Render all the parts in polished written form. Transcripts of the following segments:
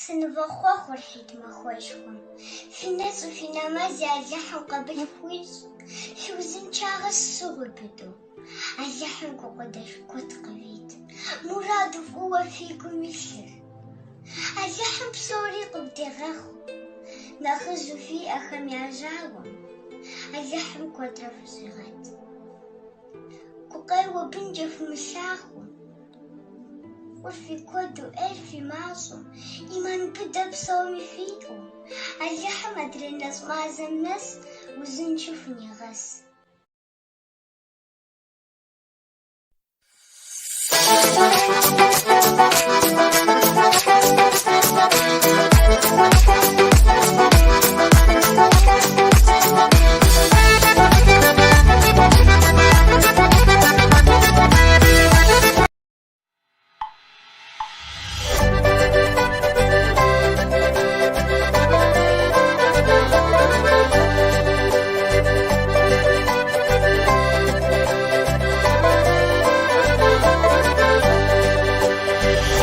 Сынывохъуэхъур хьид махуэшхуэм. Фи нэщӏи фи нэмэзи Алыхьым къабыл фхуищӏ. Фи узыншагъэ щыгъуи быдэу. Алыхьым гукъыдэж куэд къывит. Мураду фӏыуэ фи гум илъыр. Алыхьым псори къывдегъэхъу. Нэхъыжьу фиӏэхэм я жьауэм. Алыхьым куэдрэ фыщӏигъэт. Гукъеуэ бынкӏэ фымылъагъуу. Фӏыр фи куэду, ӏейр фи мащӏэу, ӏиман быдэ псоми фиӏэу, Алыхьым адрей нэщӏ мазэм нэс узыншэу фынигъэс.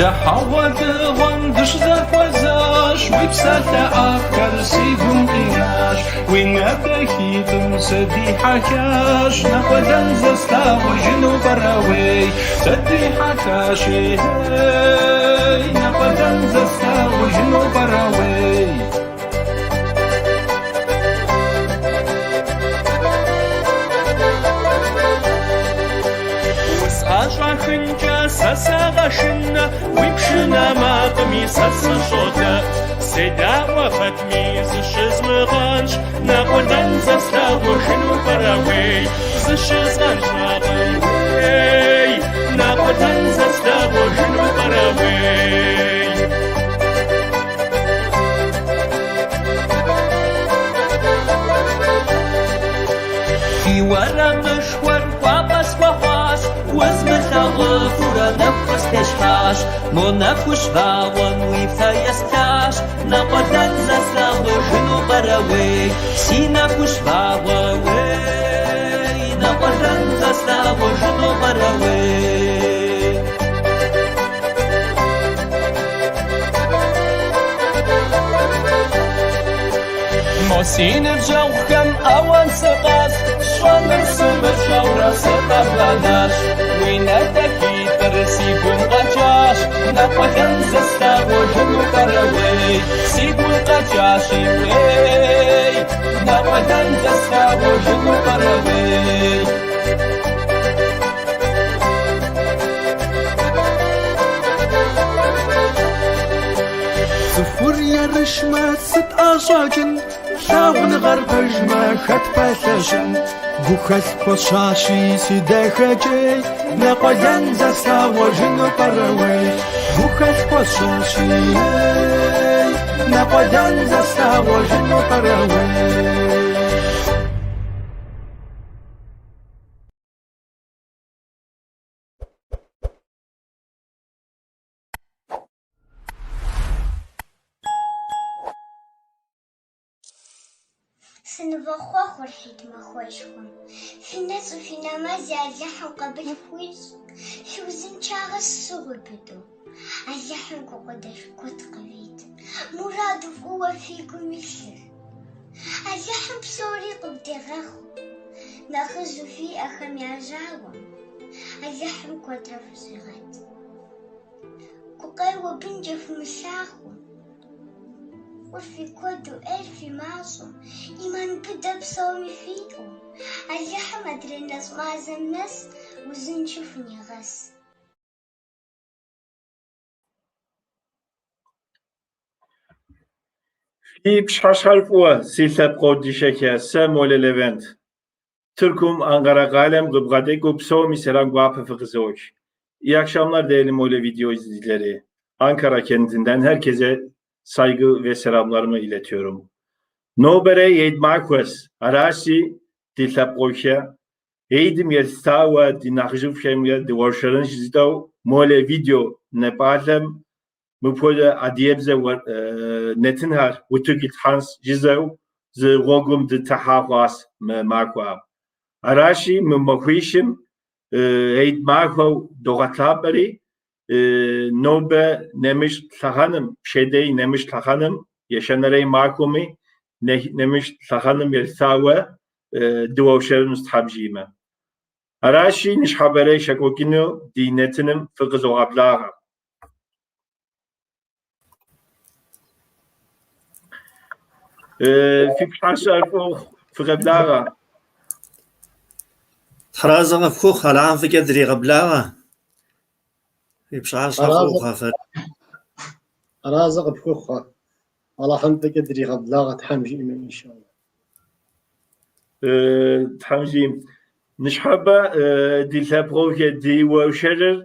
Дэ хьэгъуэлӏыгъуэм дыщызэхуэзащ, уи псалъэ ӏэфӏхэр си гум къинащ, уи нэ дахитӏым сыдихьэхащ, нэкъуэлэн зэслъагъужыну пӏэрэ уей, сыдихьэхащи, ей, нэкъуэлэн зэслъагъужыну пӏэрэ уей. Усӏэщӏахынкӏэ сэ сагъэшынэ, уи пшынэ макъми сэ сыщӏодэӏу. Седаӏуэ пэтми зыщызмыгъэнщӏ, нэкъуэлэн зэслъагъужыну пӏэрэ уей, зыщызгъэнщӏакъым уей, нэкъуэлэн зэслъагъужыну пӏэрэ уей. Фи уэрамышхуэр кӏуапӏэ схуэхъуащ, узмылъагъуфурэ нэху къыстещхьащ. Мо нэхущ вагъуэм уи фэ есплъащ, нэкъуэлэн зэслъагъужыну пӏэрэ уей, си нэхущ вагъуэ уей, нэкъуэлэн зэслъагъужыну пӏэрэ уей. Мо си ныбжьэгъухэм ауан сыкъащӏ, сщӏэнур сымыщӏэурэ сыкъэбгъэнащ. Уи нэ дахитӏыр си гум къэкӏащ, нэкъуэлэн зэслъагъужыну пӏэрэ уей, си гум къэкӏащи уей, нэкъуэлэн зэслъагъужыну пӏэрэ уей. Цӏыхур ерыщмэ, сыт ӏэщӏэкӏын? Лъагъуныгъэр пэжмэ, хэт пэлъэщын? Гухэлъ пхуэсщӏащи, си дахэкӏей, нэкъуэлэн зэслъагъужыну пӏэрэ уей? Гухэлъ пхуэсщӏащи, ей, нэкъуэлэн зэслъагъужыну пӏэрэ уей? Сынывохъуэхъур хьид махуэшхуэм. Фи нэщӏи фи нэмэзи Алыхьым къабыл фхуищӏ. Фи узыншагъэ щыгъуи быдэу. Алыхьым гукъыдэж куэд къывит. Мураду фӏыуэ фи гум илъыр. Алыхьым псори къывдегъэхъу. Нэхъыжьу фиӏэхэм я жьауэм. Алыхьым куэдрэ фыщӏигъэт. Гукъеуэ бынкӏэ фымылъагъуу. Фӏыр фи куэду, ӏейр фи мащӏэу, ӏиман быдэ псоми фиӏэу, Алыхьым адрей нэщӏ мазэм нэс узыншэу фынигъэс. Фи пщыхьэщхьэр фӏыуэ, си лъэпкъыу дышэхэ, сэ Молэ Левент. Тыркум, Анкара къалэм къыбгъэдэкӏыу псоми сэлам гуапэ фыкъызох. İyi akşamlar değerli Mole video izleyicileri. Ankara kentinden herkese saygı ve selamlarımı iletiyorum. Нобэрей Ейд махуэщ, аращи, ди лъэпкъыухэ, Ейдым елъытауэ ди нэхъыжьыфӏхэмрэ дыуэршэрынщ жытӏэу Молэ видео нэпӏалъэм мыпхуэдэ адыгэбзэ нэтынхэр утыку итлъхьэнщ жызэу зы гъуэгум дытехьа хъуащ мы махуэм. Аращи, мы махуищым Ейд махуэу догъэлъапӏэри, Нобэ нэмыщӏ лъэхъэнэм, пщэдей нэмыщӏ лъэхъэнэм, ещанэрей махуэми нэмыщӏ лъэхъэнэм елъытауэ дыуэршэрынущ Тхьэм жиӏэмэ. Аращи, ныщхьэбэрей щекӏуэкӏыну ди нэтыным фыкъызогъэблагъэ. Фи пщыхьэщхьэр фӏы ухъу, фыкъеблагъэ. Тхьэразэ къыфхухъу, Алыхьым фӏыкӏэ дригъэблагъэ. Фи пщыхьэщхьэ фӏы ухъу, афэрым. Аразэ къыпхухъу, Алыхьым фӏыкӏэ дригъэблагъэ, Тхьэм жиӏэмэ, иншаллах. Тхьэм жиӏэм. Ныщхьэбэ ди лъэпкъэгъухэ ди уэршэрыр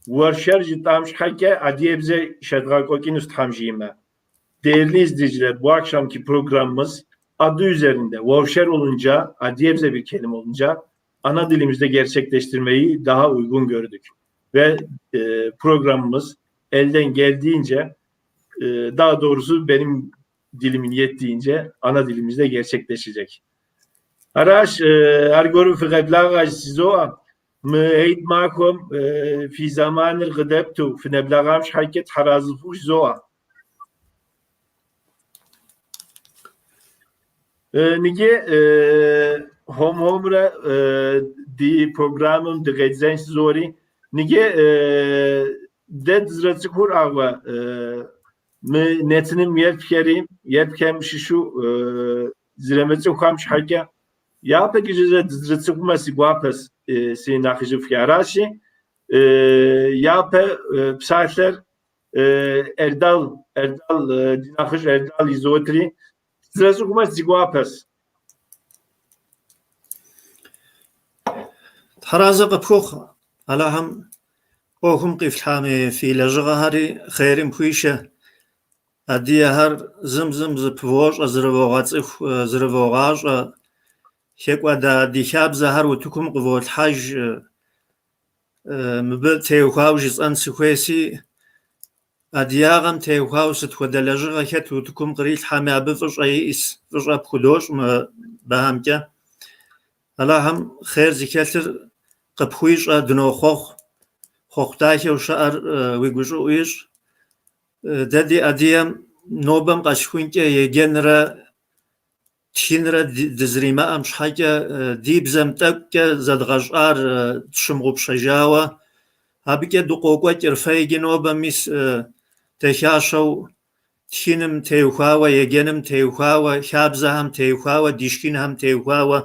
уэршэр жытӏам щхьэкӏэ адыгэбзэ щедгъэкӏуэкӏынущ Тхьэм жиӏэмэ. Değerli izleyiciler, bu akşamki programımız adı üzerinde уэршэр olunca, Adigece bir kelime olunca ana dilimizde gerçekleştirmeyi daha uygun gördük. Ve programımız elden geldiğince, daha doğrusu benim dilimin yettiğince ana dilimizde gerçekleşecek. Аращ, аргуэру фыкъеблагъэ жызоӏэ. Мы гьид махуэм фи зэманыр къыдэпту фынэблэгъам щхьэкӏэ Тхьэразэ фыхъу жызоӏэ. Ныджы хуэм-хуэмурэ ди программэм дыкъедзэнщ жызори. Ныджы дэ дызэрыцӏыхур ауэ мы нэтыным еплъхэри, еплъхэм щыщу зэрымыцӏыхухэм щхьэкӏэ япэкӏэ зэ дызэрыцӏыхумэ си гуапэщ си нэхъыжьыфӏхэр. Аращи, япэ псалъэр Эрдал, Эрдал, ди нэхъыжь Эрдал изотри, дызэрыцӏыхумэ си гуапэщ. Тхьэразэ къыпхухъу, Алыхьым ӏуэхум къифлъхьами фи лэжьыгъэхэри хъерым хуишэ. Адыгэхэр зым зым зыпывощӏэ, зрывогъэцӏыху, зрывогъащӏэ. Хэкӏуэда ди хабзэхэр утыкум къыволъхьэж. Мыбы теухуауэ жысӏэн сыхуейси, адыгагъэм теухуауэ сыт хуэдэ лэжьыгъэ хэт утыкум кърилъхьэми, абы фӏыщӏэ иӏэс, фӏыщӏэ пхудощӏ мыбыхэмкӏэ. Алыхьым хъер зыхэлъыр къыпхуищӏэ, дынохъуэхъу, хъуэхъу дахэу щыӏэр уи гущӏыӏу ищӏ. Дэ ди адыгэм нобэм къэсхункӏэ еджэнрэ тхынрэ дызэримыӏэм щхьэкӏэ ди бзэм тӏэкӏукӏэ зэдгъэщӏар тщымыгъупщэжауэ, абыкӏэ дыкъокӏуэкӏыр. Фэ иджы нобэ мис дахащэу тхыным теухуауэ, еджэным теухуауэ, хабзэхэм теухуауэ, ди шхынхэм теухуауэ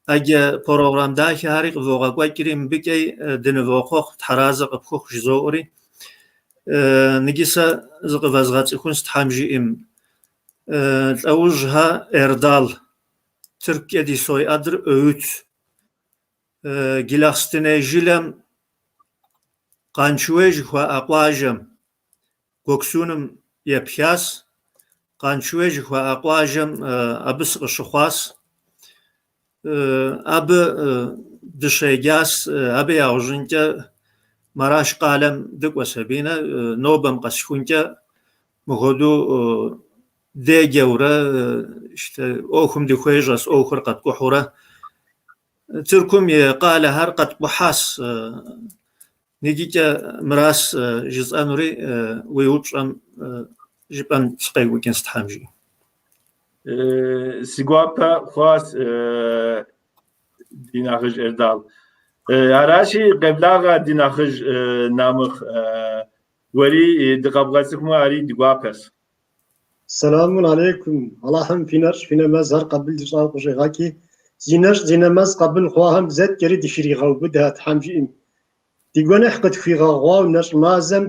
ӏэджэ программ дахэхэри къывогъэкӏуэкӏри, мыбыкӏэ дынывохъуэхъу, Тхьэразэ къыпхухъу жызоӏэри. Ныджы сэ зыкъывэзгъэцӏыхунщ Тхьэм жиӏэм. Лӏэужьхэ Эрдал, тыркукӏэ ди soyadır Öğüt. Джылахъстэней жылэм Къаншыуей жыхуаӏэ къуажэм Гёксуным епхащ. Къаншыуей жыхуаӏэ къуажэм абы сыкъыщыхъуащ. Абы дыщеджащ, абы яужьынкӏэ Мараш къалэм дыкӏуэс абинэ, нобэм къэсхункӏэ мыхуэдэу деджэурэ, ӏуэхум дыхуежьэс, ӏуэхур къэткӏухьурэ. Тыркум и къалэхэр къэткӏухьащ. Иджыкӏэ мыращ жысӏэнури, уи упщӏэм жыпӏэм сыкъекӏуэкӏынщ, Тхьэм жиӏэм. Си гуапэ хъуащ ди нэхъыжь Эрдал. Аращи, къеблагъэ ди нэхъыжь Намыхъ. Уэри дыкъэбгъэцӏыхумэ, ари ди гуапэщ. Сэламун алейкум. Аллахьым фи нэщӏ, фи нэмэзхэр къабыл ищӏауэ къыщӏигъэкӏи, зи нэщӏ, зи нэмэз къабыл хъуахэм зэткӏэри дыхригъэубыдэ, Тхьэм жиӏэм. Ди гуэныхь къытхуигъэгъуауэ нэщӏ мазэм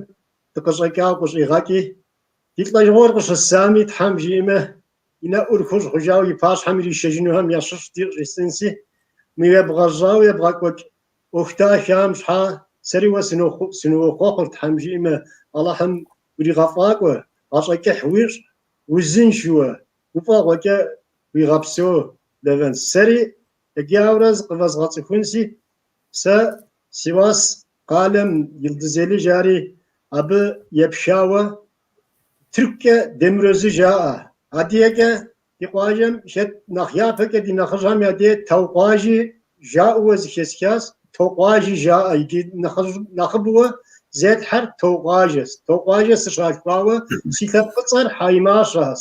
дыкъыщӏэкӏауэ къыщӏигъэкӏи, ди лӏэжыгъуэр къыщысами, Тхьэм жиӏэмэ, и нэӏур хужь хъужауэ и пащхьэм иришэжынухэм ящыщ дищӏ жысӏэнси, мы ебгъэжьауэ ебгъэкӏуэкӏ ӏуэху дахэм щхьа сэри уэ сыныуохъуэхъур, Тхьэм жиӏэмэ, Алыхьым уригъэфӏакӏуэ, гъащӏэ кӏыхь уищӏ, узыншэуэ, гуфӏэгъуэкӏэ уигъэпсэу, Левент. Сэри иджы ауэрэ зыкъывэзгъэцӏыхунси, сэ Сивас къалэм Йылдызели жари, абы епхауэ тыркукӏэ Демирözü жаӏэ. Адыгэкӏэ ди къуажэм хэт нэхъ япэкӏэ ди нэхъыжьхэм я дей Таукъуажи жаӏэуэ зэхэсхащ, Токъуажи жаӏэ, иджы нэхъыбэуэ Зетхьэр Таукъуажэс. Таукъуажэ сыщалъхуауэ си лъэпкъыцӏэр Хьаймащэс.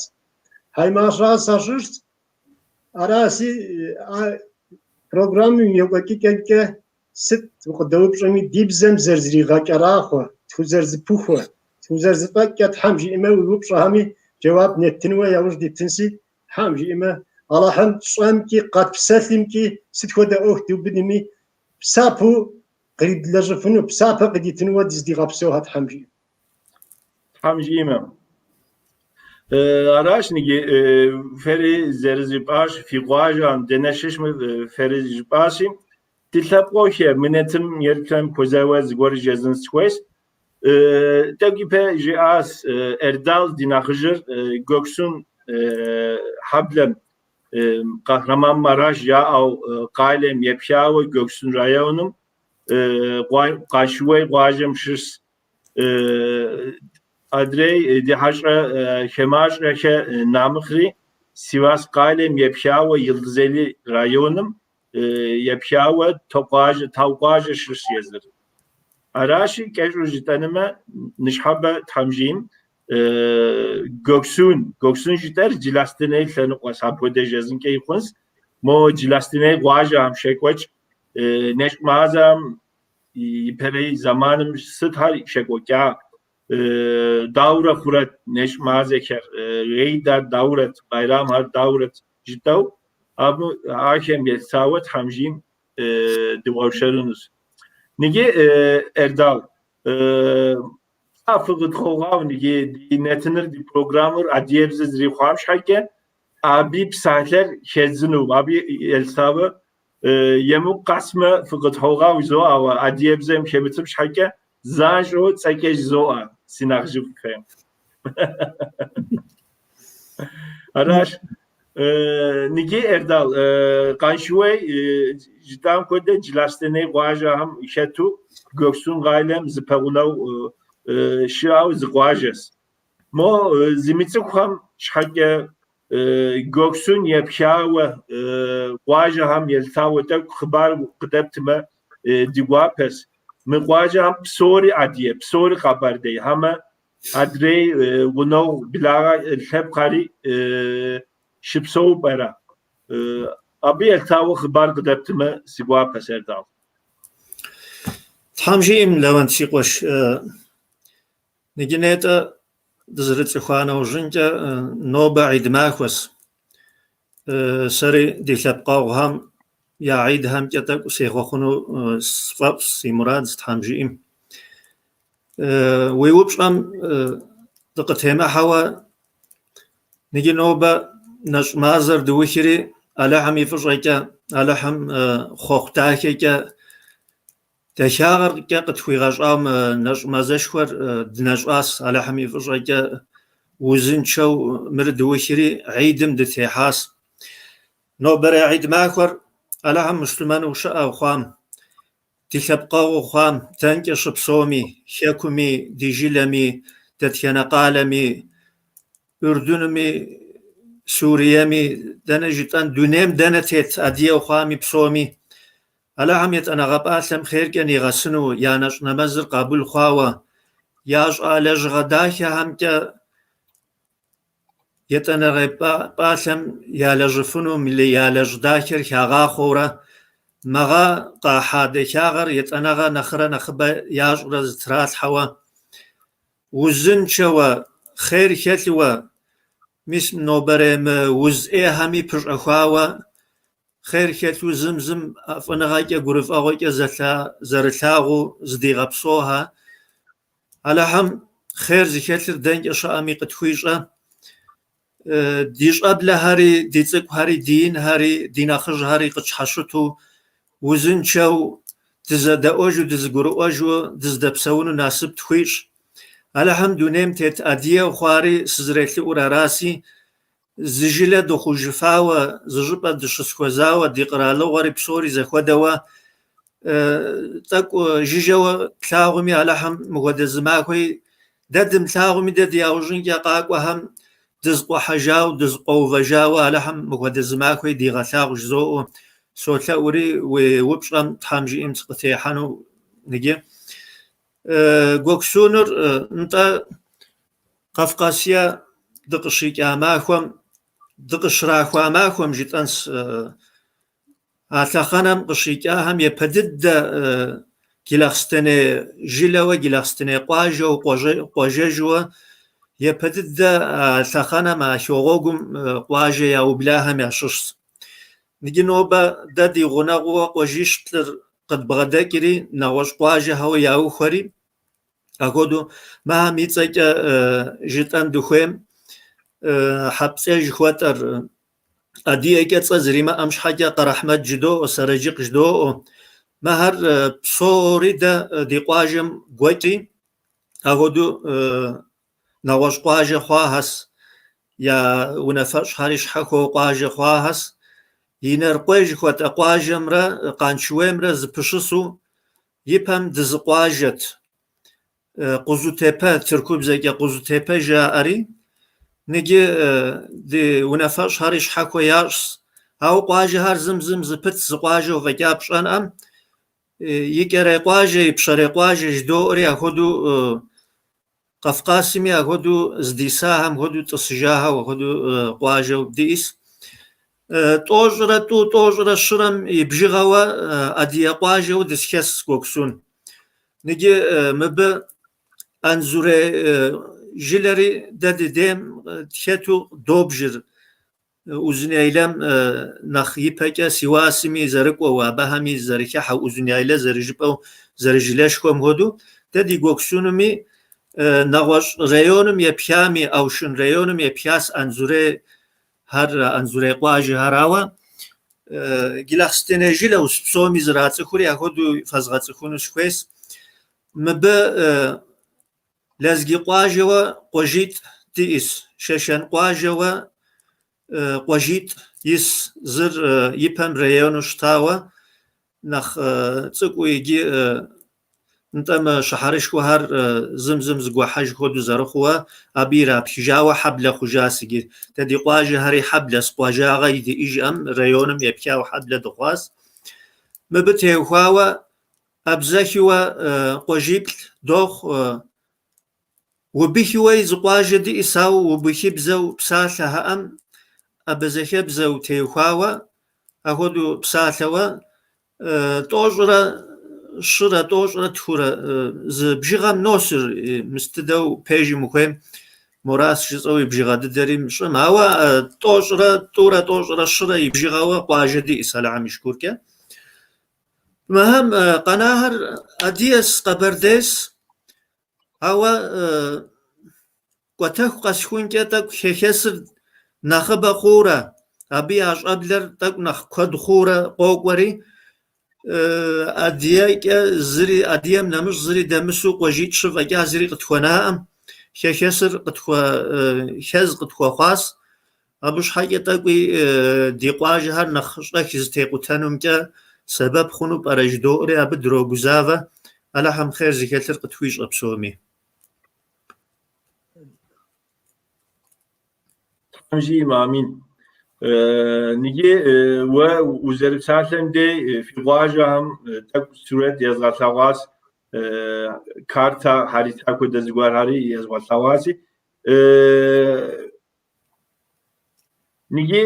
Хьаймащэ сащыщт. Араси, а программэм и екӏуэкӏыкӏэкӏэ сыт укъыдэупщӏэми, ди бзэм зэрызригъэкӏэрахъуэ, тхузэрызэпыхуэ, тхузэрызэфӏэкӏкӏэ Тхьэм жиӏэмэ, уи упщӏэхэми жэуап неттынуэ яужь дитынси, Тхьэм жиӏэмэ, Алыхьым тщӏэмкӏи, къэтпсэлъымкӏи, сыт хуэдэ ӏуэху дыубыдми, псапэу къридлэжьыфыну, псапэ къыдитынуэ дыздигъэпсэухэ Тхьэм жиӏэм. Тхьэм жиӏэмэ. Аращ ныги фэри зэрыжыпӏащ, фи къуажэм дэнэ щыщми фэри жыпӏащи, ди лъэпкъыхэ мы нэтым еплъхэм хуэзауэ зыгуэр жезын сыхуейщ. Тӏэкӏу ипэ жиӏащ Эрдал ди нэхъыжьыр Гёксун хьэблэм Кахраманмараш жаӏэу къалэм епхауэ Гёксун районым Къаншыуей къуажэм щыщ. Адрей ди хьэщӏэ Хемащӏэхэ Намыкъри Сивас къалэм епхауэ Йылдызели районым епхауэ Таукъуажэ щыщ езыр. Аращи, кӏэщӏу жытӏэнымэ, ныщхьэбэ Тхьэм жиӏэм Гёксун, Гёксун жытӏэр Джылахъстэней лъэныкъуэщ, апхуэдэ жезынкӏэ хъунщ. Мо Джылахъстэней къуажэхэм щекӏуэкӏ нэщӏ мазэм ипэрей зэманым сытхэр щекӏуэкӏа, даурэ хъурэт нэщӏ мазэхэр, гьидхэр даурэт, байрамхэр даурэт жытӏэу, абы ахэм елъытауэ Тхьэм жиӏэм дыуэршэрынущ. Ныги Эрдал, фыкъытхуогъау ныги ди нэтыныр, ди программэр адыгэбзэ зэрихъуам щхьэкӏэ, абы псалъэр хедзыну, абы елъытауэ емыкӏу къэсмэ фыкъытхуогъау жызоӏэ, ауэ адыгэбзэм хэмытым щхьэкӏэ занщӏэу цӏэкӏэ жызоӏэ си нэхъыжьыфӏхэм. Аращ. Ныги Эрдал, Къаншыуей жытӏам хуэдэ Джылахъстэней къуажэхэм хэту Гёксун къалэм зыпэгъунэгъу щыӏэу зы къуажэщ. Мо зымыцӏыхухэм щхьэкӏэ Гёксун епхауэ къуажэхэм елъытауэ тӏэкӏу хъыбар къыдэптмэ ди гуапэщ. Мы къуажэхэм псори адыгэ, псори къэбэрдей, хьэмэ адрей гъунэгъу благъэ лъэпкъхэри щыпсэу пӏэрэ? Абы елъытауэ хъыбар къыдэптмэ си гуапэщ, Эрдал. Тхьэм жиӏэм, Лэуэнт, си къуэш, ныджы нетӏэ дызэрыцӏыхуа нэужьынкӏэ нобэ гьид махуэщ. Сэри ди лъэпкъэгъухэм я гьидхэмкӏэ тӏэкӏу сехъуэхъуну сфӏэфӏщ, си мурадщ, Тхьэм жиӏэм. Уи упщӏэм дыкъытемыхьэуэ, ныджы нобэ нэщӏ мазэр дыухри, Алыхьым и фӏыщӏэкӏэ, Алыхьым хъуэхъу дахэкӏэ, дахагъэкӏэ къытхуигъэщӏа мы нэщӏ мазэшхуэр дынэщӏащ, Алыхьым и фӏыщӏэкӏэ узыншэу мыр дыухри, гьидым дытехьащ. Нобэрей гьид махуэр Алыхьым муслъымэну щыӏэу хъуам, Ди лъэпкъэгъуу хъуам, дэнкӏэ щыпсэуми, хэкуми, ди жылэми, дэтхэнэ къалэми, Ӏурдунми, Суриеми, дэнэ жытӏэн, дунейм дэнэ тет адыгэу хъуами псоми, Алыхьым етӏанэгъэ пӏалъэм хъеркӏэ нигъэсыну я нэщӏ нэмэзыр къабыл хъуауэ, ящӏа лэжьыгъэ дахэхэмкӏэ Етӏанэгъэ пӏалъэм ялэжьыфыну ялэжь дахэр хагъахъуэурэ, мэгъэ къахьа дахагъэр етӏанэгъэ нэхърэ нэхъыбэ ящӏрэ зытралъхьэуэ, узыншэуэ, хъер хэлъыуэ, мис нобэрей мы уз ӏейхэми пыщӏэхуауэ, хъер хэлъу зым зым ӏэфӏыныгъэкӏэ, гурыфӏэгъуэкӏэ зэрылъагъуу зыдигъэпсэухэ. Алыхьым хъер зыхэлъыр дэнкӏэ щыӏэми къытхуищӏэ. Ди щӏэблэхэри, ди цӏыкӏухэри, ди инхэри, ди нэхъыжьхэри къытщхьэщыту, узыншэу, дызэдэӏуэжу, дызэгурыӏуэжу дыздэпсэуну насып тхуищӏ. Алыхьым дунейм тет адыгэу хъуари сызэрелъэӏур араси, зы жылэ дыхъужыфауэ, зы щӏыпӏэ дыщысхуэзауэ, ди къэралыгъуэри псори зэхуэдэуэ, тӏэкӏу жыжьэуэ тлъагъуми, Алыхьым мыхуэдэ зы махуи дэ дымылъагъуми, дэ ди яужьынкӏэ къакӏуэхэм дызыкъуэхьэжауэ, дызыкъуэувэжауэ Алыхьым мыхуэдэ зы махуи дигъэлъагъу жызоӏэу солъэӏури, уи упщӏэм Тхьэм жиӏэм сыкъытехьэну ныджы. Гуэксуныр нтӏэ Къафкъасия дыкъыщикӏа махуэм, дыкъыщрахуа махуэм жытӏэнс а лъэхъэнэм къыщикӏахэм япэ дыдэ Джылахъстэней жылэуэ, Джылахъстэней къуажэу, къуажэжьуэ япэ дыдэ а лъэхъэнэм а хэгъуэгум къуажэ яублахэм ящыщщ. Иджы нобэ дэ ди гъунэгъууэ къуажищплӏыр къыдбгъэдэкӏри, нэгъуэщӏ къуажэхэу яухуэри, апхуэдэу мыхэм и цӏэкӏэ жытӏэн дыхуейм Хьэпцӏей жыхуэтӏэр адыгэкӏэ цӏэ зэримыӏэм щхьэкӏэ Къэрэхьмэт жыдоӏэ, Сэрэджыкъ жыдоӏэ. Мыхэр псори дэ ди къуажэм гуэкӏри, апхуэдэу нэгъуэщӏ къуажэ хъуахэс, я унафэщӏхэри щхьэхуэу къуажэ хъуахэс. Инарыкъуей жыхуэтӏэ къуажэмрэ Къаншыуеймрэ зыпыщысу ипэм дызыкъуажэт. Къузутепэ, тыркубзэкӏэ Къузутепэ жаӏэри, ныджы ди унафэщӏхэри щхьэхуэ ящӏс. Ауэ къуажэхэр зым зым зыпыт зы къуажэу фӏэкӏа пщӏэнӏэм, икӏэрей къуажэ, ипщэрей къуажэ жыдоӏэри апхуэдэу Къафкъасми апхуэдэу здисахэм хуэдэу тӏысыжахэу апхуэдэу къуажэу диӏэс. 92, 130-м и бжыгъэуэ адыгэ къуажэу дысхэс Гуэксун. Ныджы мыбы Анзорей жылэри дэ ди дейм тхэту добжыр. Узуняйлэм нэхъ ипэкӏэ Сивасми зэрыкӏуэу, абыхэми зэрыхыхьэу, Узуняйлэ зэрыжыпӏэу зэрыжылэшхуэм хуэдэу, дэ ди Гуэксунми нэгъуэщӏ районым епхами, Аушын районым епхас Анзорейхэр, Анзорей къуажэхэр, ауэ Джылахъстэней жылэущ псоми зэрацӏыхури, апхуэдэу фэзгъэцӏыхуну сыхуейс. Мыбы Лэзги къуажэуэ къуажитӏ диӏэс, Шэшэн къуажэуэ къуажитӏ ис, зыр ипэм району щытауэ, нэхъ цӏыкӏуу иджы нтӏэ мы щыхьэрышхуэхэр зым зым зыгуэхьэж хуэдэу зэрыхъууэ, абы ирапхыжауэ хьэблэ хъужас иджы. Дэ ди къуажэхэри хьэблэс, къуажагъэ диӏэжӏэм, районым епхауэ хьэблэ дыхъуас. Мыбы теухуауэ Абзэхыуэ къуажиплӏ дохъу. Убыхыуэи зы къуажэ диӏэс, ауэ убыхыбзэу псалъэхэӏэм абазэхэбзэу теухуауэ, апхуэдэу псалъэуэ 123-рэ 132-рэ зы бжыгъэм носыр, мыстыдэу пэжым ухуейм морас жысӏэу и бжыгъэ дыдэри мыщӏым, ауэ 122-рэ 123-рэ и бжыгъэуэ къуажэ диӏэс Алыхьым и шыкуркӏэ. Мыхэм къэнахэр адыгэс, къэбэрдейс, ауэ кӏуэтэху къэсхункӏэ тӏэкӏу хэхэсыр нэхъыбэ хъуурэ, абы я щӏэблэр тӏэкӏу нэхъ куэд хъуурэ къокӏуэри, адыгэкӏэ зыри, адыгэм нэмыщӏ зыри дэмысу къуажитӏ-щы фӏэкӏа зыри къытхуэнаӏым, хэхэсыр хэз къытхуэхъуас. Абы щхьэкӏэ тӏэкӏуи ди къуажэхэр нэхъ щӏэх зытекъутэнумкӏэ сэбэп хъуну пӏэрэ жыдоӏэри абы дрогузавэ, Алыхьым хъер зыхэлъыр къытхуищӏэ псоми. Тхьэм жиӏэм, амин. Ныджы уэ узэрыпсалъэм дей фи къуажэхэм тӏэкӏу сурэт езгъэлъэгъуащ, карта, харита хуэдэ зыгуэрхэри езгъэлъэгъуащи. Ныджы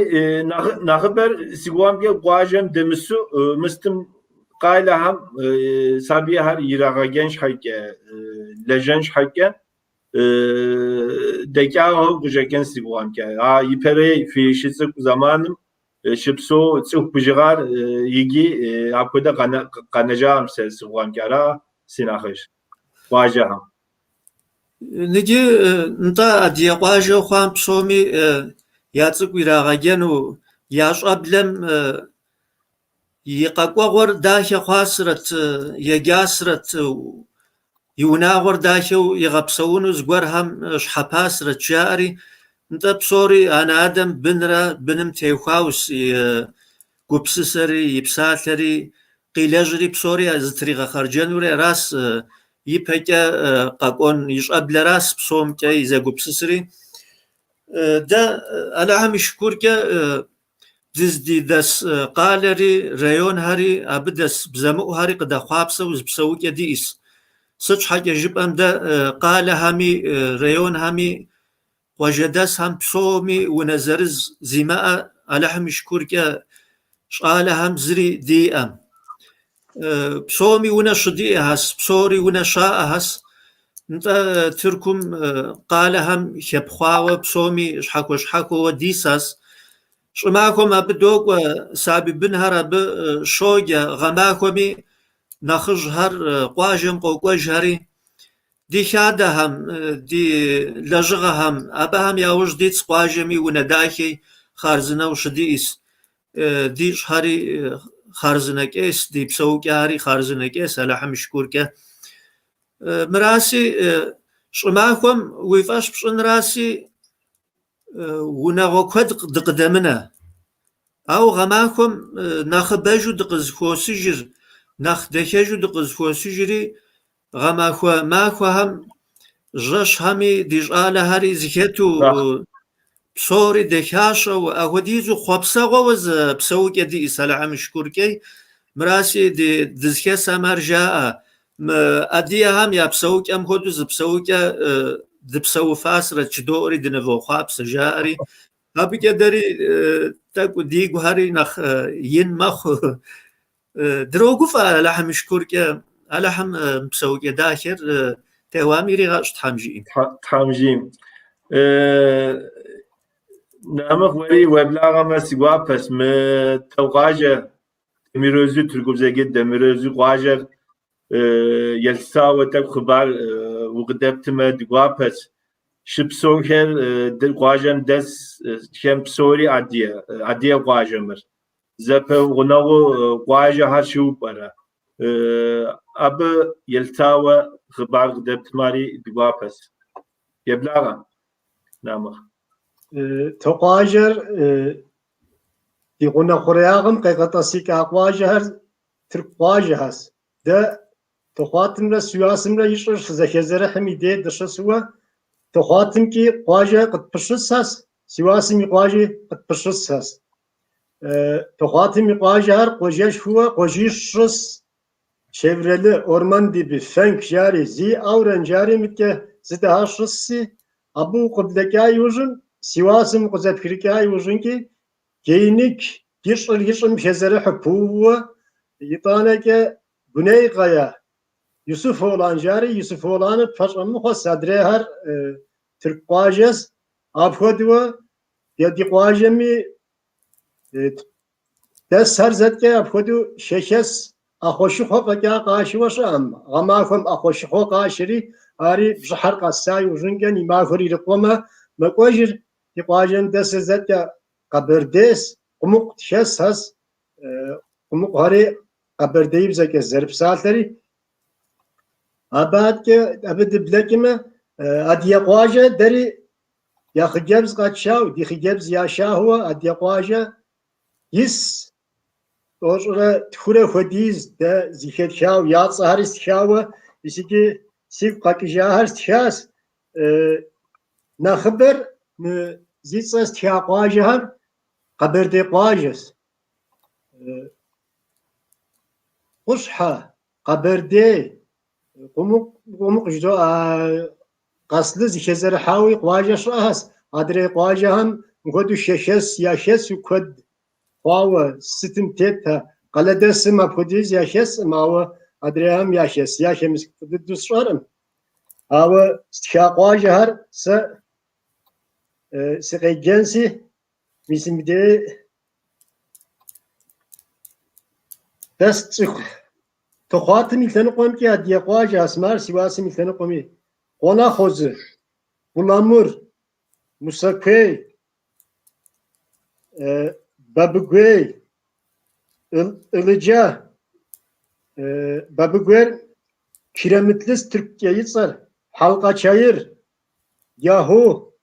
нэхъыбэр си гугъэмкӏэ къуажэм дэмысу мыстым къалэхэм сабийхэр ирагъэджэн щхьэкӏэ, лэжьэн щхьэкӏэ дэкӏауэ къыщӏэкӏын си гугъэмкӏэ. А ипэрей фи щыцӏыкӏу зэманым щыпсэу цӏыху бжыгъэр иджы апхуэдэ къэнэжакъым сэ си гугъэмкӏэ. Ара си нэхъыжь къуажэхэм. Ныджы нтӏэ адыгэ къуажэу хъуам псоми я цӏыкӏу ирагъэджэну, я щӏэблэм и къэкӏуэгъуэр дахэ хъуасрэт, еджасрэт, и унагъуэр дахэу игъэпсэуну зыгуэрхэм щхьэпасрэт жаӏэри, нтӏэ псори анэ-адэм бынрэ быным теухуаус и гупсысэри, и псалъэри, къилэжьри псори зытригъэхъэрджэнури арас, ипэкӏэ къэкӏуэн и щӏэблэрас псомкӏэ и зэгупсысри. Дэ Алыхьым и шыкуркӏэ дыздидэс къалэри, районхэри, абы дэс бзэмыӏухэри къыдэхъуапсэу зы псэукӏэ диӏэс. Сыт щхьэкӏэ жыпӏэм дэ къалэхэми, районхэми, къуажэдэсхэм псоми унэ зырыз зимыӏэ Алыхьым и шыкуркӏэ щӏалэхэм зыри диӏэм. Псоми унэ щыдиӏэхэс, псори унэ щаӏэхэс. Нтӏэ, Тыркум къалэхэм хэпхъуауэ псоми щхьэхуэ-щхьэхуэуэ дисэс. Щӏымахуэм абы докӏуэ, сабий бынхэр абы щоджэ, гъэмахуэми нэхъыжьхэр къуажэм къокӏуэжхэри. Ди хадэхэм, ди лэжьыгъэхэм, абыхэм яужь дитс къуажэми унэ дахи хъарзынэу щыдиӏэс. Дищӏхэри хъарзынэкӏейс, ди псэукӏэхэри хъарзынэкӏейс, Алыхьым и шыкуркӏэ. Мыраси, щӏымахуэм уи фӏэщ пщӏынраси, унагъуэ куэд дыкъыдэмынэ. Ауэ гъэмахуэм нэхъыбэжу дыкъызыхуосыжыр, нэхъ дахэжу дыкъызыхуосыжри, гъэмахуэ махуэхэм жэщхэми ди щӏалэхэри зыхэту псори дахащэу, ахуэдизу хъуэпсэгъуэуэ зы псэукӏэ диӏэс, Алыхьым и шыкуркӏей. Мыраси дызыхэсхэм ар жаӏэ. Мы адыгэхэм я псэукӏэм хуэдэу зы псэукӏэ дыпсэуфасрэт жыдоӏэри дынывохъуапсэ, жаӏэри. Абыкӏэ дэри тӏэкӏу дигухэри нэхъ ин мэхъу. Дрогуфӏэ Алыхьым и шыкуркӏэ, Алыхьым псэукӏэ дахэр теуам иригъэщӏ Тхьэм жиӏэм. Тхьэм жиӏэм. Намыкъ уэри уеблагъэмэ си гуапэщ. Мы Тэукъуажэ Демирözü тыркубзэкӏэ Демирözü къуажэр елъытауэ тӏэкӏу хъыбар укъыдэптымэ ди гуапэщ. Щыпсэухэр къуажэм дэсхэм псори адыгэ, адыгэ къуажэ мыр. Зэпэгъунэгъуу къуажэхэр щыӏэу пӏэрэ? Абы елъытауэ хъыбар къыдэптымэ ари ди гуапэщ. Еблагъэ, Намыкъ. Тэукъуажэр ди гъунэ хъуреягъым къегъэтӏэсыкӏа къуажэхэр тырку къуажэхэс. Дэ Тохъуатымрэ Сиуасымрэ и щӏыр щызэхэзэрыхьым и дей дыщысуэ, Тохъуатымкӏи къуажэ къытпыщысхэс, Сиуасым и къуажи къытпыщысхэс. Тохъуатым и къуажэхэр къуажэшхуэ къуажищ щыс, Чеврелы, Орманdibi, Фенк жари, Зи Аурен жари мыткӏэ зы дыхьэ щысси, абы укъыблэкӏа иужьым, Сиуасым укъызэпхрыкӏа иужьынкӏи, Гейник и щӏыр и щӏым хэзэрыхьу пыууэ, итӏанэкӏэ Гунейкъая, Юсуфолан жари, Юсуфоланыр пэщӏэмыхъуэс, адрейхэр тырку къуажэс. Апхуэдэуэ дэ ди къуажэми дэсхэр зэткӏэ апхуэдэу хэхэс ӏэхъуэшыхъуэ фӏэкӏа къашэуэ щыӏэм. Гъэмахуэм ӏэхъуэшыхъуэ къашэри, ари бжьыхьэр къэса иужьынкӏэ и махуэр ирикъуэмэ, мэкӏуэжыр. Ди къуажэм дэсыр зэткӏэ къэбэрдейс, къумыкъу тхэсхэс, къумыкъухэри къэбэрдеибзэкӏэ зэрыпсалъэри. Абы аткӏэ абы дыблэкӏмэ, адыгэ къуажэ дэри я хъыджэбз къэтшау, ди хъыджэбз яшауэ адыгэ къуажэ ис тӏощӏрэ тхурэ хуэдиз дэ зыхэтхау, я цӏэхэри стхауэ, мис иджы сигу къэкӏыжахэр стхащ. Нэхъыбэр мы зи цӏэ стха къуажэхэр къэбэрдей къуажэщ. Къущхьэ, Къэбэрдей, Къумыкъу жыдоӏэ, Къаслы зыхэзэрыхьауи къуажэ щыӏэхэс. Адрей къуажэхэм мыхуэдэу хэхэс яхэсу куэд хъуауэ сытым тетэ. Къалэдэсым апхуэдиз яхэскъым, ауэ адрейхэм яхэс, яхэмыс фӏы дыдэу сщӏэркъым. Ауэ стха къуажэхэр сэ сыкъеджэнси, мис мыбдей дэс цӏыху Тохъуатым и лъэныкъуэмкӏи адыгэ къуажэ Асмар Сиуасым и лъэныкъуэми Къонахозы, Буламур, Мусэкуей, Бабыгуей, Ылыджэ, Бабыгуейр Киремитлыс тыркукӏэ и цӏэр, Хьэлкъэчайыр, Яху,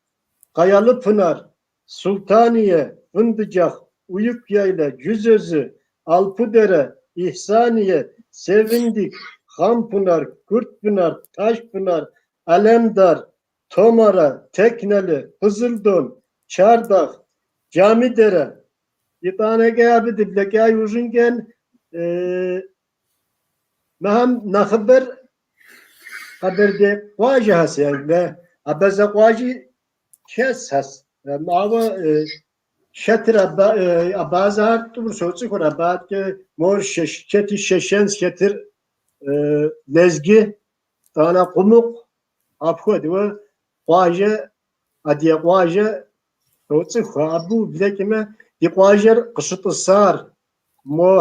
Къаялыпынар, Султание, Вындыджах, Уюк-Яйла, Джузözü, Алпудерэ, Ихьсание, Севиндик, Хъанпынар, Куртпынар, Ташпынар, Алемдар, Томара, Текнели, Къызылдон, Чардах, Джамидерэ. Итӏанэкӏэ абы дыблэкӏа иужьынкӏэ мыхэм нэхъыбэр Къэбэрдей къуажэхэс, Абазэ къуажи хэсхэс. Ауэ хэтыр абазэхэр тӏур соцӏыхур, абаткӏэ мор хэти шэшэнс, хэтыр лезгы, тӏанэ къумыкъу, апхуэдэуэ къуажэ, адыгэ къуажэ соцӏыху. Абы ублэкӏмэ, ди къуажэр къыщытӏысар мо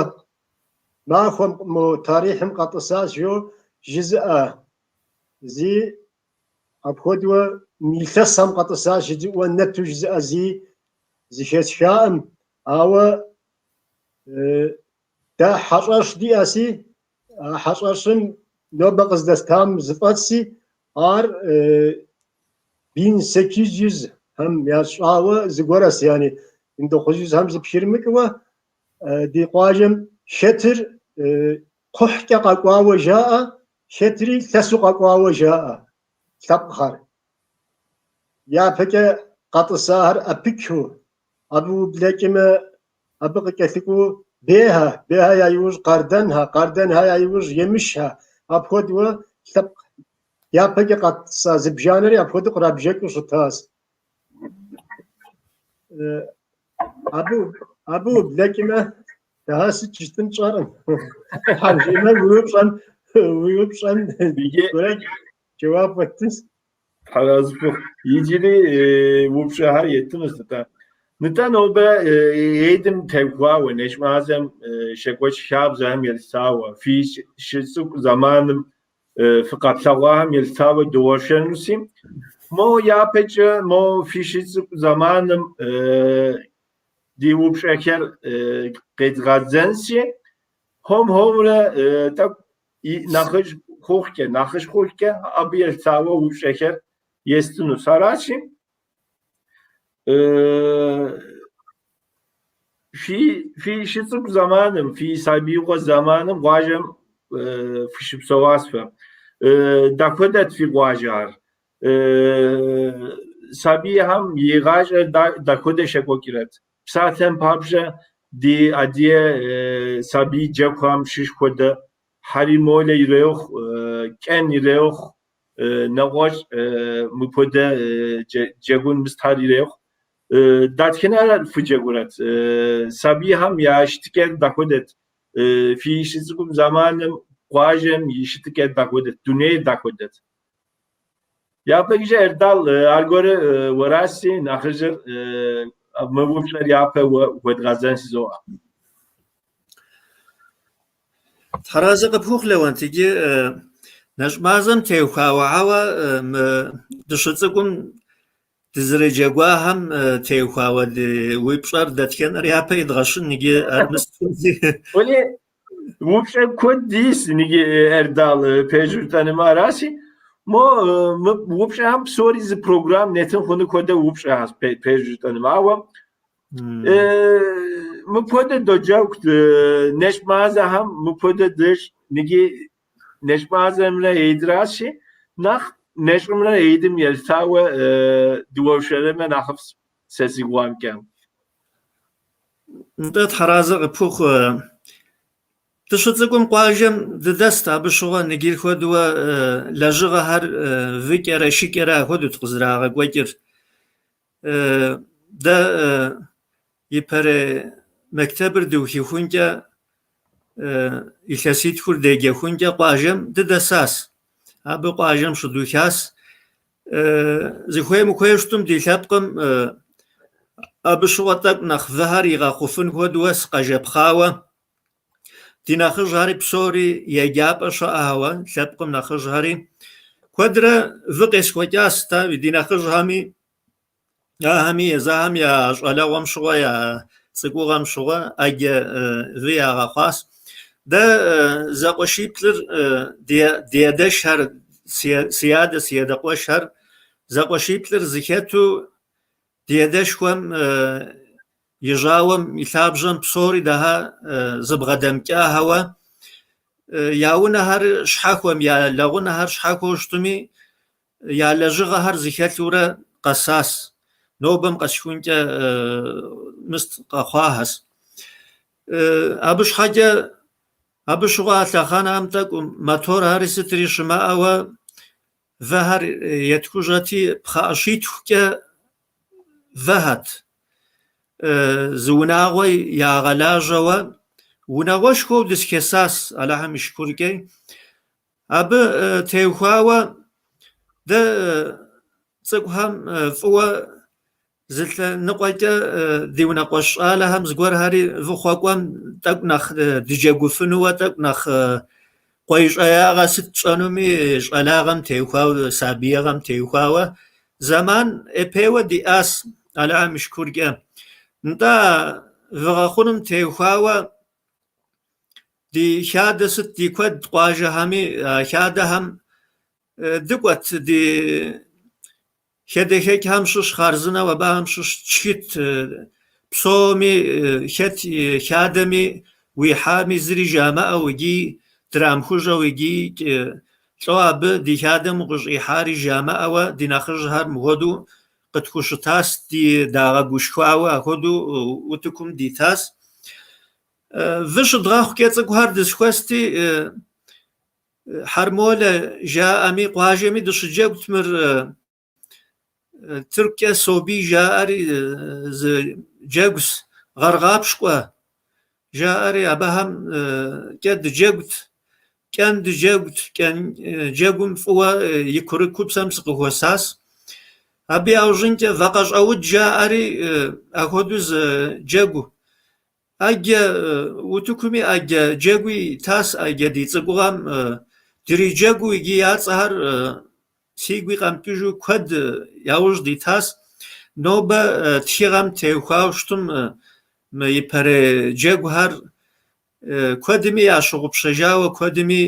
махуэм, мо тарихъым къэтӏысащ жо жызыӏэ зи апхуэдэуэ мы илъэсхэм къэтӏысащ жызыӏуэ нэту жызыӏэ зи зыхэсхаӏым. Ауэ дэ хьэщӏэщ диӏэси, а хьэщӏэщым нобэ къыздэстам зыфӏэтси, ар 1800-хэм ящӏауэ зыгуэрэс, яни 1900-хэм зыпхырымыкӏыуэ ди къуажэм хэтыр кхъухькӏэ къэкӏуауэ жаӏэ, хэтри лъэсу къэкӏуауэ жаӏэ лъэпкъхэр. Япэкӏэ къэтӏысахэр ӏэпыкӏыу, абы ублэкӏмэ, абы къыкӏэлъыкӏуэу Бейхэ, Бейхэ я иужь Къардэнхэ, Къардэнхэ я иужь Емышхэ, апхуэдэуэ лъэпкъ япэкӏэ къэтӏыса зыбжанэри апхуэдэу кърабжэкӏыу щытащ. Абы ублэкӏмэ, дэ сыт жытӏын тщӏэркъым. Тхьэм жиӏэмэ, уи упщӏэм, уи упщӏэм жэуап уэттынщ. Тхьэразы пхухъу. Иджыри упщӏэхэр еттынущ нтӏэ. Нтӏэ нобэ Гьидым теухуауэ, нэщӏ мазэм щекӏуэкӏ хабзэхэм елъытауэ, фи щыцӏыкӏу зэманым фыкъэплъэгъуахэм елъытауэ дыуэршэрынущи, мо япэкӏэ, мо фи щыцӏыкӏу зэманым ди упщӏэхэр къедгъэдзэнщи, хуэм-хуэмурэ тӏэкӏу нэхъыжь хъухукӏэ, нэхъыжь хъухукӏэ абы елъытауэ упщӏэхэр естынущ. Аращи, фи щыцӏыкӏу зэманым, фи сабиигъуэ зэманым къуажэм фыщыпсэуащ фэ. Дапхуэдэт фи къуажэр? Сабийхэм и гъащӏэр дапхуэдэ щекӏуэкӏрэт? Псалъэм папщӏэ, ди адыгэ сабий джэгухэм щыщ хуэдэ хьэримолэ ирехъу, кӏэн ирехъу, нэгъуэщӏ мыпхуэдэ джэгун мыстхэр ирехъу. Дэтхэнэр фыджэгурэт? Сабийхэм я щытыкӏэр дапхуэдэт? Фи щыцӏыкӏум зэманым къуажэм и щытыкӏэр дапхуэдэт? Дунейр дапхуэдэт? Япэкӏэ Эрдал аргуэру уэращи, нэхъыжьыр мы упщӏэр япэ уэ хуэдгъэзэн жызоӏэ. Тхьэразэ къыпхухъу, Леуэнт, иджы нэщӏ мазэм теухуауэ, ауэ мы дыщыцӏыкӏум дызэрыджэгуахэм теухуауэ уи пщӏэр дэтхэнэр япэ идгъэщын иджы армысту. Уэли, упщӏэ куэд дис иджы Эрдал пэжу жытӏэнумэ аращи, мо мы упщӏэхэм псори зы программ нэтын хъуну хуэдэ упщӏэхэщ пэжу жытӏэнумэ, ауэ мыпхуэдэ доджэгу нэщӏ мазэхэм мыпхуэдэ дыщӏ, ныги нэщӏ мазэмрэ гьидращи, нэхъ нэщӏымрэ гьидым елъытауэ дыуэршэрымэ нэхъыфӏщ сэ си гугъэмкӏэ. Нтӏэ, Тхьэразэ къыпхухъу. Дыщыцӏыкӏум къуажэм дыдэст, абы щыгъуэ ныгир хуэдэуэ лэжьыгъэхэр выкӏэрэ шыкӏэрэ апхуэдэут къызэрагъэкӏуэкӏыр. Дэ ипэрей мектебыр дыухыхункӏэ, илъэситхур деджэхункӏэ къуажэм дыдэсащ. Абы къуажэм щыдухащ. Зыхуей-мыхуей щытым ди лъэпкъым абы щыгъуэ тӏэкӏу нэхъ выхэр игъэхъуфын хуэдэуэ сыкъэжэпхъауэ, ди нэхъыжьхэри псори еджапӏэ щыӏэхэуэ, лъэпкъым нэхъыжьхэри куэдрэ вы къесхуэкӏащ, ди нэхъыжьхэми Ахэми езыхэм я щӏалэгъуэм щыгъуэ, я цӏыкӏугъэм щыгъуэ ӏэджэ вы ягъэхъуащ. Дэ зэкъуэшиплӏыр, ди адэшхэр, си адэ, си адэ къуэшхэр, зэкъуэшиплӏыр зыхэту ди адэшхуэм и жьауэм, и лъабжьэм псори дэхэ зыбгъэдэмкӏахэуэ, я унэхэр щхьэхуэм, я лэгъунэхэр щхьэхуэу щытми, Я лэжьыгъэхэр зыхэлъурэ къэсащ. Нобэм къэсхункӏэ мыст къэхъуахэщ. Абы щхьэкӏэ, абы щыгъуэ а лъэхъэнэм тӏэкӏу моторхэри сытри щымыӏэуэ. Выхэр етхужьэти, пхъэӏэщитхукӏэ выхэт. Зы унагъуэ ягъэлажьэуэ унагъуэшхуэу дысхэсас Алыхьым и шыкуркӏэ. Абы теухуауэ дэ цӏыкӏухэм фӏыуэ зы лъэныкъуэкӏэ ди унэкъуэш щӏалэхэм зыгуэрхэри выхъуэ кӏуэм тӏэкӏу нэхъ дыджэгуфынууэ, тӏэкӏу нэхъ къуейщӏеягъэ сыт тщӏэнуми щӏалагъэм теухуауэ, сабиигъэм теухуауэ зэман ӏепейуэ диӏас Алыхьым и шыкуркӏэ. Нтӏэ, вы гъэхъуным теухуауэ ди хадэ сыт ди куэд къуажэхэми, а хадэхэм дыкӏуэт ди хадэхэкӏхэм щыщ хъарзынэу абыхэм щыщ тшхыт, псоми хэт хадэми уихьами зыри жамыӏэу икӏи драмыхужьэу икӏи лӏо абы ди хадэм укъыщӏихьари жамыӏэуэ ди нэхъыжьхэр мыхуэдэу къытхущытас, ди дагъэгушхуауэ ахуэдэу утыкум дитас. Вы щыдгъэхъукӏэ цӏыкӏухэр дызэхуэсти, хьэрмолэ жаӏэми, къуажэми дыщыджэгут мыр тыркукӏэ соби жаӏэри зы джэгус, гъэргъапщкӏуэ жаӏэри абыхэм кӏэ дыджэгут, кӏэн дыджэгут, кӏэн джэгум фӏыуэ и курыкупсэм сыкъыхуэсас. Абы яужьынкӏэ вакъэщӏэуд жаӏэри ахуэдэу зы джэгу. ӏэджэ утыкуми ӏэджэ джэгуи итас, ӏэджэ ди цӏыкӏугъэм дриджэгуу иджы я цӏэхэр сигуи къэмыкӏыжу куэд яужь дитас. Нобэ тхыгъэм теухуауэ щытым мы ипэрей джэгухэр куэдми ящыгъупщэжауэ, куэдми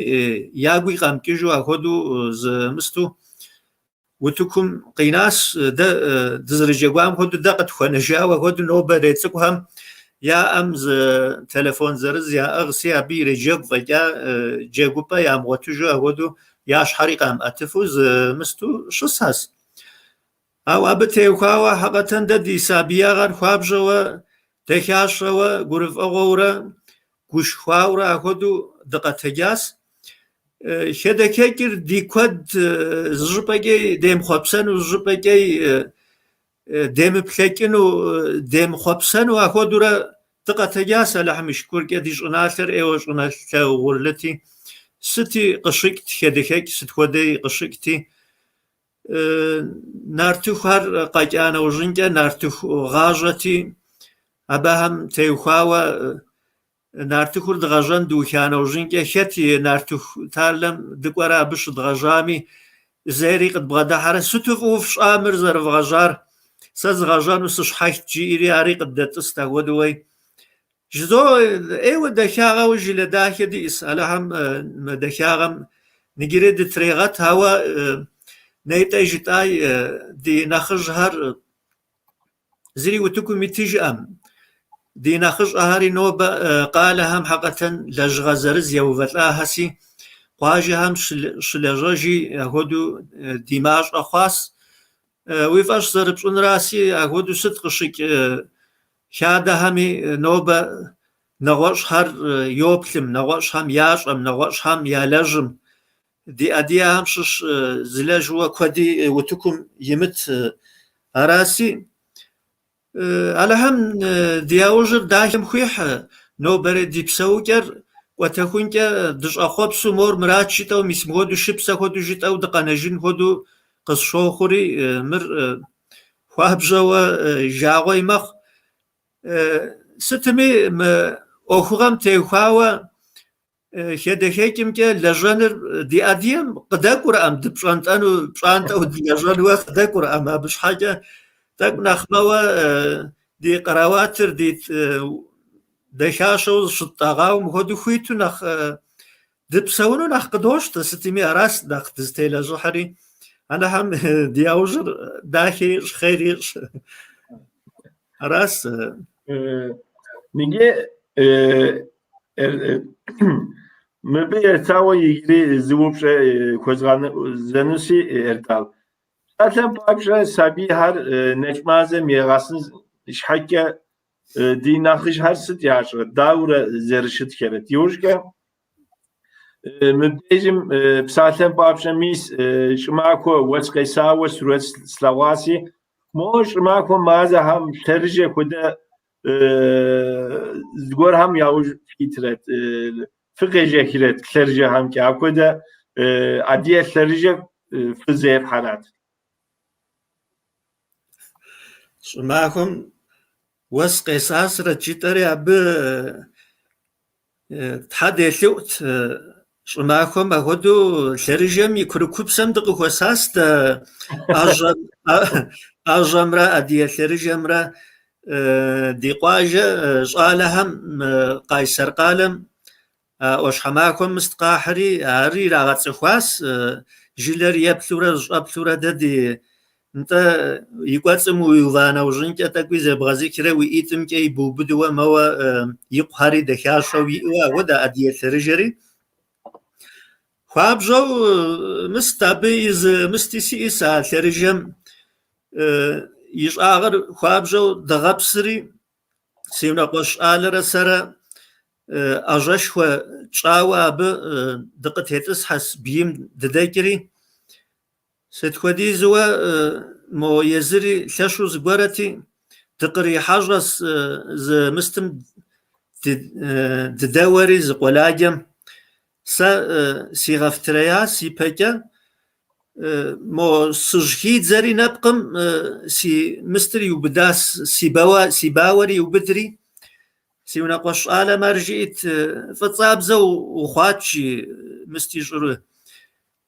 ягуи къэмыкӏыжу ахуэдэу зымысту утыкум къинас, дэ дызэрыджэгуам хуэдэу дэ къытхуэнэжауэ хуэдэу нобэрей цӏыкӏухэм я ӏэм зы телефон зырыз яӏыгъси, абы иреджэгу фӏэкӏа джэгупӏэ ямыгъуэтыжу ахуэдэу я щхьэри къамыӏэтыфу зымысту щысхэс. Ауэ абы теухуауэ хьэкъэтэн дэ ди сабиягъэр хуабжьэуэ, дахащэуэ, гурыфӏыгъуэурэ, гушхуаурэ ахуэдэу дыкъэтэджас. Хадэхэкӏыр ди куэд зыщӏыпӏэкӏэ демыхъуэпсэну, зыщӏыпӏэкӏэ демыплъэкӏыну, демыхъуэпсэну ахуэдэурэ дыкъэтэджас Алыхьым и шыкуркӏэ, ди щӏыналъэр ӏейуэ щӏыналъэ угъурлыти, сыти къыщыкӏт, хадэхэкӏ сыт хуэдэи къыщыкӏти. Нартыхухэр къэкӏа нэужьынкӏэ нартыху гъажьэти, абыхэм теухуауэ Нартыхур дгъэжьэн дыуха нэужьынкӏэ хэт и нартыху тарлэм дыкӏуэрэ абы щыдгъэжьами, зейри къыдбгъэдыхьэрэ, сыту фӏыуэ фщӏа мыр зэрывгъэжьар, сэ згъэжьэну сыщхьэхт, жиӏэри ари къыддэтӏыст ахуэдэуэй. Жызо, ӏейуэ дахагъэуэ жылэ дахэ диӏэс, Алыхьым мы дахагъэм ныджыри дытрегъэт, ауэ нетӏэ жытӏай ди нэхъыжьхэр Зыри утыкум итыжӏэм. Ди нэхъыщӏэхэри нобэ къалэхэм хьэкъэтэн лэжьыгъэ зырыз еувэлӏахэси, къуажэхэм щылэжьэжи ахуэдэу ди мащӏэ хъуас. Уи фӏэщ зэрыпщӏынраси, ахуэдэу сыт къыщыкӏ хадэхэми нобэ нэгъуэщӏхэр йоплъым, нэгъуэщӏхэм ящӏэм, нэгъуэщӏхэм ялэжьым. Ди адыгэхэм щыщ зылэжьуэ куэди утыкум имыт. Араси, Алыхьым ди яужьыр дахэм хуихь, нобэрей ди псэукӏэр кӏуэтэхункӏэ дыщӏэхъуэпсу мор мырат жытӏэу, мис мыхуэдэу шыпсэ хуэдэу жытӏэу дыкъэнэжын хуэдэу къысщохъури, мыр хуабжьэуэ жагъуэй мэхъу. Сытми, мы ӏуэхугъэм теухуауэ Хадэхэкӏымкӏэ лэжьэныр ди ӏэдием къыдэкӏурэӏым, дыпщӏэнтӏэну, пщӏантӏэу дылэжьэнуэ къыдэкӏурэӏым. Абы щхьэкӏэ тӏэкӏу нэхъ мэуэ ди къэрэуатыр, ди дахащэу зыщыттӏэгъауэ мыхуэдэу хуиту нэхъ дыпсэуну нэхъ къыдощтэ, сытми арас нэхъ дызытелэжьыхьри. Алыхьым ди яужьыр дахэ ищӏ, хъер ищӏ. Арас. Ныджы Мыбы елъытауэ иджыри зы упщӏэ хуэзгъэзэнуси, Эртал. Псалъэм папщӏэ, сабийхэр нэщӏ мазэм егъэсын щхьэкӏэ ди нэхъыжьхэр сыт ящӏэ, дауэрэ зэрыщытхэрэт? Иужькӏэ. Мыбдежым псалъэм папщӏэ мис щӏымахуэ уэс къесауэ сурэт слъэгъуаси, мо щӏымахуэ мазэхэм лъэрыжэ хуэдэ зыгуэрхэм яужь фитрэт, фыкъежэхрэт лъэрыжэхэмкӏэ, апхуэдэ адыгэ лъэрыжэ фызефхьэрэт. Щӏымахуэм уэс къесасрэт жытӏэри абы Тхьэ делъэӏут. Щӏымахуэм ахуэдэу лъэрыжэм и курыкупсэм дыкъыхуэсас дэ ӏэжьэмрэ адыгэ лъэрыжэмрэ. Ди къуажэ щӏалэхэм Къайсэр къалэм а ӏуащхьэмахуэм мыст къахьри, ар ирагъэцӏыхуас, жылэр еплъурэ зыщӏэплъурэ дэ ди Нтӏэ, и кӏуэцӏым уиува нэужьынкӏэ тӏэкӏуи зебгъэзыхрэ уи ӏитӏымкӏэ ибыубыдыуэ мэуэ икъухьэри дахащэу иӏэу ахуэдэ адыгэ лъэрыжэри. Хуабжьэу мыст абы и зы мысти сиӏэс а лъэрыжэм и щӏагъыр хуабжьэу дыгъэпсри, си унэкъуэщ щӏалэрэ сэрэ ӏэжьэшхуэ тщӏауэ абы дыкъытетӏысхьэс бгым дыдэкӏри, Сыт хуэдизуэ мо езыри лъэщу зыгуэрэти, дыкърихьэжьэс зы мыстым дыдэуэри зы къуэладжэм. Сэ сигъэфтреяс ипэкӏэ, мо сыжьхидзэри нэпкъым си мыстыр иубыдас, си бауэри иубыдри, си унэкъуэщ щӏалэм ар жиӏэт, фӏыцӏабзэу ухъуат, жи, мыст ищӏурэ.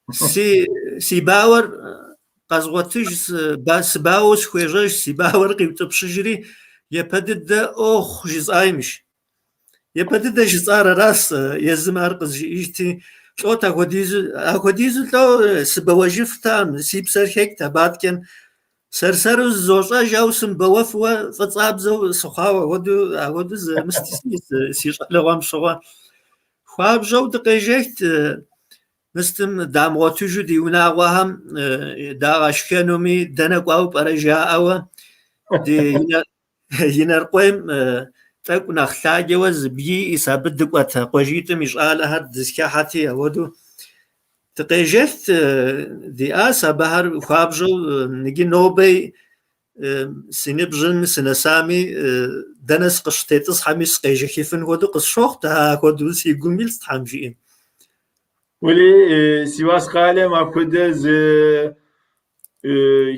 Си бауэр къэзгъуэтыж, сыбауэу сыхуежьэж, си бауэр къиутӏыпщыжри, япэ дыдэ ӏуэху жысӏа имыщ. Япэ дыдэ жысӏар арас, езым ар къызжиӏэжти, лӏот ахуэдизу, ахуэдизу лӏо сыбэуэжыфтам, си псэр хекӏт абаткӏэм. Сэр-сэру зызощӏэж, ауэ сымыбэуэфуэ фӏыцӏабзэу сыхъуауэ ахуэдэу, ахуэдэу зы мысти си щӏалэгъуэм щыгъуэ. Хуабжьэу дыкъежэхт, Мыстым дамыгъуэтыжу ди унагъуэхэм дагъэшхэнуми, дэнэ кӏуауэ пӏэрэ жаӏэуэ, ди Инарыкъуейм тӏэкӏу нэхъ лъагэуэ зы бгы иӏэс, абы дыкӏуэт, къуажитӏым и щӏалэхэр дызэхыхьэти, апхуэдэу дыкъежэхт, диӏас абыхэр хуабжьэу иджы нобэ Си ныбжьым сынэсами, дэнэ сыкъыщытетӏысхьэми сыкъежэхыфын хуэдэу къысщохъут, ахуэдэу си гум илъщ, Тхьэм жиӏэм. Уэли, Сивас къалэм апхуэдэ зы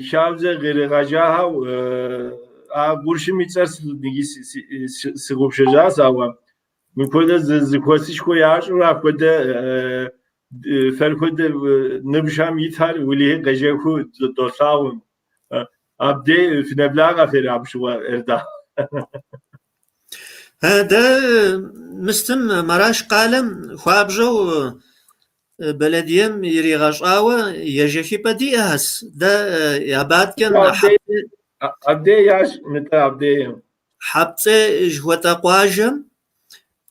хабзэ къригъэжьахэу, а къуршым и цӏэр иджы сыгъупщэжащ, ауэ мыпхуэдэ зы зэхуэсышхуэ ящӏурэ апхуэдэ фэр хуэдэ ныбжьхэм итхэр уэлэхьи къежэхыу долъагъум. Абдей фынэблагъэ фери абы щыгъуэ, Эрдал. Дэ мыстым Мараш къалэм хуабжьэу бэлэдием иригъэщӏауэ ежэхыпӏэ диӏэхэс. Дэ абаткӏэ Абдей ящ, нтӏэ, абдей. Хьэпцӏей жыхуэтӏэ къуажэм,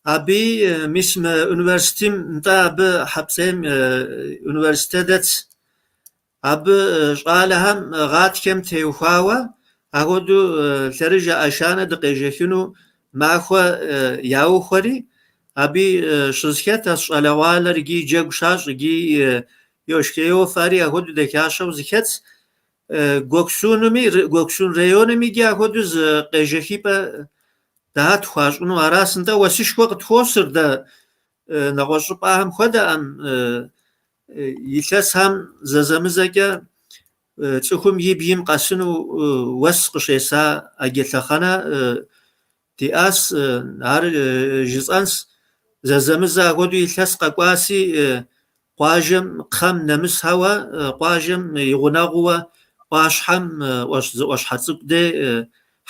абы мис мы университетым, нтӏэ абы Хьэпцӏейм университет дэтс. Абы щӏалэхэм гъатхэм теухуауэ ахуэдэу лъэрыжэ ӏэшанэ дыкъежэхыну махуэ яухуэри, абы щызэхэтэс щӏалэгъуалэр икӏи джэгу щащӏ, икӏи йошхэ йофэри ахуэдэу дахащэу зэхэтс. Гёксунуми, Гёксун районым икӏи ахуэдэу зы къежэхыпӏэ дахэ тхуащӏыну арас. Нтӏэ уэсышхуэ къытхуосыр дэ нэгъуэщӏ щӏыпӏэхэм хуэдэӏым. Илъэсхэм зэзэмызэкӏэ цӏыхум и бгым къэсыну уэс къыщеса ӏэджэ лъэхъэнэ диӏас, ар жысӏэнс. Зэзэмызэ апхуэдэу илъэс къэкӏуаси, къуажэм кхъэм нэмысауэ, къуажэм и гъунэгъууэ ӏуащхьэм зы ӏуащхьэ цӏыкӏу дей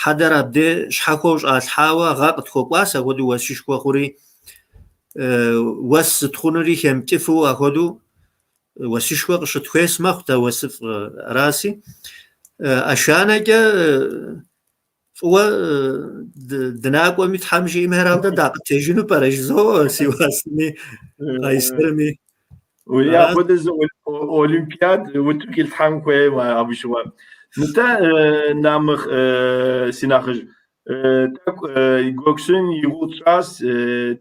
хьэдэр абдей щхьэхуэу щӏалъхьауэ гъэ къытхуэкӏуас апхуэдэу уэсышхуэ хъури. Уэс зытхъунури хэмыкӏыфу ахуэдэу уэсышхуэ къыщытхуес мэхъу дэ уэсыфӏ араси. Ӏэшанэкӏэ фӏыуэ дынакӏуэми Тхьэм жиӏэми herhalde дакъытежыну пӏэрэ жызоӏэ Сивасми, Къайсэрми. Уи апхуэдэ зы олимпиад утыку илъхьэн хуеймэ абы щыгъуэ. Нтӏэ, Намыхъ, си нэхъыжь, тӏэкӏу Гёксун и гугъу тщӏащ,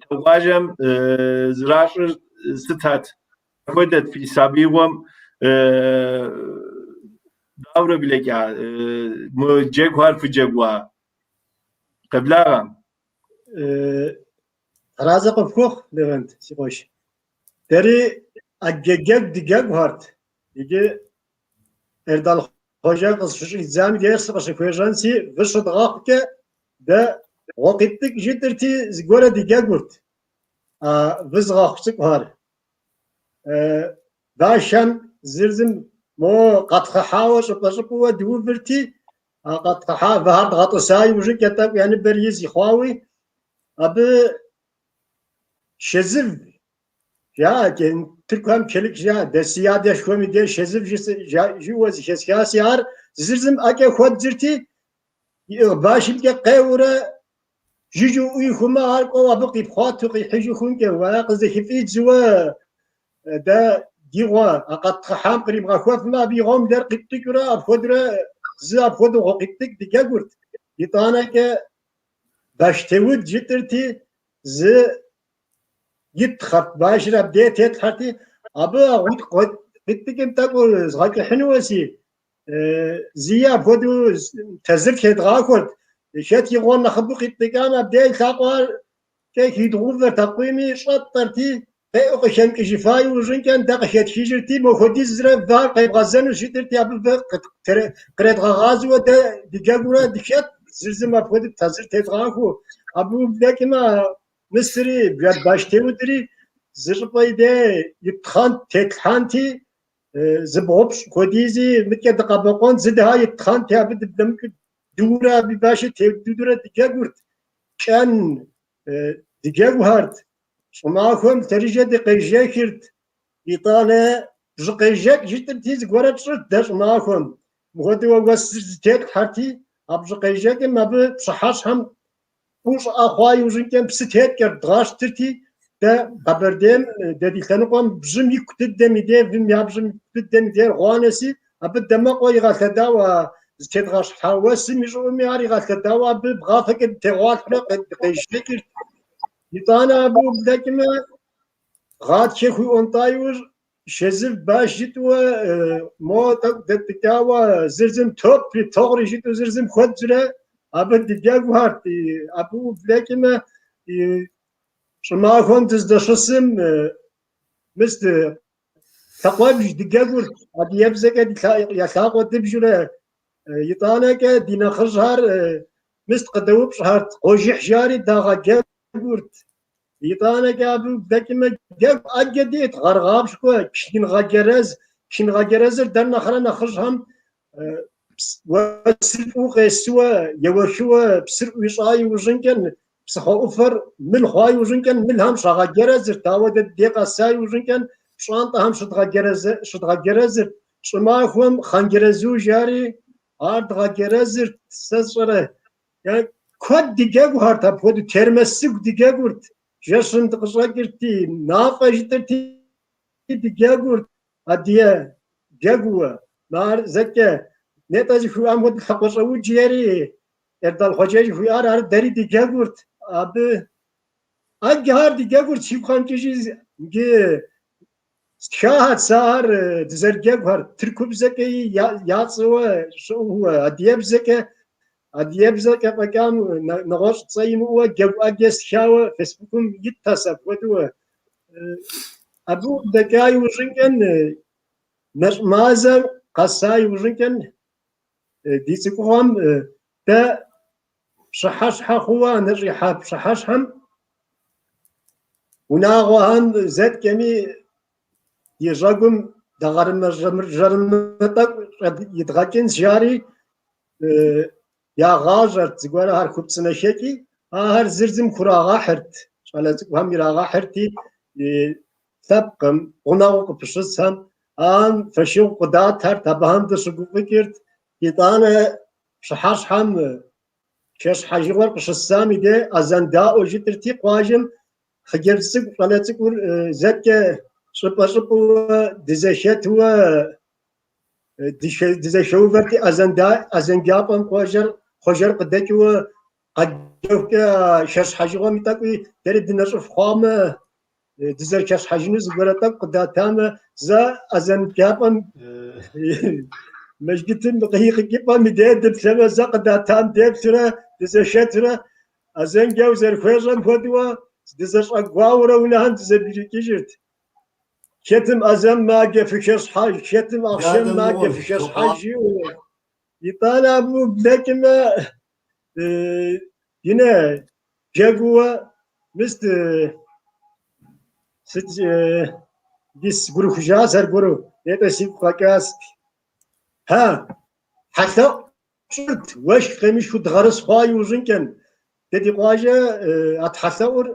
Тэу къуажэм зэращӏыр сытат? Хуэдэт фи сабиигъуэм дауэрэ блэкӏа? Мы джэгухэр фыджэгуа? Къеблагъэ. Аразы къыпхухъу, Левент, си къуэш. Дэри ӏэджэ джэгу дыджэгухэрт. Иджы Эрдал Хъуэжэ къызыщыщӏидзам деж сыкъыщыхуежьэнси, вы щыдгъэхъукӏэ дэ гъуэкъитӏыкӏ жытӏырти, зыгуэрэ дыджэгурт а вы зыгъэхъу цӏыкӏухэр. Башхэм зыр зым мо къэтхъыхьауэ щӏыпӏэ-щӏыпӏэуэ дыувырти, а къэтхъыхьа выхэр дгъэтӏыса иужькӏэ тӏэкӏу я ныбэр из хъуауи, абы шэзыв жаӏэ, тыркухэм çelik жаӏэ, дэ си адэшхуэм и деж шэзыв жиӏэуэ зэхэсхаси, ар зыр зым ӏэкӏэ хуэддзырти, иӏыгъ башымкӏэ къеуэрэ жыжьэу ӏуихумэ, ар кӏуэу абы къипхъуатэу къихьыжу хъункӏэ, уэ къызэхыфӏидзыуэ дэ ди гъуэ а къэтхъыхьам къримыгъэхуэфмэ, абы и гъуэм дэр къиттӏыкӏыурэ апхуэдурэ зы апхуэдэу гъуэкъитӏыкӏ дыджэгурт. Итӏанэкӏэ баштеуд жытӏырти, зы итхъэрт, башыр абдей тетлъхьэрти, абы а гъуэкъитӏыкӏым тӏэкӏу згъэкӏыхьынуэси, зыи апхуэдэу тэзыр тедгъахуэрт. Хэт и гъуэр нэхъыбэу къитӏыкӏам абдей лъакъуэр кӏэ хидгъувэрт а къуийми щӏэтӏэрти, къеӏэу къыхэмыкӏыжыфа иужьынкӏэ дэ къыхэтхыжырти, мохуэдизрэ вар къебгъэзэну жытӏырти, абы вы къредгъэгъазэуэ дэ дыджэгурэ дыхэт, зыр зым апхуэдэу тэзыр тедгъахуэу. Абы ублэкӏмэ, мысри, баштеудри зы щӏыпӏэ и дей иттхъэнт, тетлъхьэнти, зыбгъупщӏ хуэдизи мыткӏэ дыкъэбэкъуэнт, зы дыхьэ иттхъэнти, абы дыблэмыкӏыу дыурэ абы башыр тедудурэ дыджэгурт, кӏэн дыджэгухэрт. Щӏымахуэм лъэрыжэ дыкъежэхырт, итӏанэ бжьыкъежэкӏ жытӏырти зыгуэрэ тщӏырт дэ щӏымахуэм. Мыхуэдэуэ уэсыр зытетлъхьэрти, а бжьыкъежэкӏым абы пщыхьэщхьэм фӏыуэ щӏыӏэ хъуа иужьынкӏэ псы теткӏэрт, дгъащтырти, дэ Къэбэрдейм, дэ ди лъэныкъуэм бжьым ику дыдэм и дей, вым я бжьым ику дыдэм и дейр гъуанэси, абы дамэкъуэ игъэлъэдауэ а зытедгъэщхьа уэсым и щӏыӏуми ар игъэлъэдауэ абы бгъафэкӏэ дытегъуалъхьурэ дыкъежэкӏырт. Итӏанэ абы ублэкӏмэ, гъатхэ хуиӏуэнтӏа иужь шэзыв баш жытӏэуэ мо тӏэкӏу дэтӏыкӏауэ зыр зым топри тогъри жытӏэу зыр зым хуэддзурэ абы дыджэгухэрт. Абы ублэкӏмэ, щӏымахуэм дыздэщысым мис лъакъуэбж дыджэгурт, адыгэбзэкӏэ я лъакъуэ дыбжурэ. Итӏанэкӏэ ди нэхъыжьхэр мис къыдэупщӏхэрт, къуажыхь жари дагъэджэгурт. Итӏанэкӏэ абы ублэкӏмэ, джэгу ӏэджэ диӏэт, гъэргъапщкӏуэ, чынгъэджэрэз. Чынгъэджэрэзыр дэр нэхърэ нэхъыжьхэм уэсыр фӏыуэ къесыуэ, еуэхыуэ псыр ӏуищӏа иужьынкӏэ, псыхъуэ ӏуфэр мыл хъуа иужьынкӏэ мылхэм щагъэджэрэзырт, ауэ дэ дей къэса иужьынкӏэ пщӏантӏэхэм щыдгъэджэрэзырт. Щӏымахуэм хъанджэрэзу жари, ар дгъэджэрэзырт, сэ сщӏэрэ. Куэд дыджэгухэрт апхуэдэу, термэсыгу дыджэгурт, жэщым дыкъыщӏэкӏырти, мафӏэ жытӏырти дыджэгурт, адыгэ джэгууэ. Ар зэкӏэ нетӏэ жыхуиӏам хуэдэу лъакъуэщӏэудж ери, Эрдал Хъуэжэ жыхуиӏар, ар дэри дыджэгурт. Абы ӏэджэхэр дыджэгурт, сигу къэмыкӏыжи, иджы стхахэт сэ ар дызэрыджэгухэр, тыркубзэкӏэ я цӏэуэ щыӏэуэ, адыгэбзэкӏэ, адыгэбзэкӏэ фӏэкӏа нэгъуэщӏ цӏэ имыӏэуэ джэгу ӏэджэ стхауэ Фейсбукым иттэс апхуэдэуэ. Абы дэкӏа иужьынкӏэ, нэщӏ мазэм къэса иужьынкӏэ ди цӏыкӏугъэм дэ пщыхьэщхьэ хъууэ нэщӏихьэ пщыхьэщхьэм унагъуэхэм зэткӏэми ди жьэгум дэгъэрымэ жьэрымэ тӏэкӏу идгъэкӏынщ жари ягъажьэрт зыгуэрхэр хупцӏынэхэкӏи, ахэр зыр зым хурагъэхьырт, щӏалэ цӏыкӏухэм ирагъэхьырти, лъэпкъым, гъунэгъуу къыпыщысхэм, ахэм фошыгъу къыдатхэрт, абыхэм дыщыгуфӏыкӏырт. Итӏанэ пщыхьэщхьэм шэщхьэжыгъуэр къыщысам и дей азэн даӏуэ жытӏырти, къуажэм хъыджэбз цӏыкӏу, щӏалэ цӏыкӏур зэкӏэ щӏыпӏэ-щӏыпӏэуэ дызэхэтуэ дызэхэувэрти, азэн джапӏэм къуажэр, хъуэжэр къыдэкӏыуэ къэджэхукӏэ шэщхьэжыгъуэм тӏэкӏуи дэри дынэщӏыф хъуамэ, Дызэрыхэщхьэжыну зыгуэрэ тӏэкӏу къыдатамэ, зэ азэн джапӏэм мэжджытым и къикӏыпӏэм и деж дыплъэмэ, зэ къыдатам деплърэ дызэшэтурэ азэнкӏэ узэрыхуещӏэм хуэдэуэ дызэщӏэгуауэрэ унэхэм дызэбгрыкӏыжырт. Хэтым азэн маджэ фыхэщхьэж, хэтым ахъшэм маджэ фыхэщхьэж жиӏэу. Итӏанэ абы блэкӏмэ, инэ джэгууэ мыст сыт дис гурыхужащ аргуэру, нетӏэ сигу къэкӏащ. Хьа, тхьэлъэӏу тщӏырт, уэшх къемышхыу дыгъэрыс хъуа иужьынкӏэм. Дэ ди къуажэ а тхьэлъэӏур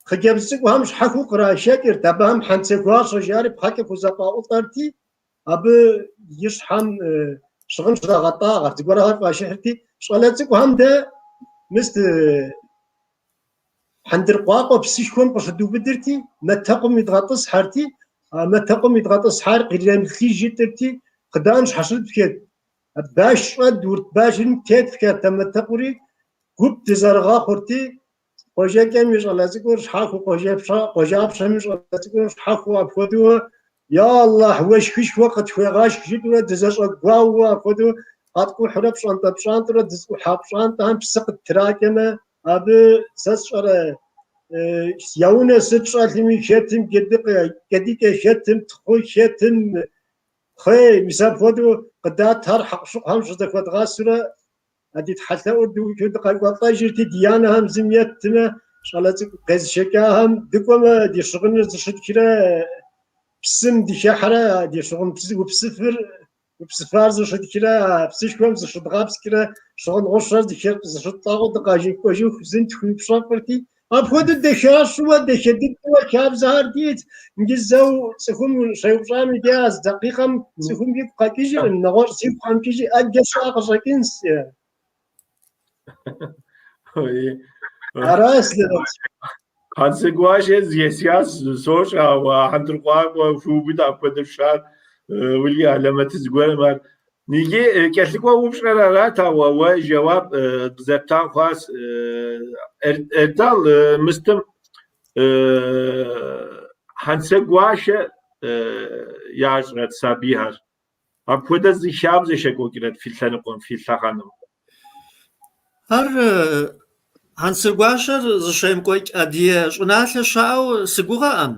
хъыджэбз цӏыкӏухэм щхьэхуэу кърашэкӏырт, абыхэм хьэнцэгуащэ жари пхъэкӏэ хузэфӏаӏулӏэрти, абы и щхьэм щыгъын щрагъэтӏагъэрт, зыгуэрхэр фӏащыхьырти, щӏалэ цӏыкӏухэм дэ мыст хьэндыркъуакъуэ псышхуэм къыщыдубыдырти, матэкъум идгъэтӏысхьэрти, а матэкъум идгъэтӏысхьар къиремылъыж жытӏырти, хъыдан щхьэщытпхэт, баш щӏэдурт, башым тетпхэрт а матэкъури, гуп дызэрыгъэхъурти, къуажэкӏэм и щӏалэ цӏыкӏур щхьэхуэу, къуажапщэм и щӏалэ цӏыкӏур щхьэхуэу апхуэдэу, Я Аллахь, уэшхышхуэ къытхуегъэшх жытӏэурэ дызэщӏэгуауэ апхуэдэу къэткӏухьурэ пщӏантӏэ-пщӏантӏэурэ дызыӏухьа пщӏантӏэхэм псы къыттракӏэмэ, абы сэ сщӏэрэ я унэ сыт щӏэлъми, хэтым джэдыкӏэ, хэтым тхъу, хэтым кхъуей, мис апхуэдэу къыдатхэр хьэкъущыкъухэм щызэхуэдгъэсурэ а ди тхьэлъэӏур дыухыу дыкъекӏуэлӏэжырти, ди анэхэм зым еттмэ, щӏалэ цӏыкӏу къезышэкӏахэм дыкӏуэмэ, ди щыгъыныр зыщытхрэ псым дыхыхьэрэ, ди щыгъын упсыфыр, упсыфар зыщытхрэ, а псышхуэм зыщыдгъэпскӏрэ, щыгъын гъущэр зыщыттӏагъэу дыкъэкӏуэжыху зым тхуиупщӏэфӏырти, апхуэдэу дахащэуэ, дахэ дыдэуэ хабзэхэр диӏэт. Иджы зэу цӏыхум щеупщӏам и деж а зы дакъикъэм цӏыхум игу къэкӏыжыркъым, нэгъуэщӏ сигу къэмыкӏыжи ӏэджэ щыӏэ къыщӏэкӏынщ. Аращ. Хьэнцэгуащэ зэхэсхащ, сощӏэ, ауэ хьэндыркъуакъуэ хуиубыд апхуэдэ фщӏар уэли алэмэты зыгуэрым ар. Иджы кӏэлъыкӏуэ упщӏэр арат, ауэ уэ жэуап къызэпта хъуащ. Эрдал мыстым хьэнцэгуащэ ящӏрэт сабийхэр. Апхуэдэ зы хабзэ щекӏуэкӏрэт фи лъэныкъуэм, фи лъэхъэнэм? Ар хьэнцэгуащэр зыщемыкӏуэкӏ адыгэ щӏыналъэ щыӏэу сыгугъэӏым.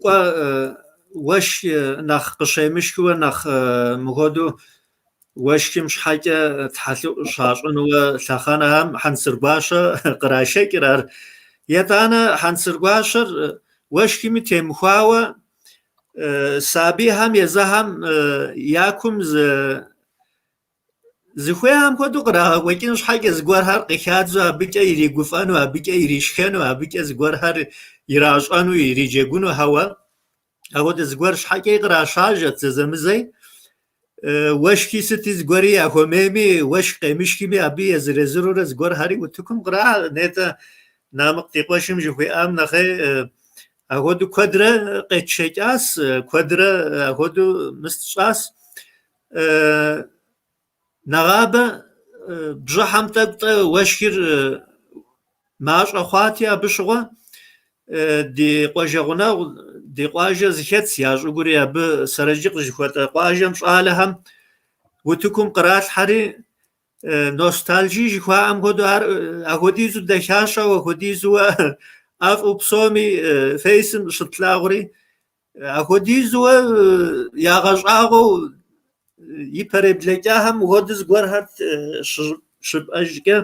Кӏуэ уэшх нэхъ къыщемышхыуэ, нэхъ мыхуэдэу уэшхым щхьэкӏэ тхьэлъэӏу щащӏынуэ лъэхъэнэхэм хьэнцыргуащэ кърашэкӏыр ар. Етӏанэ хьэнцыргуащэр уэшхми темыхуауэ сабийхэм езыхэм я кум зы зыхуейхэм хуэдэу кърагъэкӏуэкӏын щхьэкӏэ зыгуэрхэр къыхадзу абыкӏэ иригуфӏэну, абыкӏэ иришхэну, абыкӏэ зыгуэрхэр иращӏэну, ириджэгуну хьэуэ. Апхуэдэ зыгуэр щхьэкӏэи кърашажьэт зэзэмызэи. Уэшхи сыти зыгуэри яхуэмейми, уэшх къемышхми, абы езыр-езырурэ зыгуэрхэри утыкум кърахьэ. Нетӏэ Намыкъ ди къуэшым жыхуиӏам нэхъей апхуэдэу куэдрэ къетшэкӏащ, куэдрэ апхуэдэу мыст тщӏащ. Нэгъабэ бжьыхьэм тӏэкӏу-тӏэ уэшхыр мащӏэ хъуати абы щыгъуэ ди къуажэ гъунэгъу, ди къуажэ зыхэтс я щӏыгури абы Сэрэджыкъ жыхуэтӏэ къуажэм щӏалэхэм утыкум къралъхьэри ностальжи жыхуаӏэм хуэдэу ар ахуэдизу дахащэу, ахуэдизу ӏэфӏу псоми фейсым щытлъагъури, Ахуэдизуэ ягъэщӏагъуэу ипэрей блэкӏахэм хуэдэу зыгуэрхэр щыпӏэжкӏэ,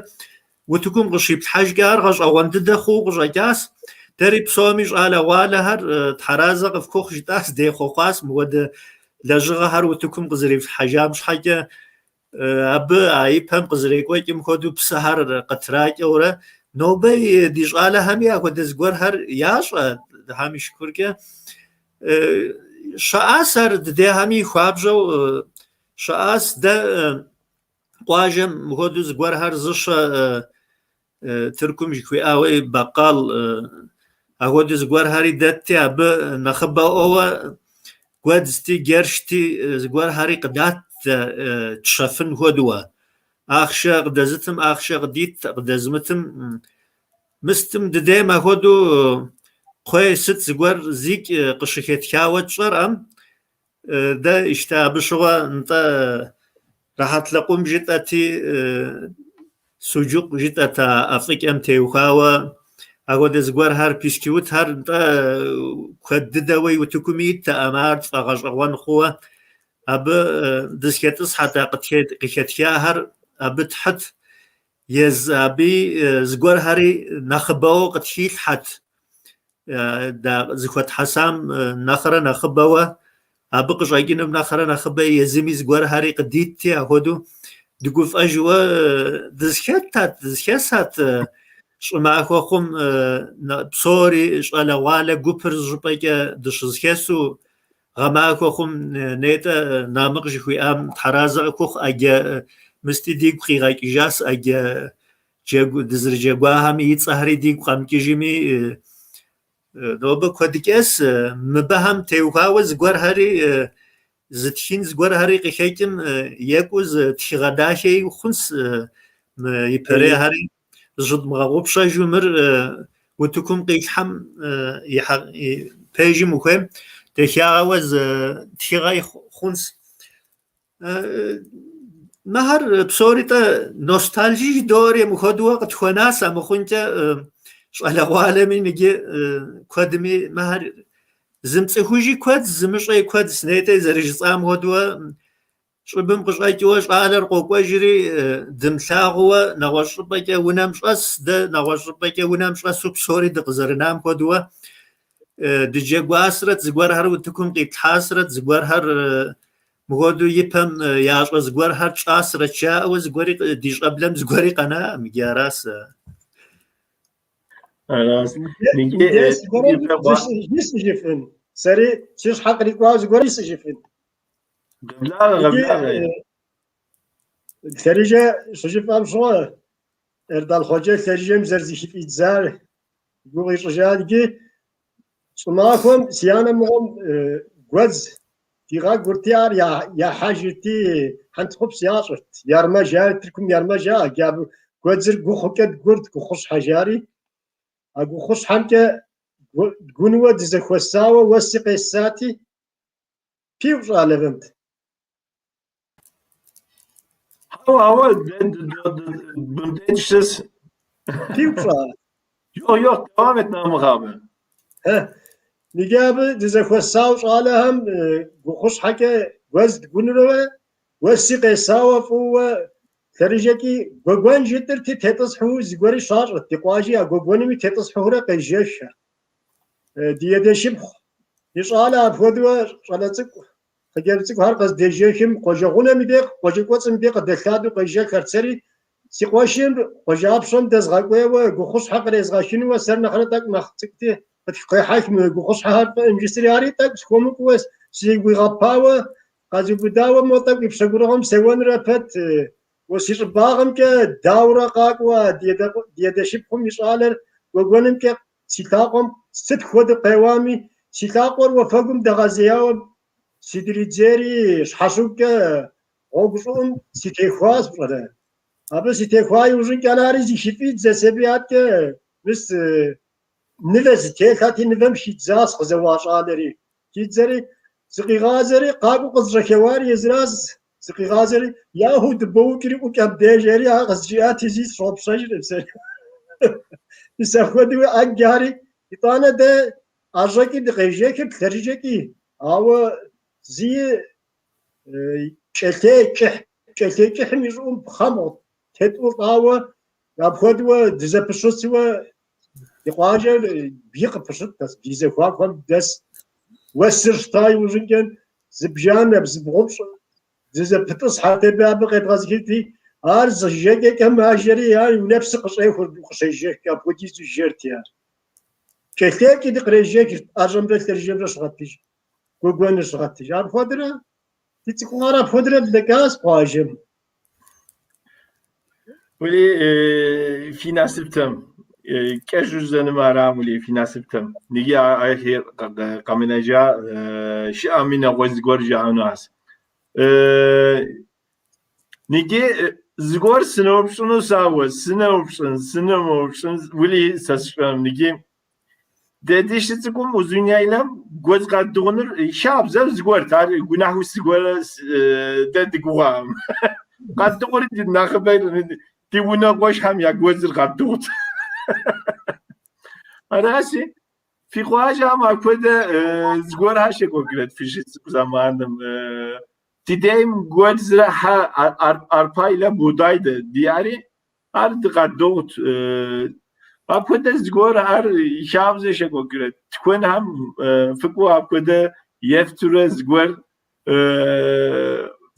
утыкум къыщиплъхьэжкӏэ ар гъэщӏэгъуэн дыдэ хъууэ къыщӏэкӏащ. Дэри псоми щӏалэгъуалэхэр тхьэразэ къыфхухъу жытӏащ, дехъуэхъуащ мыхуэдэ лэжьыгъэхэр утыкум къызэрифлъхьэжам щхьэкӏэ. Абы а ипэм къызэрекӏуэкӏым хуэдэу псыхэр къытракӏэурэ, нобэ ди щӏалэхэми апхуэдэ зыгуэрхэр ящӏэ, Тхьэм и шыкуркӏэ. Щыӏащ ар дыдейхэми хуабжьу щыӏащ. Дэ къуажэм мыхуэдэу зыгуэрхэр зыщэ Тыркум жыхуиӏауи бакъал апхуэдэу зыгуэрхэри дэтти, абы нэхъыбэӏуэуэ гуэдзти, джэршти зыгуэрхэри къыдатт тщэфын хуэдэуэ. Ахъшэ къыдэзытым ахъшэ къыдитт, къыдэзымытым Мыстым дыдейм ахуэдэу кхъуей сыт зыгуэр зикӏ къыщыхетхауэ тщӏэрӏым. Дэ ищтэ абы щыгъуэ нтӏэ рэхьэт лэкъум жытӏэти, суджукъ жытӏэт а ӏэфӏыкӏэм теухуауэ. Ахуэдэ зыгуэрхэр, пискиутхэр нтӏэ куэд дыдэуи утыкуми иттэкъым, ар тфӏэгъэщӏэгъуэн хъууэ. Абы дызыхэтӏысхьэт а къыхэтхахэр абы тхьыт. Езы абы зыгуэрхэри нэхъыбэуэ къытхилъхьэт, зыхуэтхьэсам нэхърэ нэхъыбэуэ, абы къыщӏэкӏынум нэхърэ нэхъыбэ езыми зыгуэрхэри къыдитти, ахуэдэу дыгуфӏэжуэ дызыхэтат, дызыхэсат щӏымахуэ хъум псори щӏалэгъуалэ гупыр зыщӏыпӏэкӏэ дыщызыхэсу, гъэмахуэ хъум нетӏэ Намыкъ жыхуиӏам тхьэразэ къыхухъу ӏэджэ мысти дигу къигъэкӏыжащ, ӏэджэ джэгу дызэрыджэгуахэми и цӏэхэри дигу къэмыкӏыжми, нобэ куэдыкӏэс мыбыхэм теухуауэ зыгуэрхэри зытхын зыгуэрхэри къыхэкӏым екӏуу зы тхыгъэ дахэи хъунс мы ипэрейхэри зыщыдмыгъэгъупщэжу мыр утыкум къилъхьэм и пэжым ухуейм дахагъэуэ зы тхыгъэи хъунс. Мыхэр псори-тӏэ ностальжи жыдоӏэри мыхуэдууэ къытхуэнас амыхъункӏэ щӏалэгъуалэми ныджы куэдми мыхэр зымыцӏыхужи куэд, зымыщӏэи куэд, нетӏэ зэрыжысӏам хуэдууэ щӏыбым къыщӏэкӏыуэ щӏалэр къокӏуэжри дымылъагъууэ нэгъуэщӏ щӏыпӏэкӏэ унэм щӏэс, дэ нэгъуэщӏ щӏыпӏэкӏэ унэм щӏэсу псори дыкъызэрынам хуэдууэ дыджэгуасрэт, зыгуэрхэр утыкум къитлъхьасрэт, зыгуэрхэр мыхуэдэу ипэм ящӏэ зыгуэрхэр тщӏасрэт жаӏэуэ зыгуэри ди щӏэблэм зыгуэри къэнаӏым, иджы арас. Арас. Жысӏэжыфын. Сэри си щхьэ кърикӏуауэ зыгуэр жысӏэжыфын. Къеблагъэ, къеблагъэ. Лъэрыжэ щыжыпӏэм щыгъуэ, Эрдал Хъуэджэ лъэрыжэм зэрызыхыфӏидзар гу къищӏыжа иджы щӏымахуэм си анэм мыгъуэм гуэдз дигъэгурти, ар яхьэжырти, хьэнтхъупс ящӏырт. Ярмэ жари, Тыркум ярмэ жаӏэ, иджы абы гуэдзыр гухъукӏэ дгурт, гухъущхьэ жари. А гухъущхьэмкӏэ дгунуэ дызэхуэсауэ уэси къесати, пиупщӏа Левент. Хьэуэ, хьэуэ, мыбдеж щыс. Пиупщӏа? Yok, yok, devam et Namık abi. Иджы абы дызэхуэсауэ щӏалэхэм гухъущхьэкӏэ гуэдз дгунурэ уэси къесауэ фӏыуэ лъэрыжэкӏи гуэгуэн жытӏырти тетӏысхьэу зыгуэри щащӏырт. Ди къуажи а гуэгуэнми тетӏысхьэурэ къежэххэ. Ди адэшыпхъу и щӏалэ апхуэдэуэ щӏалэ цӏыкӏу Хъыджэбз цӏыкӏухэр къыздежэхым къуажэ гъунэм и дей, къуажэ кӏуэцӏым и дей къыдэлъадэу къежэххэрт. Сэри си къуэшым къуажапщэм дэзгъэкӏуейуэ гухъущхьэ кърезгъэхынуэ сэр нэхърэ тӏэкӏу нэхъ цӏыкӏути, къытхуехьэх мы гухъущхьэхэр фӏыӏым жысӏэри, ари тӏэкӏу схуэмыфӏуэ сигуигъэпауэ къэзубыдауэ мо тӏэкӏу и пщэгурыгъым сеуэнрэ пэт, уэ си щӏыбагъымкӏэ даурэ къакӏуэ ди адэшыпхъум и щӏалэр гуэгуэнымкӏэ си лъакъуэм сыт хуэдэу къеуами, си лъакъуэр уафэгум дэгъэзеяуэ сыдридзейри щхьэщыгукӏэ гъуэгу щӏыӏум сытехуащ, пщӏэрэ. Абы сытехуа иужьынкӏэ ари зыхыфӏидзэщ аби аткӏэ мис нывэ зытелъати, нывэм хидзащ къызэуа щӏалэри. Хидзэри, зыкъигъазэри, къакӏуэу къызжьэхэуар езыращ, зыкъигъазэри, яху дыбоукӏри ӏукӏ абдеж жери ар къызжиӏати, зи сщӏопщэжыркъым сэри. Мис апхуэдэуи ӏэджэри, итӏанэ дэ ӏэжьэкӏи дыкъежэхырт, лъэрыжэкӏи, ауэ зи кӏэлъей кӏыхь, кӏэлъей кӏыхьым и щӏыӏум пхъэмбгъу тетӏулӏауэ, апхуэдэуэ дызэпыщысуэ ди къуажэр бгы къыпыщытт, ди зэхуакухэм дэс уэсыр щта иужьынкӏэ зыбжанэ, зыбгъупщӏ дызэпытӏысхьэрт абы, абы къедгъэзыхырти, ар зы жэкӏэкӏэ мажэри, ар уи нэпсыр къыщӏехур укъыщежэхкӏэ, апхуэдизу жэрти ар. Кӏэлъейкӏи дыкърежэхырт, ӏэжьэмрэ лъэрыжэмрэ щыгъэтыж, гуэгуэныр щыгъэтыж. Апхуэдэрэ ди цӏыкӏугъэр апхуэдэрэ блэкӏащ къуажэм. Ули фи насыптэм, кӏэщӏу жысӏэнумэ арам ули фи насыптэм. Ныги ахэр къэмынэжа щыӏэми нэгъуэщӏ зыгуэр жаӏэнуащ. Ныги Зыгуэр сыноупщӏыну сэ ауэ, сыноупщӏын, сыномыупщӏын, уэли сэ сщӏэм иджы. Дэ дыщыцӏыкӏум Узуняйлэм гуэдз къэддыгъуныр хабзэр зыгуэрт, ар гунэхьу зыгуэр дэ дыгугъакъым. Къэддыгъури ди нэхъыбэ ди унэкъуэшхэм я гуэдзыр къэддыгъут. Аращи, фи къуажэм апхуэдэ зыгуэрхэр щекӏуэкӏрэт фыщыцӏыкӏу зэманым. Ди дейм гуэдзрэ хьэ arpa ile buğday дэ диӏэри, ар дыкъэддыгъут. Апхуэдэ зыгуэр ар хабзэ щекӏуэкӏрэт. Тыкуэнхэм фыкӏуэу апхуэдэ ефтурэ зыгуэр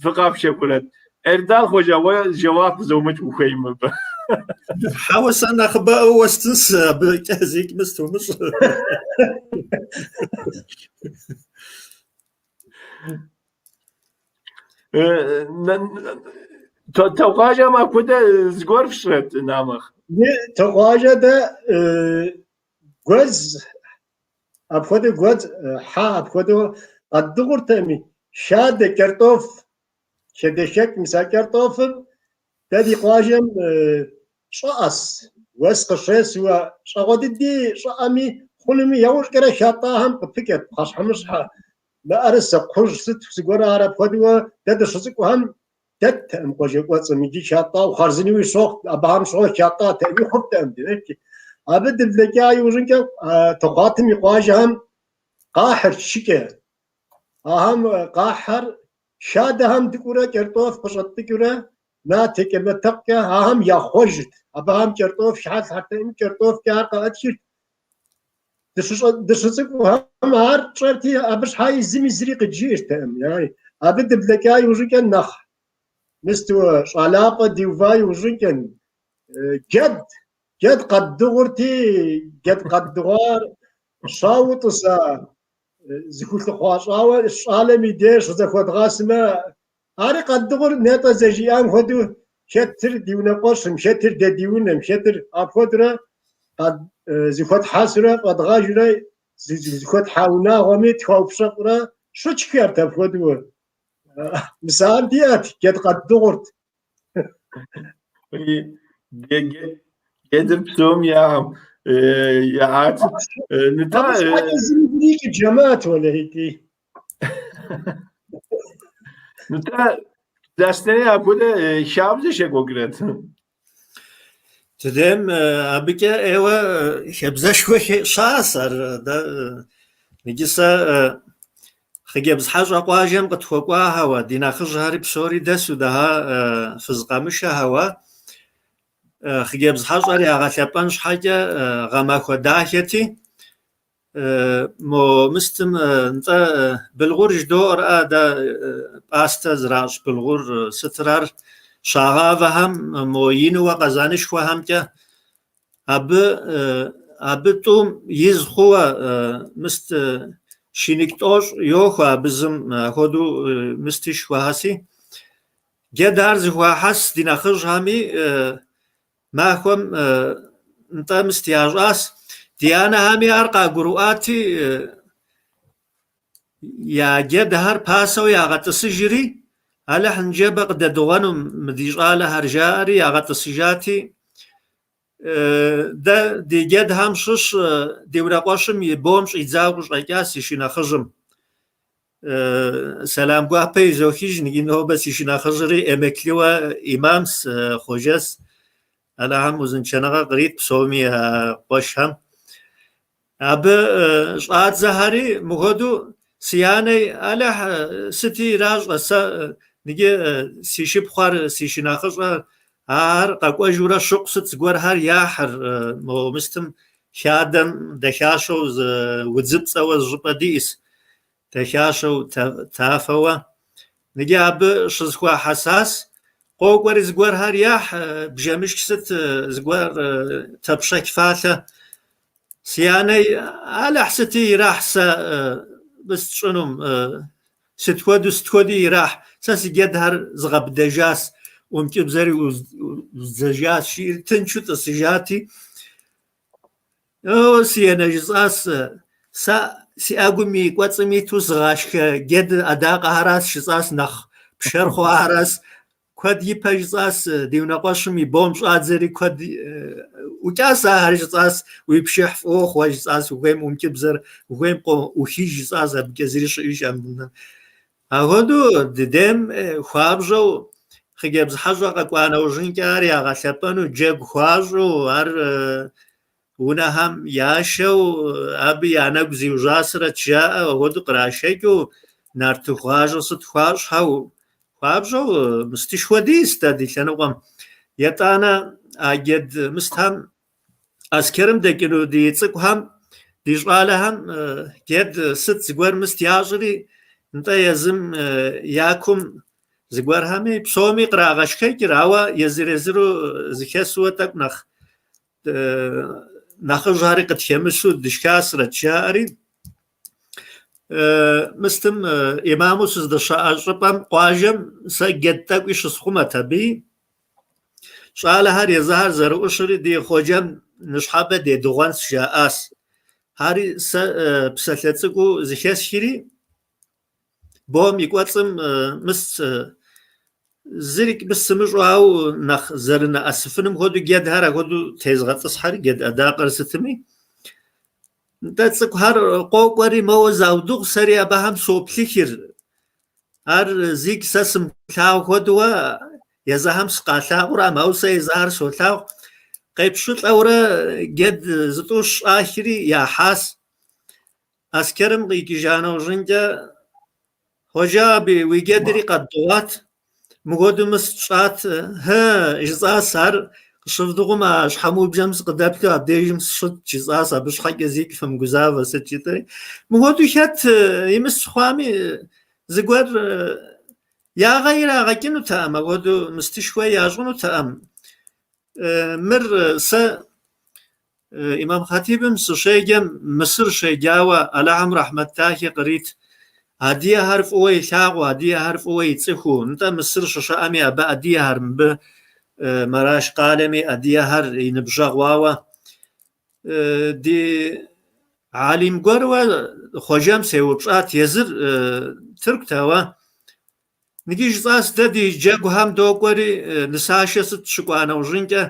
фыкъэфщэхурэт. Эрдал Хъуэжэ, уэ жэуап къызомыт ухуейм мыбы. Хьэуэ, сэ нэхъыбэӏуэу уэстынщ, абыкӏэ зикӏ мыст умыщӏ. Тэукъуажэм апхуэдэ зыгуэр фщӏырэт, Намыхъ? Тэукъуажэ дэ гуэдз, апхуэдэу гуэдз, хьэ апхуэдэу къэддыгъуртэми, хадэ, кӏэртӏоф, хадэхэкӏ, мис а кӏэртӏофым дэ ди къуажэм щӏыӏэс, уэс къыщесуэ, щӏагъуэ дыди щӏыӏэми хъунуми, яужькӏэрэ хатӏахэм къыпыкӏэт пхъэщхьэмыщхьэ, мыӏэрысэ, кхъужь сыт зыгуэр ар апхуэдэуэ дэ дыщыцӏыкӏухэм дэттэкъым къуажэ кӏуэцӏым, иджы хатӏауэ хъарзынэуи щохъу, абыхэм щыгъуэ хатӏатэкъыми хъуртэкъым дэ. Абы дыблэкӏа иужьынкӏэ Тохъуатым и къуажэхэм къахьырт шыкӏэ. Ахэм къахьэр хадэхэм дыкӏуурэ кӏэртӏоф къыщӏэттӏыкӏыурэ матэкӏэ, матэкъукӏэ ахэм яхъуэжырт. Абыхэм кӏэртӏоф халъхьэртэкъым, кӏэртӏофкӏэ ар къыӏытхырт. Дыщыцӏыкӏухэм ар тщӏэрти, абы щхьэи зыми зыри къыджиӏэртэкъым. Абы дыблэкӏа иужьынкӏэ нэхъ мысту щӏалапӏэ диува иужьынкӏэ джэд, джэд къэддыгъурти, джэд къэддыгъуар щауэу тӏыса зыхулъыхъуа щӏауэ щӏалэм и деж щызэхуэдгъэсмэ, ари къэддыгъур нетӏэ зэжиӏам хуэдэу хэтыр ди унэкъуэщым, хэтыр дэ ди унэм, хэтыр апхуэдэурэ зыхуэтхьэсурэ фӏэдгъэжурэ зыхуэтхьа унагъуэми тхуаупщэфӏурэ щытшхэрт апхуэдэу. Мис ар диӏэт, джэд къэддыгъурт. Джэдыр псом яӏат. Нтӏэ, Абы щхьэкӏэ зыми зыри къыджамыӏэт, уэлэхьи. Нтӏэ, Джылахъстэней апхуэдэ хабзэ щекӏуэкӏрэт? Дыдейм абыкӏэ ӏейуэ хабзэшхуэ щыӏэс ар. Дэ иджы сэ хъыджэбз хьэщӏэ къуажэм къытхуэкӏуахьэуэ, ди нэхъыжьхэри псори дэсу дэхьэ фыз къэмышэхьэуэ, хъыджэбз хьэщӏэр ягъэлъэпӏэн щхьэкӏэ гъэмахуэ дахэти, Мо мыстым нтӏэ былгъур жыдоӏэрӏэ дэ пӏастэ зэращӏ былгъур сытыр ар щагъавэхэм мо инуэ къэзанышхуэхэмкӏэ абы абы тӏум из хъууэ мыст щиник тӏощӏ йохуэ абы зым апхуэдэу мыстышхуэхэси. Джэдхэр зыхуахьэс ди нэхъыжьхэми Махуэм нтӏэ мыст ящӏас. Ди анэхэми ар къагурыӏуати, я джэдхэр пасэу ягъэтӏысыжри, Алыхь ныджэбэ къыдэдыгъуэнум мы ди щӏалэхэр жаӏэри ягъэтӏысыжати, дэ ди джэдхэм щыщ ди унэкъуэщым и бом щӏидзауэ къыщӏэкӏащ си шынэхъыжьым. Сэлам гуапэ изохыж, иджы нобэ си шынэхъыжьри эмеклыуэ имамс Хъуэжэс. Алыхьым узыншэныгъэ кърит псоми я къуэшхэм. Абы щӏадзэхэри мыхуэдэу си анэ Алыхь сыти иращӏэ, сэ иджы си шыпхъуэр, си шынэхъыщӏэр, ахэр къэкӏуэжурэ щыкъу сыт зыгуэрхэр яхьыр, мо мыстым хадэм дахащэу зы удзыпцӏэуэ зы щӏыпӏэ диӏэс. Дахащэу тафэуэ. Иджы абы щызэхуахьэсас, къокӏуэри зыгуэрхэр яхь, бжэмышх сыт зыгуэр тэпщэч фалъэ. Си анэ Алыхь сыти ирахь сэ мыст сщӏынум, сыт хуэдэу сыт хуэди ирахь. Сэ си джэдхэр згъэбыдэжас, ӏункӏыбзэри уздзэжащ, жиӏэри тыншу тӏысыжати. О, си анэ жысӏас, сэ си ӏэгум и кӏуэцӏым иту згъашхэ джэд адакъэхэрас жысӏас, нэхъ пшэр хъуахэрас. Куэд ипэ жысӏас, ди унэкъуэщым и бом щӏадзэри куэд ӏукӏас ахэр жысӏас, уи пшыхь фӏы ухъу жысӏас, ухуейм ӏункӏыбзэр, ухуейм къыӏухиж жысӏас, абыкӏэ зыри щыӏэжкъым. Апхуэдэу дыдейм хуабжьэу хъыджэбз хьэщӏэ къэкӏуа нэужьынкӏэ ар ягъэлъэпӏэну, джэгу хуащӏу, ар унэхэм яшэу, абы я нэгу зиужьасэрэт жаӏэу, апхуэдэу кърашэкӏыу, нартыху гъажэ сыт хуащӏхэу, хуабжьэу мыстышхуэ дис дэ ди лъэныкъуэм. Етӏанэ а джэд мыстхэм аскерым дэкӏыну ди цӏыкӏухэм, ди щӏалэхэм джэд сыт зыгуэр мыст ящӏри, нтӏэ езым я кум зыгуэрхэми псоми кърагъэшхэкӏыр, ауэ езыр-езыру зыхэсуэ тӏэкӏу нэхъ нэхъыжьхэри къытхэмысу дышхасрэт жаӏэри, мыстым имаму сыздэщыӏэ щӏыпӏэм къуажэм сэ джэд тӏэкӏуи щысхъумэт абыи. Щӏалэхэр езыхэр зэрыӏущри ди хъуэджэм ныщхьэбэ дедыгъуэнщ жаӏащ. Ари сэ псалъэ цӏыкӏуу зыхэсхри, бом и кӏуэцӏым мыс зыри мыс сымыщӏу, ауэ нэхъ зэрынэӏэсыфыным хуэдэу джэдхэр апхуэдэу тезгъэтӏысхьэри, джэд ӏэдакъэр сытми. Нтӏэ цӏыкӏухэр къокӏуэри моуэ заудыгъу, сэри абыхэм соплъыхыр. Ар зикӏ сэ сымылъагъу хуэдэуэ езыхэм сыкъалъагъурам, ауэ сэ езыхэр солъагъу. Къепщылӏэурэ джэд зытӏущ щӏахри яхьас. Аскерым къикӏыжа нэужьынкӏэ, Хъуэжэ аби, уи джэдри къэддыгъуат, мыхуэдэу мыс тщӏат, хы, жысӏас, ар къыщывдыгъум а щхьэмыубжэм сыкъыдэплъу абдежым сыщытт, жысӏас, абы щхьэкӏэ зикӏ фымыгузавэ сыт жытӏэри. Мыхуэдэу хэт имыс хъуами, зыгуэр ягъэ ирагъэкӏынутэкъым, апхуэдэу мыстышхуэ ящӏынутэкъым. Мыр сэ Имам Хъатибым сыщеджэм Мысыр щеджауэ Алыхьым рэхьмэт дахи кърит. Адыгэхэр фӏыуэ илъагъуу, адыгэхэр фӏыуэ ицӏыхуу, нтӏэ Мысыр щыщыӏэми абы адыгэхэр, мыбы Мараш къалэми адыгэхэр и ныбжьэгъуауэ. Ди алим гуэру хъуэжэм сеупщӏат, езыр тыркут, ауэ ныджы жысӏащ, дэ ди джэгухэм докӏуэри нысашэ сыт щыкӏуа нэужьынкӏэ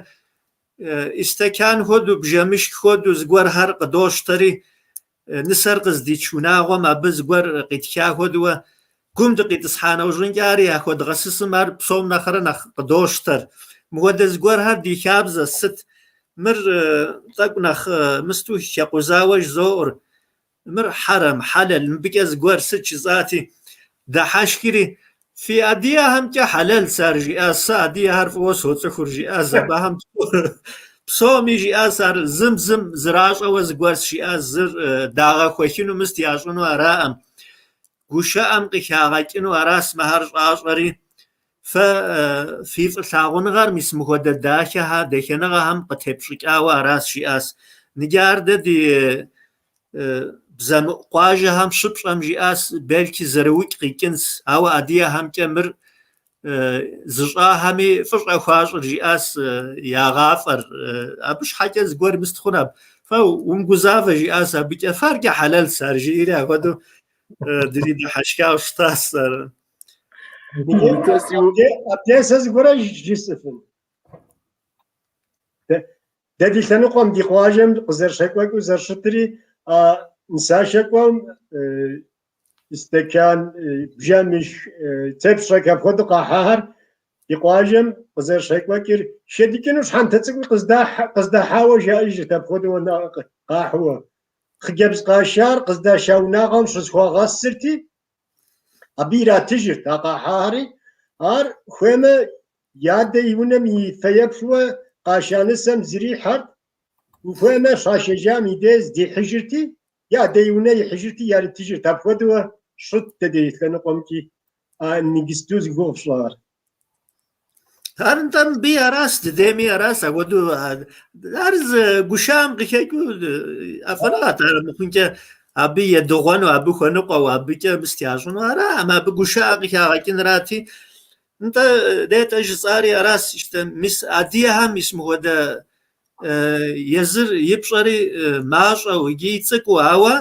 Истэчан хуэдэу, бжэмышх хуэдэу зыгуэрхэр къыдощтэри, нысэр къыздич унагъуэм абы зыгуэр къитха хуэдэуэ, гум дыкъитӏысхьа нэужьынкӏэ ар яхуэдгъэсысым ар псом нэхърэ нэхъ къыдощтэр. Мыхуэдэ зыгуэрхэр ди хабзэ сыт? Мыр тӏэкӏу нэхъ мысту хэкъузауэ жызоӏур. Мыр хьэрэм, хьэлэл, мыбыкӏэ зыгуэр сыт жысӏати, дыхьэшхри, фи адыгэхэмкӏэ хьэлэлщ ар, жиӏащ, сэ адыгэхэр фӏыуэ соцӏыхур, жиӏащ, абыхэм псоми жиӏащ ар зым зым зращӏэуэ зыгуэрщ, жиӏащ, зыр дагъэхуэхыну мыст ящӏыну араӏым. Гушыӏэм къыхагъэкӏыну аращ мыхэр щӏащӏэри, фэ фи фӏылъагъуныгъэр мис мыхуэдэ дахэхэ, дахэныгъэхэм къытепщӏыкӏауэ аращ, жиӏащ. Ныджы ар дэ ди бзэмыӏу къуажэхэм щыпщӏэм, жиӏащ, белки зэрыукӏ къикӏынщ, ауэ адыгэхэмкӏэ мыр зыщӏахэми фӏыщӏэ хуащӏыр, жиӏащ, ягъафӏэр. Абы щхьэкӏэ зыгуэр мыст хъунэп. Фэ умыгузавэ, жиӏащ, абыкӏэ фэркӏэ хьэлэлщ ар, жиӏэри апхуэдэу дридыхьэшхауэ щытащ ар. Абдей сэ зыгуэрэ жысӏэфын. Дэ ди лъэныкъуэм, ди къуажэм къызэрыщекӏуэкӏыу зэрыщытри, а нысашэ кӏуэм истэчан, бжэмышх, тепщэч апхуэдэу къахьахэр ди къуажэм къызэрыщекӏуэкӏыр хэдыкӏыну щхьэнтэ цӏыкӏуи къыздахьауэ жаӏэжырт апхуэдэу къахьуэ. Хъыджэбз къашар къыздаша унагъуэм щызэхуагъэсырти, абы иратыжырт а къахьахэри. Ар хуеймэ, и адэ и унэм и фэеплъуэ къаша нысэм зрихьэрт, ухуеймэ, щашэжам и деж здихьыжырти, и адэ и унэ ихьыжырти, яритыжырт. Апхуэдэуэ щытт дэ ди лъэныкъуэмкӏи а иджысту зи гугъу фщӏар. Ар нтӏэ мыбыи аращ, дыдейми аращ, апхуэдэу ар зы гушыӏэм къыхэкӏыу ӏэфӏыныгъэт, ар мыхъункӏэ абы едыгъуэну, абы хуэныкъуэу, абыкӏэ мыст ящӏыну араӏым, абы гушыӏэ къыхагъэкӏынрати. Нтӏэ, нетӏэ жысӏари аращ, ищтэ, мис адыгэхэм мис мыхуэдэ езыр и пщӏэри мащӏэу икӏи цӏыкӏуу, ауэ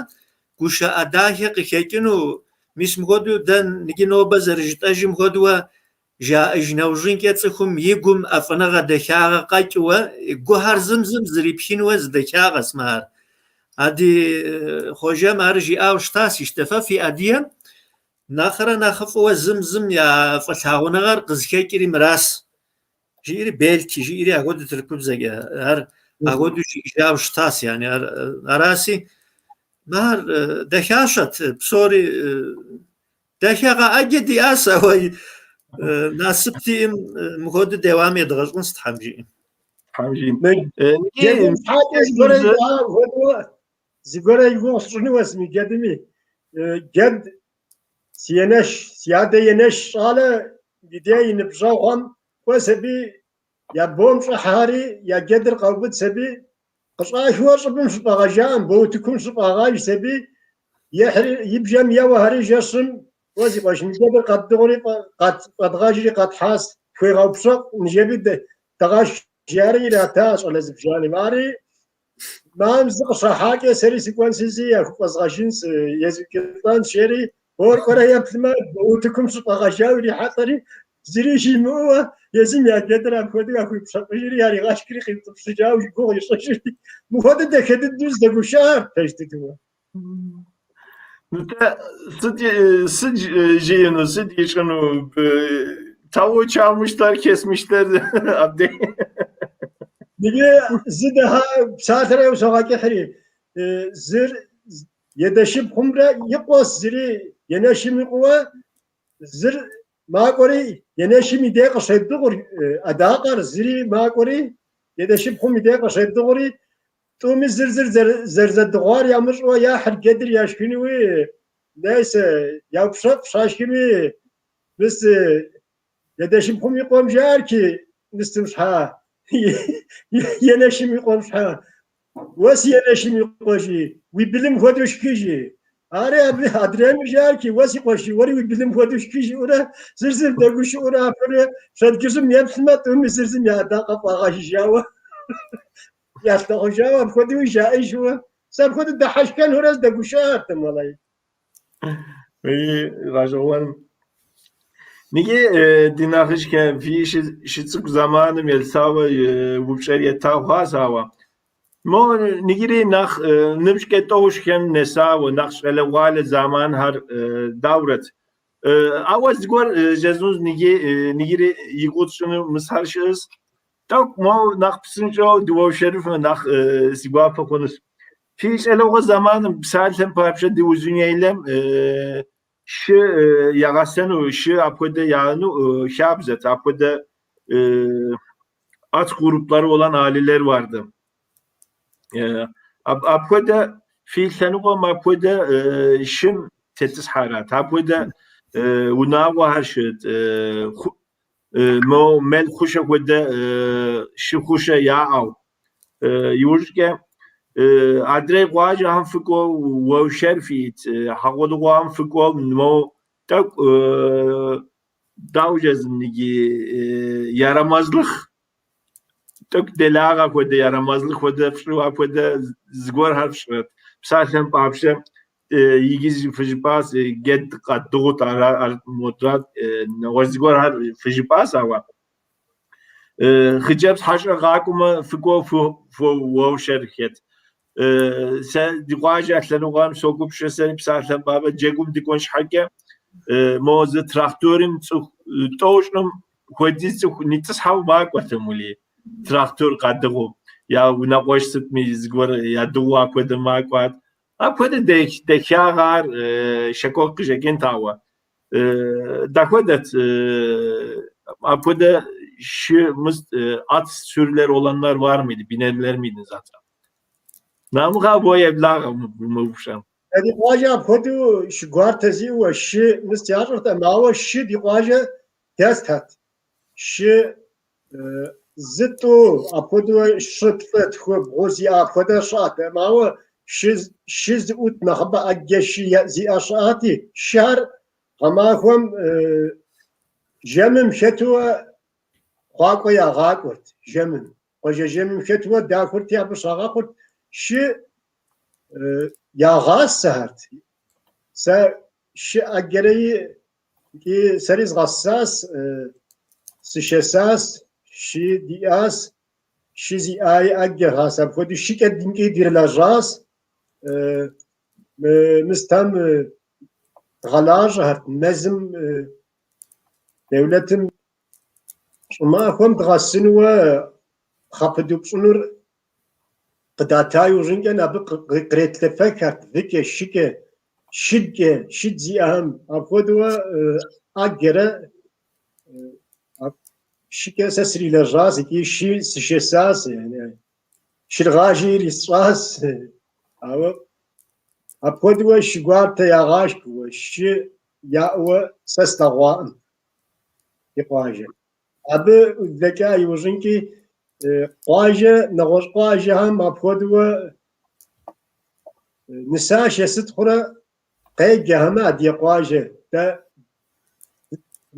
гушыӏэ дахэ къыхэкӏыну, мис мыхуэдэу дэ ныджы нобэ зэрыжытӏэжым хуэдэуэ. Жаӏэж нэужьынкӏэ цӏыхум и гум ӏэфӏыныгъэ дахагъэ къэкӏыуэ, гухэр зым зым зрипхынуэ зы дахагъэс мыхэр. А ди Хъуэжэм ар жиӏауэ щытащ, ищтэ фэ фи адыгэм нэхърэ нэхъыфӏыуэ зым зым я фӏылъагъуныгъэр къызыхэкӏри мырас. Жиӏэри belki, жиӏэри ахуэдэу тыркубзэкӏэ. Ар ахуэдэу жиӏэжауэ щытащ, яни ар араси. Мыхэр дахащэт, псори дахагъэ ӏэджэ диӏащ, ауэ насып диӏэм мыхуэдэу дэуам едгъэщӏынщ, Тхьэм жиӏэм. Тхьэм жиӏэм. Джэдым щхьэкӏэ зыгуэрэ хуэдэу зыгуэрэ и гугъу сщӏынуэс мы джэдыми. Джэд си енэш, си адэ енэш щӏалэ и дей и ныбжьэгъуэм кӏуэс аби я бом щӏыхьэри, я джэдыр къаубыдс аби, къыщӏахыуэ щӏыбым щыфӏагъэжаӏым, бо утыкум щыфӏагъэжс аби, ехьри и бжэм еуэхэри жэщым уэ си къуэш мы джэдыр къэддыгъури фӏэдгъэжри къэтхьас, тхуегъэупщэфӏ, ныжэби дыгъэшх жари ирата щӏалэ зыбжанэм. Ари мам зы къыщахьакӏэ сэри сыкӏуэнси яхуфӏэзгъэжынс, езукӏылӏэнщ, жери бор кӏуэрэ еплъмэ, утыкум щыфӏэгъэжауэ ирихьэлӏэри, зыри жимыӏэуэ езым я джэдыр апхуэдэу яхуиупщэфӏыжри, яригъэшхри къиутӏыпщыжауэ и гугъу ищӏыжри, мыхуэдэу дахэ дыдэу зыдэгушыӏэрт пэж дыдэу. Нтӏэ, сыт сыт жиӏэну, сыт ищӏыну? Tavuğu çalmışlar, kesmişler абдей. Иджы зы дахэ псалъэрэ согъэкӏыхьри, зыр едэшыпхъумрэ и къуэс, зыри енэшым и къуэ, зыр макӏуэри енэшым и дей къыщедыгъур адакъэр, зыри макӏуэри едэшыпхъум и дей къыщедыгъури, тӏуми зыр зыр зэрызэдыгъуар ямыщӏуэ яхьыр джэдыр яшхынуи, нейсэ, яупщэфӏ щашхми, мис едэшыпхъум и къуэм жаӏэрки, мыстым щхьа, енэшым и къуэм щхьа, уэ си енэшым и къуэ жи, уи былым хуэдэу шхы жи. Ари абы адрейми жаӏэрки, уэ си къуэш жи, уэри уи былым хуэдэу шхы жиӏэурэ, зыр зыр дэгушыӏэурэ апхуэдэ пщэдджыжьым еплъмэ, тӏуми зыр зым я адакъэ фӏагъэжыжауэ ялъагъужауэ апхуэдэуи жаӏэжуэ. Сэ апхуэдэу дыхьэшхэнурэ здэгушыӏэртэм, уэлэхьи. Гъэщӏэгъуэн. Иджы ди нэхъыжьхэ фи щыцӏыкӏу зэманым елъытауэ упщӏэр ета хъуащ, ауэ мо иджыри нэхъ ныбжькӏэ тӏощӏхэм нэсауэ, нэхъ щӏалэгъуалэ зэманхэр даурэт. Ауэ зыгуэр жезмыщ иджыри и гугъу тщӏыну мысхэр щыӏэщ. Тӏэкӏу мо нэхъ псынщӏэу дыуэршэрыфмэ нэхъ си гуапэ хъунущ. Фи щӏалэгъуэ зэманым псалъэм папщӏэ ди Узуняйлэм шы ягъэсэну, шы апхуэдэ яӏэну хабзэт, апхуэдэ at grupları olan aileler vardı. Апхуэдэ фи лъэныкъуэм апхуэдэ шым тетӏысхьэрэт, апхуэдэ унагъуэхэр щыт, мо мэл хъушэ хуэдэ шы хъушэ яӏэу. Иужькӏэ адрей къуажэхэм фыкӏуэу уэршэр фиӏэт, хьэгъуэлӏыгъуэхэм фыкӏуэу мо тӏэкӏу дауэ жезмын иджы yaramazlık тӏэкӏу делагъэ хуэдэ, yaramazlık хуэдэ фщӏыуэ апхуэдэ зыгуэрхэр фщӏырэт. Псалъэм папщӏэ иджы фыжыпӏащ джэд къэдыгъут, ар модрат, нэгъуэщӏ зыгуэрхэр фыжыпӏащ, ауэ хъыджэбз хьэщӏэ къакӏуэмэ фыкӏуэу фыуэршэрхэт. Сэ ди къуажэ лъэныкъуэм согупсысэри псалъэм папщӏэ джэгум дыкӏуэн щхьэкӏэ мо зы тракторым цӏыху тӏощӏым хуэдиз цӏыху нитӏысхьэу макӏуэтэм ули трактор къадыгъуу. Я унэкъуэш сытми зыгуэр ядыгъуу апхуэдэ макӏуат. Апхуэдэ дахагъэ ар шэкӏуэк къыщӏэкӏынт, ауэ дахуэдэт апхуэдэ шы at sürüleri olanlar var mıydı? Binerler miydiniz ata? Намыхъ абы уэ еблагъэ мы упщӏэм. Ди къуажэ апхуэдэу шы гуартэ зиӏэуэ шы мыст ящӏыртэкъым, ауэ шы ди къуажэ дэстэт. Шы зы тӏу апхуэдэу щы, плӏы, тху, бгъу зиӏэ апхуэдэ щыӏэтэкъым, ауэ шы зыӏут нэхъыбэ ӏэджэ шы зиӏэ щыӏати, шыхэр гъэмахуэм жэмым хэтуэ хъуакӏуэ ягъакӏуэрт жэмым. Къуажэ жэмым хэтуэ дахурти, абы щагъэхъурт, шы ягъасэхэрт. Сэ шы ӏэджэрэи икӏи сэри згъэсащ. Сышэсащ, шы диӏащ, шы зиӏаи ӏэджэ хъуащ. Апхуэдэу шыкӏэ дынкӏи дрилэжьащ. Мыстам дгъэлажьэхэрт мэзым дэулэтым щӏымахуэм дгъэсынуэ пхъэ пыдупщӏынур къыдата иужьынкӏэ абы къретлъэфэххэрт выкӏэ, шыкӏэ, шыдкӏэ, шыд зиӏэхэм апхуэдэуэ ӏэджэрэ шыкӏэ сэ срилэжьащ икӏи шы сышэсащ, шыргъажи ирисщӏащ, ауэ апхуэдэуэ шы гуартэ ягъашхэуэ, шы яӏэуэ сэ слъэгъуаӏым ди къуажэм. Абы блэкӏа иужьынкӏи къуажэ, нэгъуэщӏ къуажэхэм апхуэдэуэ нысашэ сыт хъурэ къеджэхэмэ адыгэ къуажэ дэ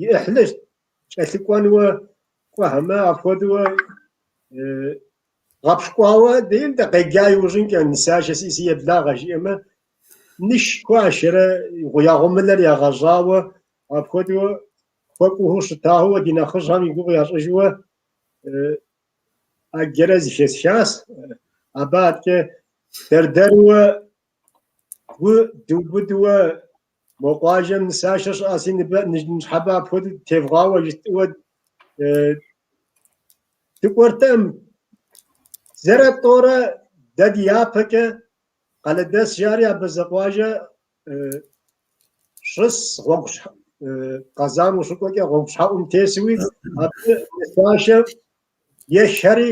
и ӏыхьлыщ кӏэлъыкӏуэнуэ кӏуэхэмэ апхуэдэуэ гъэпщкӏуауэ дейм дэ къеджа иужьынкӏэ нысашэ сиӏэси еблагъэ жиӏэмэ, ныш хуашэрэ я гъумылэр ягъэжьауэ апхуэдэуэ хуэкӏуэу щытауэ ди нэхъыжьхэм и гугъу ящӏыжуэ ӏэджэрэ зэхэсхащ. Абы аткӏэ дэр-дэрууэ гу дыубыдууэ мо къуажэм нысашэ щыӏэси ныщхьэбэ апхуэдэу дытевгъауэ жытӏэуэ дыкӏуэртэкъым. Зэрэ-тӏорэ дэ ди япэкӏэ Къалэдэс жари Абазэ къуажэ щыс гъуэгу Къэзан ущыкӏуэкӏэ гъуэгу щхьэӏум тесуи, абы нысашэ ешэри,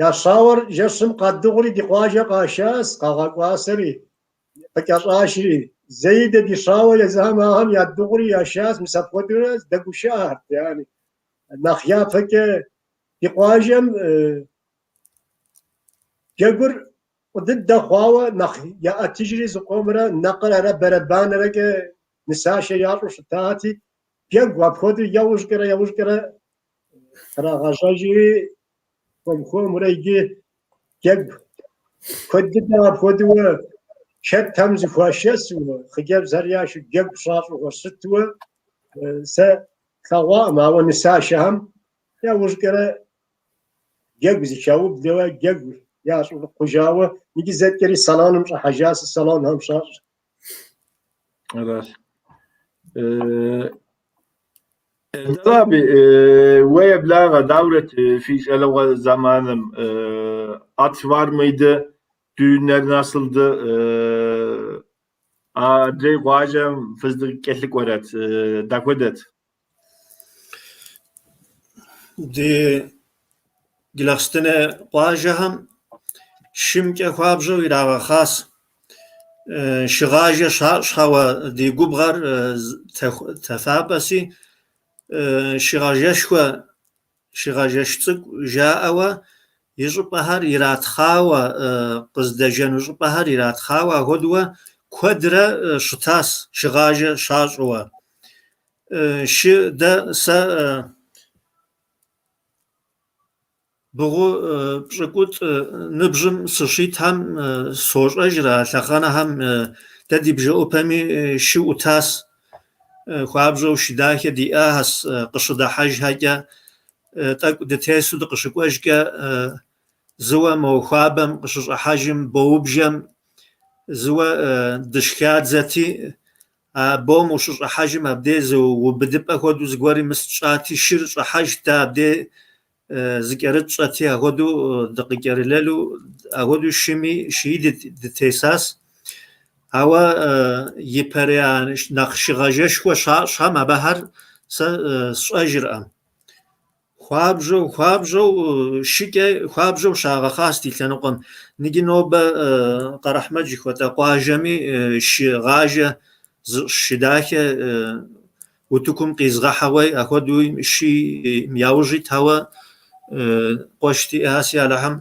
я щауэр жэщым къадыгъури ди къуажэ къашащ, къагъэкӏуасэри, къыкӏэщӏашри. Зэи дэ ди щауэ езыхэм ахэм ядыгъури яшащ, мис апхуэдэурэ здэгушыӏэрт, яни. Нэхъ япэкӏэ ди къуажэм джэгур фӏы дыдэ хъуауэ нэхъ яӏэтыжри зыкъомрэ нэкъырэрэ бэрэбанэрэкӏэ нысашэ ящӏу щытати, джэгу апхуэдэу яужькӏэрэ яужькӏэрэ кърагъэжьэжри хуэм-хуэмурэ иджы джэгу куэд дыдэ апхуэдэуэ чэтхэм зыхуашэсу, хъыджэбзхэр яшу джэгу щащӏу щытуэ сэ слъэгъуакъым, ауэ нысашэхэм яужькӏэрэ джэгу зэхаублэуэ, джэгу ящӏу хъужауэ, иджы зэкӏэри салоным щӏыхьэжащ, салонхэм щащӏ. Аращ. Erdal abi, уэ еблагъэ, даурэт фи щӏалэгъуэ зэманым? At var mıydı? Düğünler nasıldı? Адрей къуажэм фыздыкӏэлъыкӏуэрэт? Дапхуэдэт? Ди Джылахъстэней къуажэхэм шымкӏэ хуабжьу ирагъэхъащ. Шыгъажэ щащӏхэуэ ди губгъэр тэфапӏэси, шыгъажэшхуэ, шыгъажэш цӏыкӏу жаӏэуэ и щӏыпӏэхэр иратхъауэ, къыздэжэну щӏыпӏэхэр иратхъауэ ахуэдууэ куэдрэ щытащ шыгъажэ щащӏыуэ. Шы дэ сэ бгъу пщӏыкӏутӏ ныбжьым сыщитхэм сощӏэжыр а лъэхъэнэхэм дэ ди бжэӏупэми шы ӏутащ. Хуабжьу шы дахэ диӏахэщ къыщыдыхьэжхэкӏэ, тӏэкӏу дытесу дыкъыщыкӏуэжкӏэ зыуэ мо хуабэм къыщыщӏыхьэжым боубжэм зыуэ дыщыхадзэти, А бом ущыщӏыхьэжым абдей зы убыдыпӏэ хуэдэу зыгуэри мыст щӏати, шыр щӏыхьэжт, дэ абдей зыкӏэрытщӏэти, ахуэдэу дыкъыкӏэрылэлу, ахуэдэу шыми шыи дытесащ. Ауэ ипэрей а нэхъ шыгъажэшхуэ щащӏхэм абыхэр сэ сщӏэжыркъым. Хуабжьу, хуабжьу шыкӏэ хуабжьу щагъэхъащ ди лъэныкъуэм. Ныджы нобэ Къэрэхьмэт жыхуэтӏэ къуажэми шыгъажэ зыщӏ шы дахэ утыкум къизгъэхьэуэй, ахуэдуи шы яужь итауэ къуэш диӏаси, Алыхьым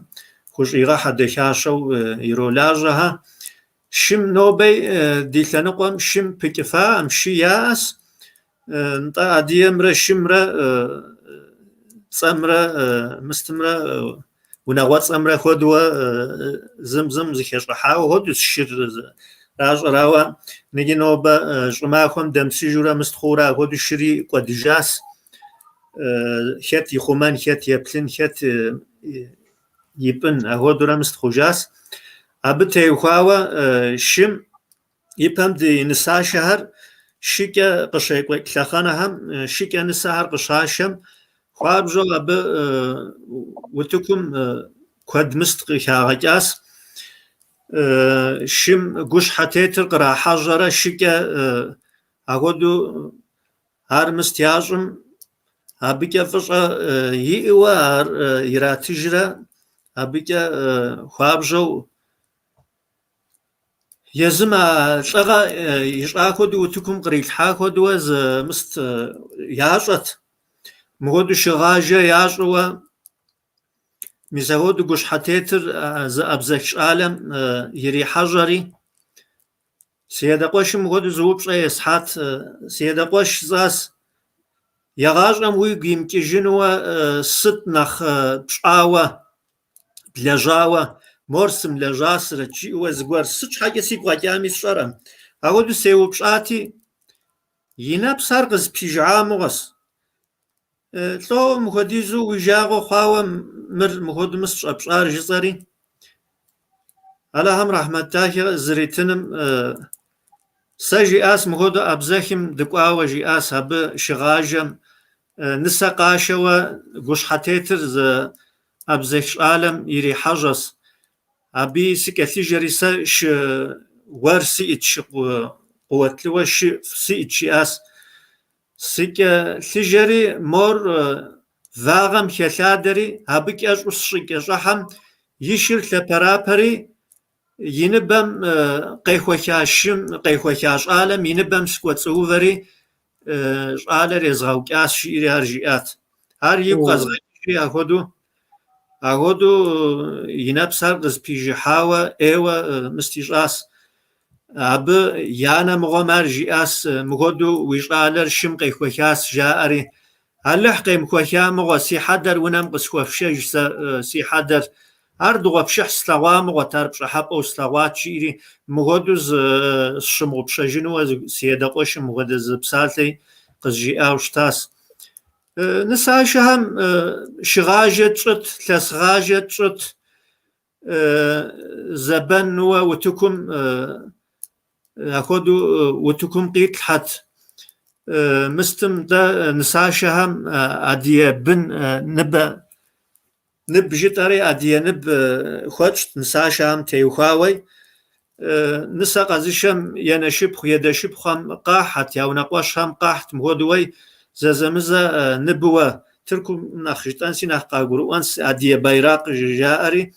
хущӏигъэхьэ дахащэу иролажьэхэ. Шым нобэ ди лъэныкъуэм шым пыкӏыфаӏым, шы яӏэс. Нтӏэ адыгэмрэ шымрэ цӏэмрэ мыстымрэ унагъуэцӏэмрэ хуэдэуэ зым зым зыхэщӏыхьауэ хуэдэущ шыр зэращӏэр, ауэ ныджы нобэ щӏымахуэм дэмысыжурэ мыст хъуурэ апхуэдэу шыри кӏуэдыжащ. Хэт ихъумэн, хэт еплъын, хэт ипӏын, ахуэдурэ мыст хъужас. Абы теухуауэ шым ипэм ди нысашэхэр шыкӏэ къыщекӏуэкӏ лъэхъэнэхэм шыкӏэ нысэхэр къыщашэм хуабжьу абы утыкум куэд мыст къыхагъэкӏас. Шым гущхьэтетыр кърахьэжьэрэ шыкӏэ ахуэдэу ар мыст ящӏым абыкӏэ фӏыщӏэ иӏэуэ ар иратыжрэ абыкӏэ хуабжьу езым а лӏыгъэ ищӏа хуэдэу утыкум кърилъхьа хуэдэуэ зы мыст ящӏэт. Мыхуэдэу шыгъажэ ящӏыуэ мис ахуэдэу гущхьэтетыр зы абзэх щӏалэм ирихьэжьэри, си адэ къуэшым мыхуэдэу зы упщӏэ есхьат. Си адэ къуэш жысӏас, егъащӏэм уигу имыкӏыжынуэ сыт нэхъ пщӏауэ, блэжьауэ, мор сымылэжьасэрэт жиӏэуэ зыгуэр сыт щхьэкӏэ сигу къэкӏами сщӏэрэм. Ахуэдэу сеупщӏати, и нэпсхэр къызпижыхьа мыгъуэс. Лӏо мыхуэдизу уи жагъуэ хъуауэ мыр мыхуэдэу мыст щӏэпщӏар жысӏэри, Алыхьым рэхьмэт дахэ зритыным сэ жиӏас мыхуэдэу Абзэхым дыкӏуауэ жиӏас абы шыгъажэм нысэ къашэуэ гущхьэтетыр зы абзэх щӏалэм ирихьэжьэс. Абыи сыкӏэлъыжэри сэ шы уэр сиӏэт, шы къуэтлыуэ шы сиӏэт жиӏас. Сыкӏэлъыжэри мор вагъэм хэлъадэри, абы кӏэщӏу сыщыкӏэщӏыхьэм и шыр лъэпэрапэри и ныбэм къехуэха шым, къехуэха щӏалэм и ныбэм сыкӏуэцӏыувэри щӏалэр езгъэукӏащ, жиӏэри ар жиӏат. Ар игу къэзгъэкӏыжри ахуэдэу, ахуэдэу и нэпсхэр къызпижыхьауэ ӏейуэ мыст ищӏас. Абы и анэ мыгъуэм ар жиӏас, мыхуэдэу уи щӏалэр шым къехуэхас, жаӏэри. Алыхь къемыхуэха мыгъуэ, си хьэдэр унэм къысхуэфшэж сэ си хьэдэр. Ар дыгъуэпшыхь слъэгъуа мыгъуэт, ар пщӏыхьэпӏэу слъэгъуат, жиӏэри, мыхуэдэу зы сщымыгъупщэжынуэ си адэ къуэшым мыхуэдэ зы псалъи къызжиӏауэ щытас. Нысашэхэм шыгъажэ тщӏыт, лъэсгъажэ тщӏыт, зэбэнуэ утыкум ахуэдэу утыкум къитлъхьэт. Мыстым дэ нысашэхэм адыгэ бын ныбэ ныб жытӏэри адыгэ ныб хуэтщӏт нысашэхэм теухуауэ. Нысэ къэзышэм енэшыпхъу, едэшыпхъухэм къахьэт, я унэкъуэщхэм къахьт мыхуэдэуэй зэзэмызэ ныбыуэ. Тыркум нэхъ жытӏэнси нэхъ къагурыӏуэнс адыгэ байракъ жаӏэри.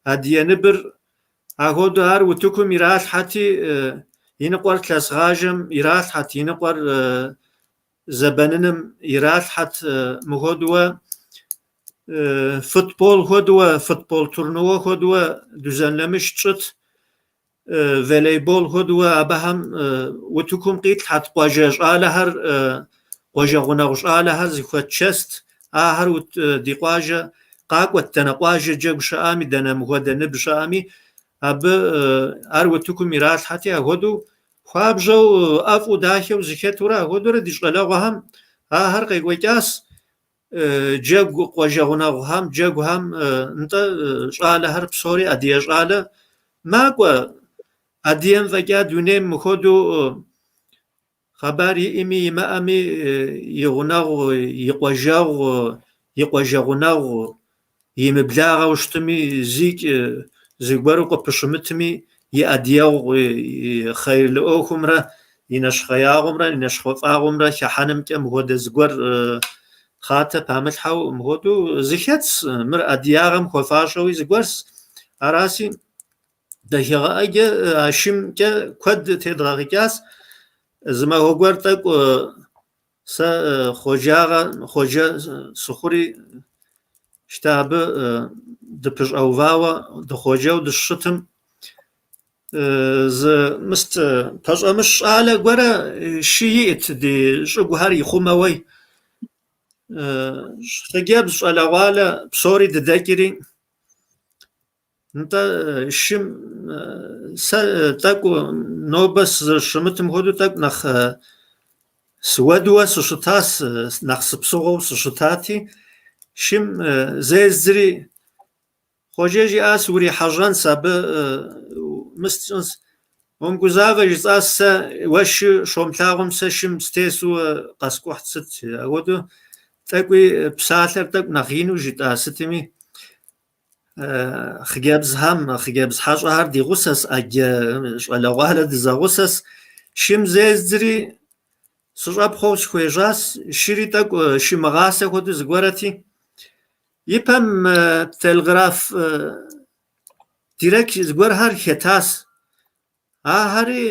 Адыгэ ныбыр ахуэдэу ар утыкум иралъхьэти, и ныкъуэр лъэсгъажэм иралъхьэт, и ныкъуэр зэбэныным иралъхьэт мыхуэдэуэ футбол хуэдэуэ, футбол турнуэ хуэдэуэ дузэнлэмыш тщӏыт, волейбол хуэдэуэ абыхэм утыкум къитлъхьэт къуажэ щӏалэхэр, къуажэ гъунэгъу щӏалэхэр зыхуэтшэст, ахэр ди къуажэ къакӏуэт, дэнэ къуажэ джэгу щыӏами, дэнэ мыхуэдэ ныб щыӏами, абы ар утыкум иралъхьэти, ахуэдэу хуабжьу ӏэфӏу дахэу зыхэтурэ ахуэдэурэ ди щӏалэгъуэхэм ахэр къекӏуэкӏас. Джэгу къуажэ гъунэгъухэм, джэгухэм нтӏэ щӏалэхэр псори адыгэ щӏалэ макӏуэ. Адыгэм фӏэкӏа дунейм мыхуэдэу хъыбар иӏэми имыӏэми и гъунэгъу, и къуажэгъу, и къуажэ гъунэгъу имыблагъэу щытми, зикӏ зыгуэру къыпыщымытми, и адыгэгъу и хъейрлы ӏуэхумрэ и нэщхъеягъуэмрэ и нэщхъыфӏагъуэмрэ хыхьэнымкӏэ мыхуэдэ зыгуэр хъатэ памылъхьэу мыхуэдэу зыхэтс, мыр адыгагъэм хуэфащэуи зыгуэрс. Араси, дахагъэ ӏэджэ а шымкӏэ куэд тедгъэгъыкӏащ. Зы махуэ гуэр тӏэкӏу сэ хъуэжагъэ, хъуэжэ сыхъури, щыта абы дыпыщӏэувауэ дыхъуэжэу дыщытым, зы мыст пэщӏэмыщ щӏалэ гуэрэ шы иӏэт ди щӏыгухэр ихъумэуэй. Хъыджэбз щӏалэгъуалэ псори дыдэкӏри, нтӏэ шым сэ тӏэкӏу нобэ сызэрыщымытым хуэдэу тӏэкӏу нэхъ. Сыуэдууэ сыщытас, нэхъ сыпсыгъуэу сыщытати, шым зездзри, Хъуэжэ жиӏас, урихьэжьэнс абы мыст сщӏынс. Умыгузавэ жысӏас сэ, уэ шы щомылъагъум сэ шым сытесу къэскӏухьт сыт. Апхуэдэу тӏэкӏуи псалъэр тӏэкӏу нэхъ ину жытӏа сытми, хъыджэбзхэм, хъыджэбз хьэщӏэхэр ди гъусэс, ӏэджэ щӏалэгъуалэ дызэгъусэс. Шым зездзри, сыщӏэпхъуэу сыхуежьас, шыри тӏэкӏу шы мыгъасэ хуэдэу зыгуэрэти. Ипэм телграф дирек зыгуэрхэр хэтас. Ахэри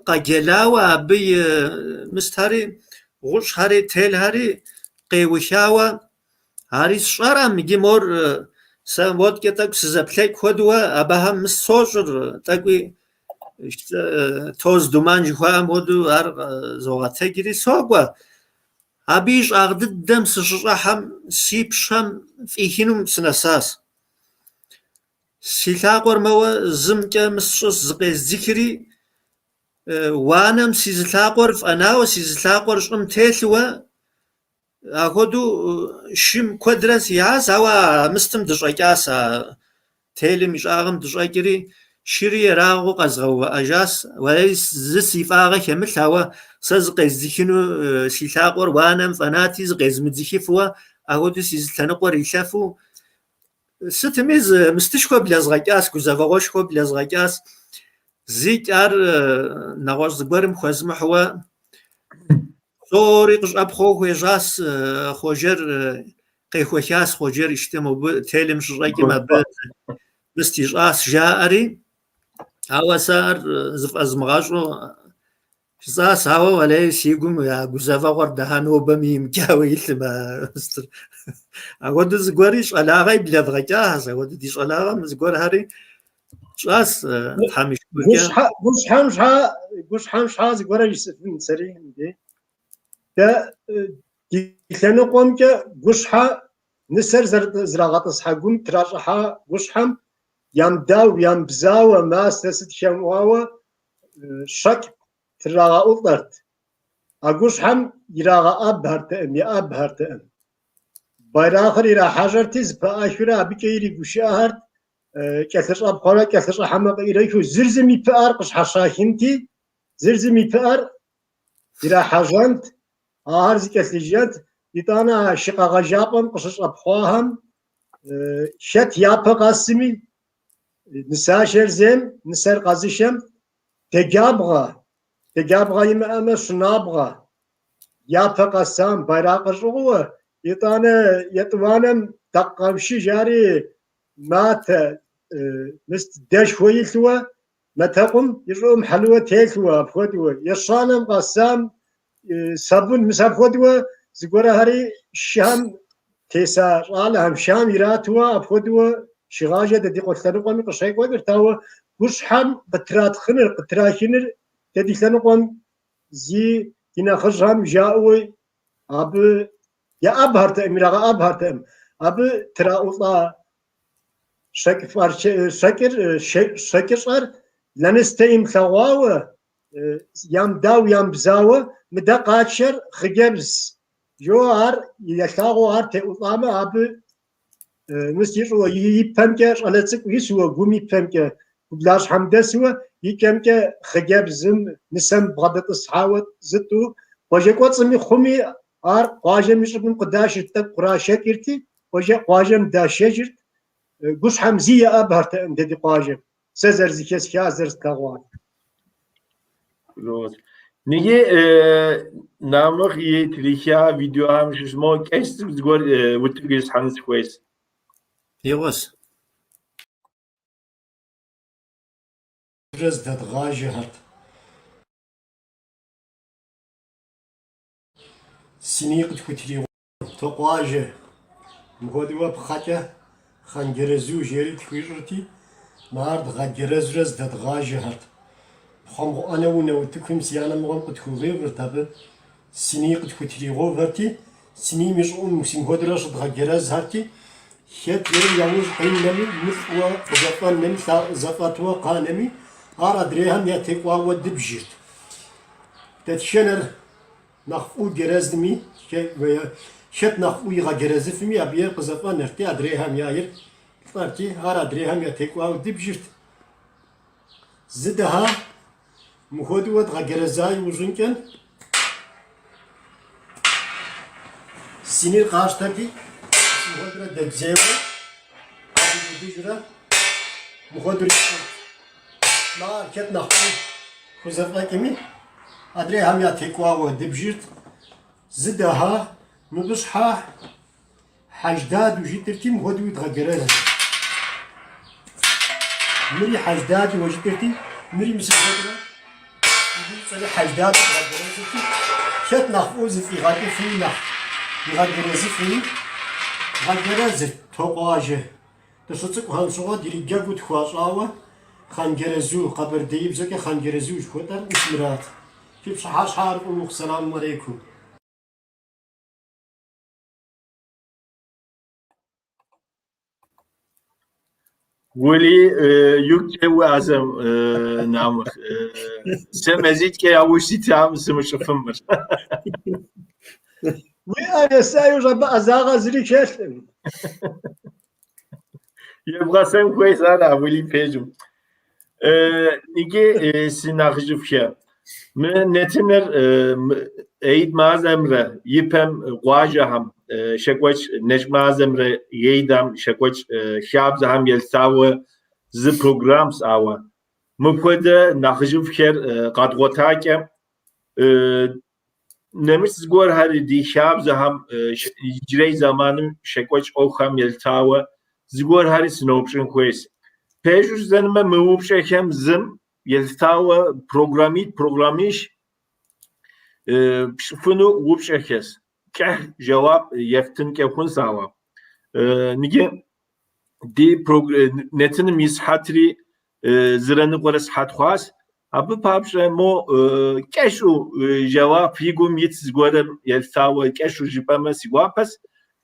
къэджэлауэ абы и мыстхэри, гъущӏхэри, телхэри къеухауэ, ари сщӏэрэм, иджы мор сэ моткӏэ тӏэкӏу сызэплъэкӏ хуэдэуэ абыхэм мыст сощӏыр, тӏэкӏуи тоз думан жыхуаӏэм хуэдэу ар зогъэтэджри сокӏуэ. Абы и щӏагъ дыдэм сыщыщӏэхьэм си пщэм фӏихынум сынэсащ. Си лъакъуэр мэуэ зымкӏэ мыст сщӏыщ зыкъездзыхри, уанэм си зы лъакъуэр фӏэнауэ, си зы лъакъуэр щӏым телъыуэ, ахуэдэу шым куэдрэ сихьащ, ауэ а мыстым дыщӏэкӏащ, а телым и щӏагъым дыщӏэкӏри, шыри ерагъыу къэзгъэувыӏэжащ. Уэлэхьи, зы си фӏагъэ хэмылъ, ауэ сэ зыкъездзыхыну си лъакъуэр уанэм фӏэнати, зыкъезмыдзыхыфуэ, ахуэдэу си зы лъэныкъуэр илъэфу Сытми зы мыстышхуэ блэзгъэкӏащ, гузэвэгъуэшхуэ блэзгъэкӏащ. Зикӏ ар нэгъуэщӏ зыгуэрым хуэзмыхьуэ псори къыщӏэпхъуэу хуежьащ Хъуэжэр, къехуэхащ Хъуэжэр ищтэ мобы телым щыщӏэкӏым абы мыст ищӏащ жаӏэри. Ауэ сэ ар зыфӏэзмыгъэщӏу Жысӏащ, ауэ уэлэхьи, си гум а гузэвэгъуэр дыхьэ нобэми имыкӏауэ илъым а мыстыр. Апхуэдэу зыгуэри щӏалагъэи блэдгъэкӏащ, апхуэдэу ди щӏалагъэм зыгуэрхэри тщӏащ Тхьэм и шыкуркӏэ. Гущхьэм щхьа, гущхьэм щхьа зыгуэрэ жысӏэфын сэри мыбдей. Дэ ди лъэныкъуэмкӏэ гущхьэ нысэр зэрагъэтӏысхьэ гум тращӏыхьа гущхьэм ямыдау, ямыбзауэ, мастэ сыт хэмыӏуауэ щэкӏ трагъэӏулӏэрт. А гущхьэм ирагъэӏэбхэртэкъым, еӏэбхэртэкъым. Байракъыр ирахьэжьэрти, зыпэӏэхыурэ абыкӏэ иригушыӏэхэрт, кӏэлъыщӏэпхъуэрэ кӏэлъыщӏыхьэмэ къыӏэрыхыу. Зыр зым и пыӏэр къыщхьэщахынти, зыр зым и пыӏэр ирахьэжьэнт, ахэр зыкӏэлъыжэнт. Итӏанэ а шы къэгъэжапӏэм къыщыщӏэпхъуахэм хэт япэ къэсми, Нысашэр зейм, нысэр къэзышэм теджабгъэ, теджабгъэ имыӏэмэ щынабгъэ, япэ къэсам байракъыр щӏыгъууэ, итӏанэ етӏуанэм дакъ къамышы жари матэ, мыст дэшхуэ илъуэ, матэкъум и щӏыӏум хьэлыуэ телъуэ, апхуэдэуэ. Ещанэм къэсам сабын, мис апхуэдэуэ зыгуэрэхэри шыхэм теса щӏалэхэм шыхэм иратуэ апхуэдэуэ шыгъажэ дэ ди къуэ лъэныкъуэми къыщекӏуэкӏырт, ауэ гущхьэм къытратхъыныр, къытрахыныр дэ ди лъэныкъуэм зи ди нэхъыжьхэм жаӏэуи абы еӏэбхэртэкъым, ирагъэӏэбхэртэкъым. Абы траӏулӏа щэкӏ щэкӏыр, щэкӏыщӏэр лэныстэ имылъэгъуауэ, ямыдау, ямыбзауэ, мыдэ къатшэр хъыджэбз жоуэ ар елъагъуу ар теӏулӏамэ, абы мыст ищӏыуэ, и пэмкӏэ щӏалэ цӏыкӏу исуэ, гум и пэмкӏэ, гублащхьэм дэсуэ, и кӏэмкӏэ хъыджэбзым нысэм бгъэдэтӏысхьауэ зытӏу, къуажэ кӏуэцӏыми хъуми, ар къуажэм и щӏыбым къыдашырт, тӏэкӏу кърашэкӏырти, къуажэм дашэжырт, гущхьэм зи еӏэбхэртэкъым дэ ди къуажэм. Сэ зэрызэхэсха, зэрыслъэгъуар. Ниги Намык и триха видеохэм щыщ мо кӏэщӏ цӏыкӏу зыгуэр утыку ислъхьэну сыхуейщ. Игъуэс. Здэдгъажэхэрт. Синий къытхутригъэувэрт къуажэ. Мыхуэдэуэ пхъэкӏэ хъанджэрэзу жери тхуищӏырти, мы ар дгъэджэрэзурэ здэдгъажэхэрт. Пхъэмбгъу ӏэнэ унэ утыкум си анэ мыгъуэм къытхуигъэувырт абы. Синий къытхутригъэувэрти, синийм и щӏыӏум мис мыхуэдэурэ щыдгъэджэрэзхэрти, хэт ейр яужь къинэми, мылӏуэ къызэфӏэнэми, зэфӏэтуэ къанэми, ар адрейхэм ятекӏуауэ дыбжырт. Дэтхэнэр. Нэхъ фӏыуэ джэрэзми, хэт нэхъ фӏыуэ игъэджэрэзыфми, абы ейр къызэфӏэнэрти, адрейхэм яйр лӏэрти, ар адрейхэм ятекӏуауэ дыбжырт. Зы дыхьа, мыхуэдэу дгъэджэрэза иужьынкӏэ, синир къащтэрти, мыхуэдурэ дэддзейуэ, къэдубыдыжурэ, мыхуэдурэ тщӏырт. Ар хэт нэхъ фӏыуэ хузэфӏэкӏми, адрейхэм ятекӏуауэ дыбжырт. Зы дыхьа, мыбы щхьа хьэждаду жытӏэрти, мыхуэдэуи дгъэджэрэзырт. Мыри хьэждаду жытӏэрти, мыри мис мыхуэдурэ, мыбы и цӏэри хьэждаду дгъэджэрэзырти, хэт нэхъ фӏыуэ зэфӏигъэкӏыфми, нэхъ игъэджэрэзыфми, дгъэджэрэзырт Токъуажэ. Дыщыцӏыкӏухэм щыгъуэ дриджэгуу тхуащӏауэ хъанджэрэзу, къэбэрдеибзэкӏэ хъанджэрэзу жыхуэтӏэр мис мырат. Фи пщыхьэщхьэр фӏы ухъу, сэлам алейкум. Уэли юкӏэ уӏэзэм, Намык. Сэ мазитӏкӏэ яужь ситам сымыщӏыфын мыр. Уи ӏэр еса иужь абы ӏэзагъэ зыри хэлъкъым. Ебгъэсэн хуейщ ар а Уэли пэжым. Иджы си нэхъыжьыфӏхэ. Мы нэтыныр Эид мазэмрэ ипэм къуажэхэм щекӏуэкӏ нэщӏ мазэмрэ Эидам щекӏуэкӏ хабзэхэм елъытауэ зы программщ, ауэ мыпхуэдэ нэхъыжьыфӏхэр къэдгъуэтакӏэ нэмыщӏ зыгуэрхэр ди хабзэхэм иджырей зэманым щекӏуэкӏ ӏуэхухэм елъытауэ зыгуэрхэри сыноупщӏын хуейщ. Пэжу жысӏэнумэ, мы упщӏэхэм зым елъытауэ программитӏ, программищ пщӏыфыну упщӏэхэщ. Кӏыхь жэуап ефтынкӏэ хъунщ, ауэ ныджы ди нэтыным и сыхьэтри зырэ ныкъуэрэ сыхьэт хъуащ. Абы папщӏэ мо кӏэщӏу жэуап и гум ит зыгуэрым елъытауэ кӏэщӏу жыпӏэмэ си гуапэщ.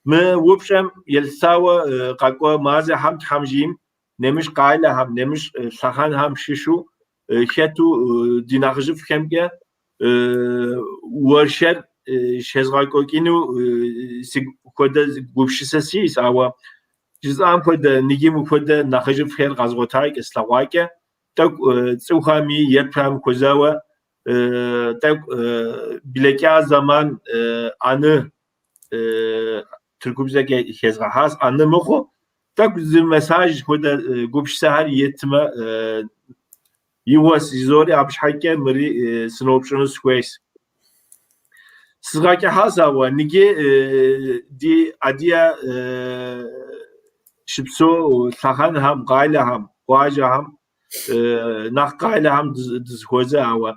Мы упщӏэм елъытауэ къакӏуэ мазэхэм Тхьэм жиӏэм нэмыщӏ къалэхэм, нэмыщӏ лъэхъэнхэм щыщу хэту ди нэхъыжьыфӏхэмкӏэ уэршэр щезгъэкӏуэкӏыну си хуэдэ гупсысэ сиӏэщ, ауэ жысӏам хуэдэ, ныджы мыпхуэдэ нэхъыжьыфӏхэр къэзгъуэтакӏэ, слъэгъуакӏэ, тӏэкӏу цӏыхухэми еплъхэм хуэзауэ тӏэкӏу блэкӏа зэман ӏэны тыркубзэкӏэ хезгъэхьащ, ӏэны мыхъуу, тӏэкӏу зы мессаж хуэдэ гупсысэхэр еттмэ, игъуэщ жызори абы щхьэкӏэ мыри сыноупщӏыну сыхуейщ. Сызгъэкӏыхьащ, ауэ ныджы ди адыгэ щыпсэу лъэхъэнхэм, къалэхэм, къуажэхэм, нэхъ къалэхэм дызыхуэзэ, ауэ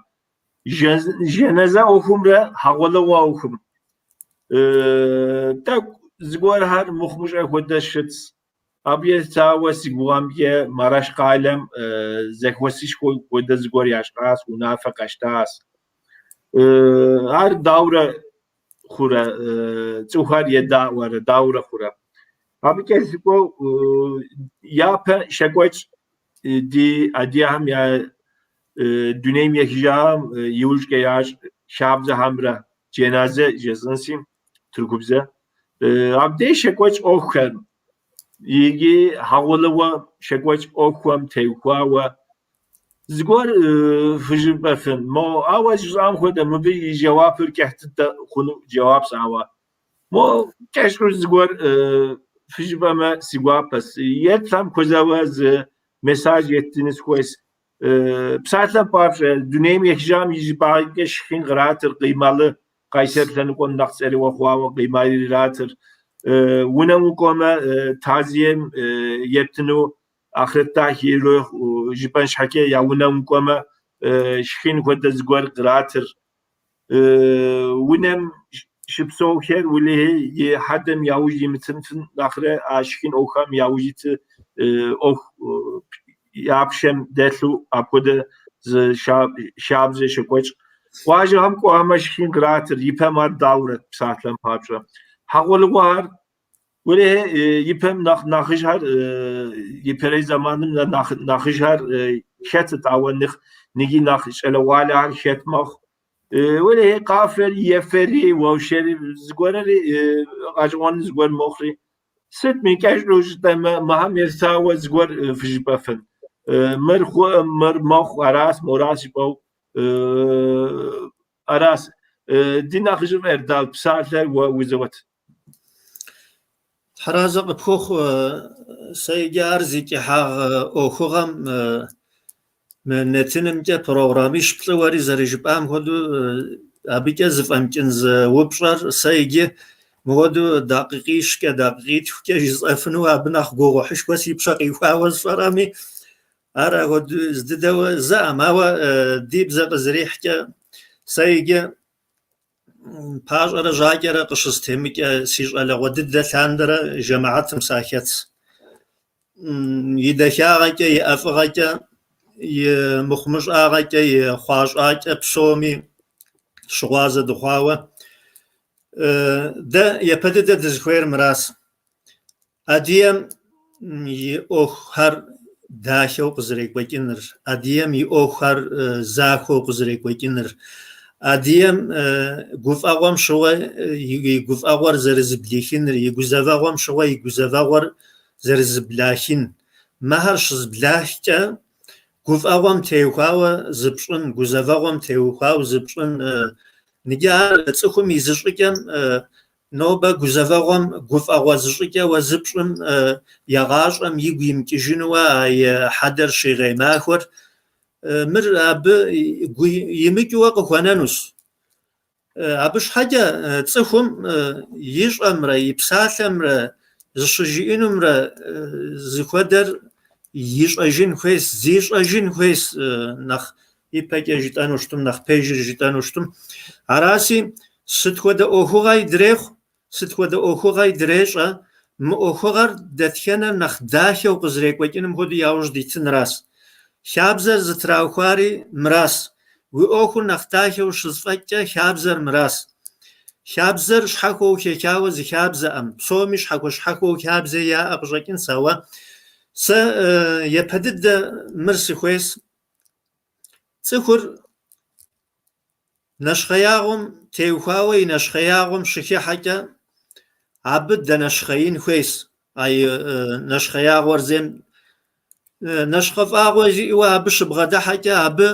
жэназы ӏуэхумрэ хьэгъуэлӏыгъуэ ӏуэхум тӏэкӏу зыгуэрхэр мыхъумыщӏэ хуэдэ щытщ. Абы елъытауэ си гугъэмкӏэ Мараш къалэм зэхуэсышхуэ хуэдэ зыгуэр ящӏащ, унафэ къащтащ. Ар даурэ хъурэ, цӏыхухэр едаӏуэрэ, даурэ хъурэ. Абы кӏэлъыкӏуэу япэ щекӏуэкӏ ди адыгэхэм я дунейм ехыжахэм иужькӏэ ящӏ хабзэхэмрэ джэназэ жесӏэнси тыркубзэ. Абдеж щекӏуэкӏ ӏуэхухэр икӏи хьэгъуэлӏыгъуэ щекӏуэкӏ ӏуэхухэм теухуауэ зыгуэр фыжыпӏэфын. Мо ауэ жысӏам хуэдэ мыбы и жэуапыр кӏыхь дыдэ хъуну жэуапщ, ауэ мо кӏэщӏу зыгуэр фыжыпӏэмэ си гуапэщ. Еплъхэм хуэзауэ зы мессаж еттыну сыхуейщ. Псалъэм папщӏэ, дунейм ехыжам и щӏыбагъкӏэ шхын къратыр, къыймалы Къайсэр лъэныкъуэм нэхъ цӏэрыӏуэ хъуауэ къыймал иратыр. Унэм укӏуэмэ, тазием ептыну ахърэт дахи ирехъу жыпӏэн щхьэкӏэ я унэм укӏуэмэ, шхын хуэдэ зыгуэр къратыр. Унэм щыпсэухэр уэлэхьи и хьэдэм яужь имытын нэхърэ а шхын ӏуэхухэм яужь ит ӏуэху я пщэм дэлъу апхуэдэ зы шабзэ щекӏуэкӏ. Къуажэхэм кӏуэмэ шхын къратыр, ипэм ар даурэт псалъэм папщӏэ. Хьэгъуэлӏыгъуэхэр уэлэхьи ипэм нэхъ нэхъыжьхэр ипэрей зэманым нэхъыжьхэр хэтыт, ауэ ныджы нэхъ щӏалэгъуалэхэр хэт мэхъу. Уэлэхьи, къафэри, ефэри, уэушэри, зыгуэрэри гъэщӏэгъуэн зыгуэр мэхъури. Сытми, кӏэщӏу жытӏэмэ, мыхьэм елъытауэ зыгуэр фыжыпӏэфын. Мыр хъуӏым, мыр мэхъу, арас, морас жыпӏэу арас. Ди нэхъыжьыфӏ Эрдал, псалъэр уэ узот. Тхьэразэ къыпхухъу, сэ иджы ар зи кӏыхьагъ ӏуэхугъэм мы нэтынымкӏэ программищ плӏы уэри зэрыжыпӏам хуэдэу абыкӏэ зыфӏэмыкӏын зы упщӏэр сэ иджы мыуэду дакъикъищкӏэ, дакъикъитхукӏэ жысӏэфыну абы нэхъ гугъухьышхуэ си пщэ къихуауэ сщӏэрэми, ар ахуэдиз дыдэуэ зэӏым, ауэ ди бзэ къызэрихькӏэ сэ иджы пащӏэрэ жьакӏэрэ къыщыстемыкӏэ си щӏалэгъуэ дыдэ лъандэрэ жэмыхьэтым сахэтс. И дахагъэкӏэ, и ӏэфӏыгъэкӏэ, и мыхъумыщӏагъэкӏэ, и хъуащӏакӏэ псоми щыгъуазэ дыхъуауэ. Дэ япэ дыдэ дызыхуейр мырас. Адыгэм и ӏуэхухэр дахэу къызэрекӏуэкӏыныр, адыгэм и ӏуэхухэр захуэу къызэрекӏуэкӏыныр, адыгэм гуфӏэгъуэм щыгъуэ и гуфӏэгъуэр зэрызыблихыныр, и гузэвэгъуэм щыгъуэ и гузэвэгъуэр зэрызыблахын. Мыхэр щызыблахкӏэ гуфӏэгъуэм теухуауэ зыпщӏын, гузэвэгъуэм теухуауэ зыпщӏын. Ныджы ар цӏыхум и зыщӏыкӏэм нобэ гузэвэгъуэм гуфӏэгъуэ зыщӏыкӏэуэ зыпщӏым егъащӏэм игу имыкӏыжынуэ а и хьэдэр щигъей махуэр, мыр абы гу имыкӏыуэ къыхуэнэнущ. Абы щхьэкӏэ цӏыхум ищӏэмрэ и псалъэмрэ зыщыжиӏэнумрэ зыхуэдэр ищӏэжын хуейс, зищӏэжын хуейс нэхъ ипэкӏэ жытӏэну щытым, нэхъ пэжыр жытӏэну щытым. Араси, сыт хуэдэ ӏуэхугъэи дрехъу, сыт хуэдэ ӏуэхугъэи дрещӏэ, мы ӏуэхугъэр дэтхэнэр нэхъ дахэу къызэрекӏуэкӏыным хуэдэу яужь дитынрас. Хабзэр зытраухуари мырас. Уи ӏуэхур нэхъ дахэу щызэфӏэкӏкӏэ хабзэр мырас. Хабзэр щхьэхуэу хэхауэ зы хабзэӏым, псоми щхьэхуэ-щхьэхуэу хабзэ яӏэ къыщӏэкӏынс, ауэ сэ япэ дыдэ мыр сыхуейс. Цӏыхур нэщхъеягъуэм теухуауэ и нэщхъеягъуэм щыхыхьэкӏэ абы дэнэщхъеин хуейс, а и нэщхъеягъуэр зейм. Нэщхъэфӏагъуэ жиӏэуэ абы щыбгъэдыхьэкӏэ абы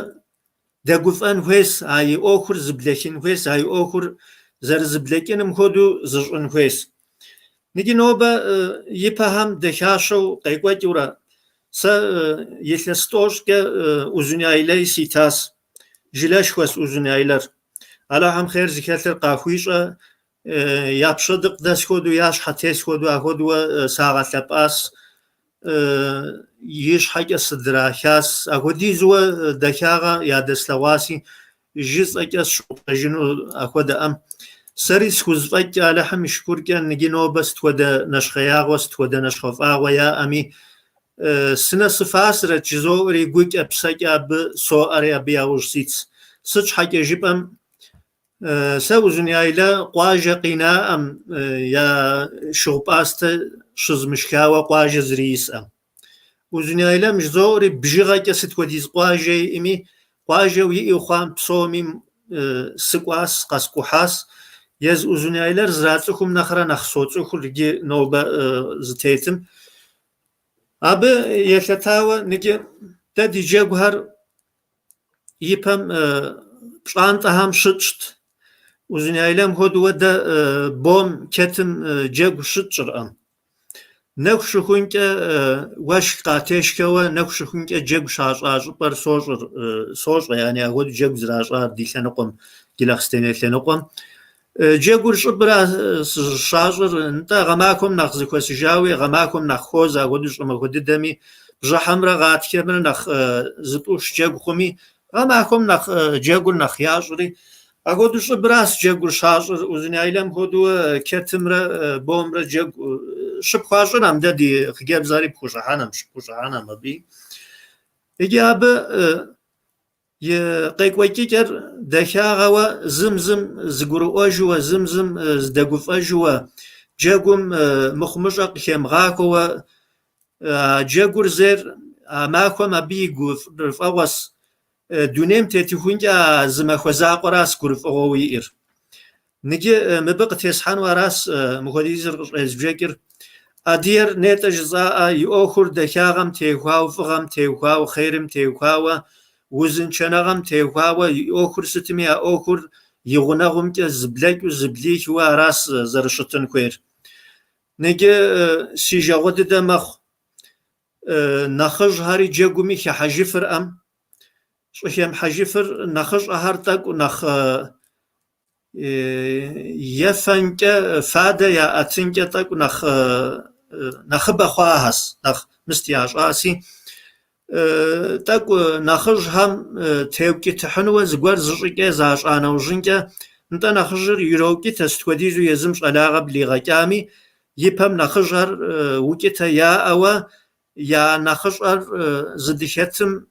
дэгуфӏэн хуейс, а и ӏуэхур зыблэхын хуейс, а и ӏуэхур зэрызыблэкӏыным хуэдэу зыщӏын хуейс. Ныджы нобэ ипэхэм дахащэу къекӏуэкӏыурэ, сэ илъэс тӏощӏкӏэ Узуняйлэи ситас. Жылэшхуэс Узуняйлэр. Алыхьым хъер зыхэлъыр къахуищӏэ, я пщэдыкъ дэс хуэдэу, я щхьэ тес хуэдэу, ахуэдэуэ сагъэлъэпӏас, и щхьэкӏэ сыдрахас. Ахуэдизуэ дахагъэ ядэслъэгъуаси, жысӏэкӏэ сщыгъупщэжыну ахуэдэӏэм. Сэри схузэфӏэкӏкӏэ Алыхьым и шыкуркӏэ ныджы нобэ сыт хуэдэ нэщхъеягъуэ, сыт хуэдэ нэщхъэфӏагъуэ яӏэми, сынэсыфасрэт жызоӏэри гукӏэ, псэкӏэ абы соӏэри абы яужь ситс. Сыт щхьэкӏэ жыпӏэм, сэ Узуняйлэ къуажэ къинаӏэм я шыгъу-пӏастэ щызмышхауэ къуажэ зыри исӏэм. Узуняйлэм жызоӏэри бжыгъэкӏэ сыт хуэдиз къуажэ иӏэми, къуажэу иӏэу хъуам псоми сыкӏуас, къэскӏухьас. Езы Узуняйлэр зэрацӏыхум нэхърэ нэхъ соцӏыхур иджы нобэ зытетым. Абы елъытауэ ныджы дэ ди джэгухэр ипэм пщӏантӏэхэм щытщӏт. Узуняйлэм хуэдэуэ дэ бом чэтым джэгу щытщӏыркъым. Нэху щыхункӏэ уэшх къатешхэуэ, нэху щыхункӏэ джэгу щащӏа щӏыпӏэр сощӏыр, сощӏэ, яни ахуэдэу джэгу зэращӏар ди лъэныкъуэм, Джылахъстэней лъэныкъуэм. Джэгур щӏыбра щащӏыр, нтӏэ гъэмахуэм нэхъ зэхуэсыжауи, гъэмахуэм нэхъ хуозэ ахуэдэу щӏымахуэ дыдэми, бжьыхьэмрэ гъатхэмрэ нэхъ зытӏущ джэгу хъуми, гъэмахуэм нэхъ джэгур нэхъ ящӏри, ахуэдэу щӏыбрас джэгур щащӏыр, Узуняйлэм хуэдэу чэтымрэ бомрэ джэгу щыпхуащӏынэм, дэ ди хъыджэбзхэри пхущӏыхьэнэм, щыпхущӏыхьэнэм абыи. Иджы абы и къекӏуэкӏыкӏэр дахагъэуэ зым зым зыгурыӏуэжуэ, зым зым зыдэгуфӏэжуэ, джэгум мыхъумыщӏэ къыхемыгъахуэуэ, а джэгур зейр а махуэм абы и гурыфӏэгъуэс. Дунейм тетыхункӏэ а зы махуэ закъуэрас гурыфӏыгъуэу иӏэр. Ныджы мыбы къытесхьэну арас мыхуэдизыр къыщӏезбжэкӏыр. Адыгэр нетӏэ жысӏаӏэ и ӏуэхур дахагъэм теухуауэ, фӏыгъэм теухуауэ, хъерым теухуауэ, узыншэныгъэм теухуауэ и ӏуэхур сытми а ӏуэхур и гъунэгъумкӏэ зыблэкӏыу, зыблихыуэ арас зэрыщытын хуейр. Ныджы си жагъуэ дыдэ мэхъу. Нэхъыжьхэри джэгуми хыхьэжыфырӏэм. Щӏыхэмыхьэжыфыр нэхъыщӏэхэр тӏэкӏу нэхъ ефэнкӏэ, фадэ яӏэтынкӏэ тӏэкӏу нэхъ нэхъыбэ хъуахэс, нэхъ мыст ящӏаси. Тӏэкӏу нэхъыжьхэм теукӏытыхьынуэ зыгуэр зыщӏыкӏэ защӏа нэужьынкӏэ, нтӏэ нэхъыжьыр ироукӏытэ сыт хуэдизу езым щӏалагъэ блигъэкӏами, ипэм нэхъыжьхэр укӏытэ яӏэуэ я нэхъыщӏэр зыдыхэтым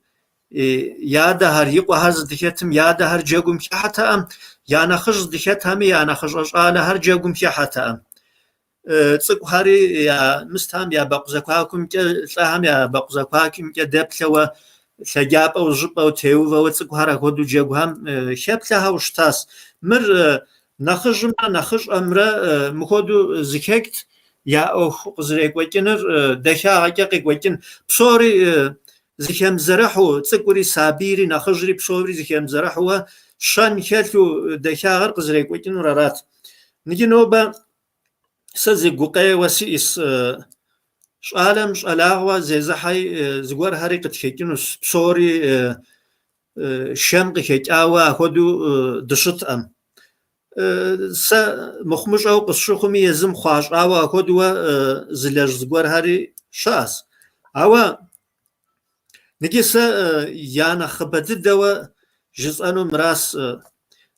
и адэхэр, и къуэхэр зыдыхэтым я адэхэр джэгум хыхьэтэӏым, я нэхъыжь зыдыхэтхэми я нэхъыщӏэ щӏалэхэр джэгум хыхьэтэӏым. Цӏыкӏухэри я мыстхэм я бэкъу зэхуакумкӏэ, лӏыхэм я бэкъу зэхуакумкӏэ дэплъэуэ, лъэкӏапӏэу щӏыпӏэу теувэуэ цӏыкӏухэр апхуэдэу джэгухэм хэплъэхэу щытащ. Мыр нэхъыжьымрэ нэхъыщӏэмрэ мыхуэдэу зыхэкӏт я ӏуэху къызэрекӏуэкӏыныр, дахагъэкӏэ къекӏуэкӏын. Псори зыхэмызэрыхьу, цӏыкӏури, сабийри, нэхъыжьри псори зыхэмызэрыхьууэ щэн хэлъу дахагъэр къызэрекӏуэкӏынур арат. Ныджы нобэ сэ зы гукъеуэ сиӏэс, щӏалэм щӏалагъуэ зезыхьэи зыгуэрхэри къытхэкӏынущ, псори шэм къыхэкӏауэ ахуэдэу дыщыткъым. Сэ мыхъумыщӏэу къысщыхъуми, езым хъуащӏауэ ахуэдэуэ зылэжь зыгуэрхэри щыӏэс. Ауэ ныджы сэ я нэхъыбэ дыдэуэ жысӏэну мырас.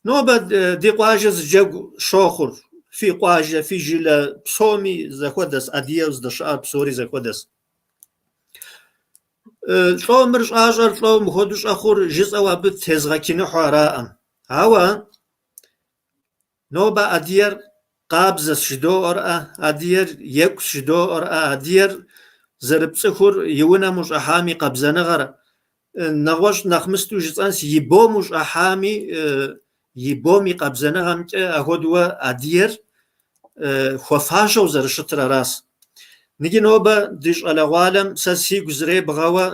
Нобэ ди къуажэ зы джэгу щохъур, фи къуажэ, фи жылэ псоми зэхуэдэс, адыгэу здэщыӏэр псори зэхуэдэс. Лӏо мыр щӏащӏэр, лӏо мыхуэдэу щӏэхъур жысӏэу абы тезгъэчыныхьу араӏым. Ауэ нобэ адыгэр къабзэс жыдоӏэрӏэ, адыгэр екӏущ жыдоӏэрӏэ, адыгэр зэрыпцӏыхур и унэм ущӏыхьам и къабзэныгъэр, нэгъуэщӏ нэхъ мысту жысӏэнс, и бом ущӏыхьами, и бом и къабзэныгъэмкӏэ ахуэдэуэ адыгэр хуэфащэу зэрыщытыр арас. Ныджы нобэ ди щӏалэгъуалэм сэ сигу зребгъэуэ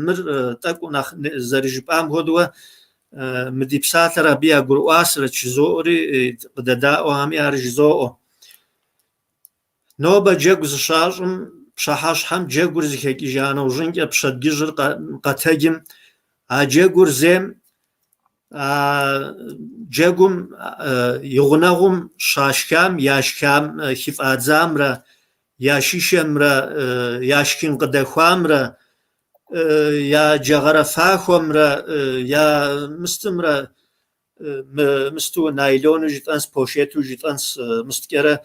мыр тӏэкӏу нэхъ зэрыжыпӏам хуэдэуэ мы ди псалъэр абы ягурыӏуасрэт жызоӏэри къыдэдаӏуэхэми ар жызоӏэ. Нобэ джэгу зыщащӏым пщыхьэщхьэм джэгур зыхэкӏыжа нэужьынкӏэ пщэдджыжьыр къэтэджым а джэгур зейм а джэгум и гъунэгъум щашхам, яшхам хыфӏадзамрэ, я шышэмрэ, я шхын къыдэхуамрэ, я джэгъэрэфахуэмрэ, я мыстымрэ, мысту найлону жытӏэнс, пошету жытӏэнс мысткӏэрэ.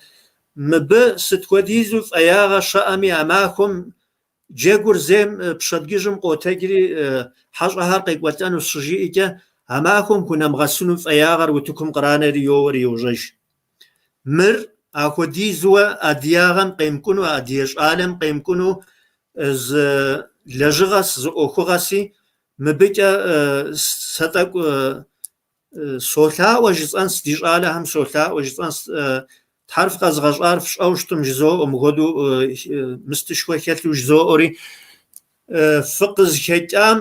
Мыбы сыт хуэдизу фӏеягъэ щыӏэми а махуэм джэгур зейм пщэдджыжьым къотэджри хьэщӏэхэр къекӏуэлӏэнущ щыжиӏэкӏэ, а махуэм хунэмыгъэсыну фӏеягъэр утыкум къранэри йоуэри йожьэж. Мыр ахуэдизуэ адыягъэм къемыкӏуну, адыгэ щӏалэм къемыкӏуну зы лэжьыгъэс, зы ӏуэхугъэси, мыбыкӏэ сэ тӏэкӏу солъаӏуэ жысӏэнс, ди щӏалэхэм солъаӏуэ жысӏэнс, Тхьэр фыкъэзыгъэщӏар фщӏэу щытым жызоӏэ, мыхуэдэу мыстышхуэ хэлъу жызоӏэри, фыкъызыхэкӏам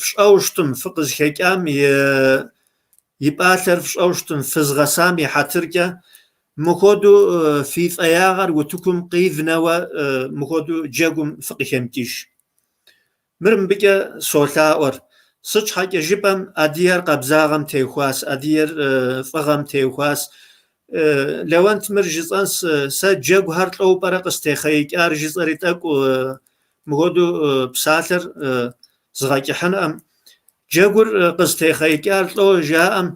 фщӏэу щытым, фыкъызыхэкӏам и пӏалъэр фщӏэу щытым, фызыгъэсам и хьэтыркӏэ, мыхуэдэу фи фӏеягъэр утыкум къивнэуэ мыхуэдэу джэгум фыкъыхэмыкӏыж. Мыр мыбыкӏэ солъаӏуэр. Сыт щхьэкӏэ жыпӏэм адыгэр къабзагъэм теухуас, адыгэр фӏыгъэм теухуас. Лэуэнт мыр жысӏэнс, сэ джэгухэр лӏоу пӏэрэ къыстехъеикӏар жысӏэри тӏэкӏу мыхуэдэу псалъэр згъэкӏыхьынӏым. Джэгур къызтехъеикӏар лӏо жаӏэм,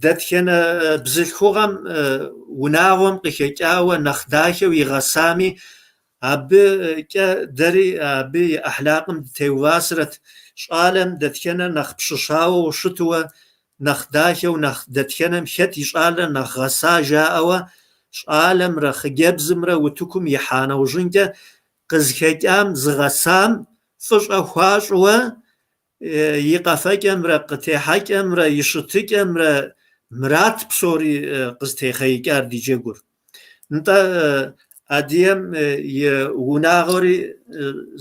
дэтхэнэ бзылъхугъэм унагъуэм къыхэкӏауэ нэхъ дахэу игъэсами, абыкӏэ дэри абы и ӏэхлакъым дытеувасрэт. Щӏалэм дэтхэнэр нэхъ пщыщауэу щытуэ, нэхъ дахэу, нэхъ дэтхэнэм хэт и щӏалэр нэхъ гъэса жаӏэуэ, щӏалэмрэ хъыджэбзымрэ утыкум ихьа нэужьынкӏэ къызыхэкӏам зыгъэсам фӏыщӏэ хуащӏуэ. И къэфэкӏэмрэ къытехьэкӏэмрэ и щытыкӏэмрэ мырат псори къызытехъеикӏар ди джэгур. Нтӏэ, адыгэм и унагъуэри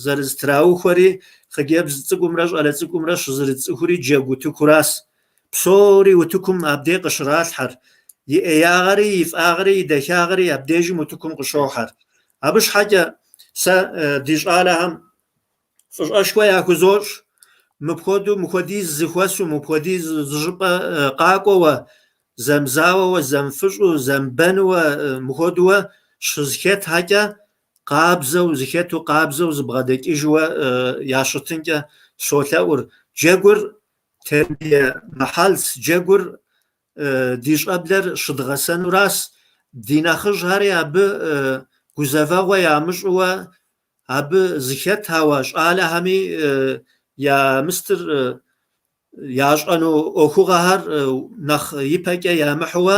зэрызэтраухуэри, хъыджэбз цӏыкӏумрэ щӏалэ цӏыкӏумрэ щызэрыцӏыхури джэгу утыкурас. Псори утыкум абдей къыщралъхьэр, и ӏеягъэри, и фӏагъри, и дахагъэри абдежым утыкум къыщохьэр. Абы щхьэкӏэ сэ ди щӏалэхэм фӏыщӏэшхуэ яхузощӏ. Мыпхуэдэу мыхуэдиз зыхуэсу, мыпхуэдиз зы щӏыпӏэ къакӏуэуэ, зэмызауэуэ, зэмыфыщӏу, зэмыбэнуэ, мыхуэдууэ щызыхэтхэкӏэ, къабзэу зыхэту, къабзэу зыбгъэдэкӏыжуэ ящытынкӏэ солъэӏур. Джэгур тербие мыхьэлс, джэгур ди щӏэблэр щыдгъэсэнурас, ди нэхъыжьхэри абы гузэвэгъуэ ямыщӏыуэ абы зыхэтауэ щӏалэхэми я мыстыр ящӏэну ӏуэхугъэхэр нэхъ ипэкӏэ ямыхьууэ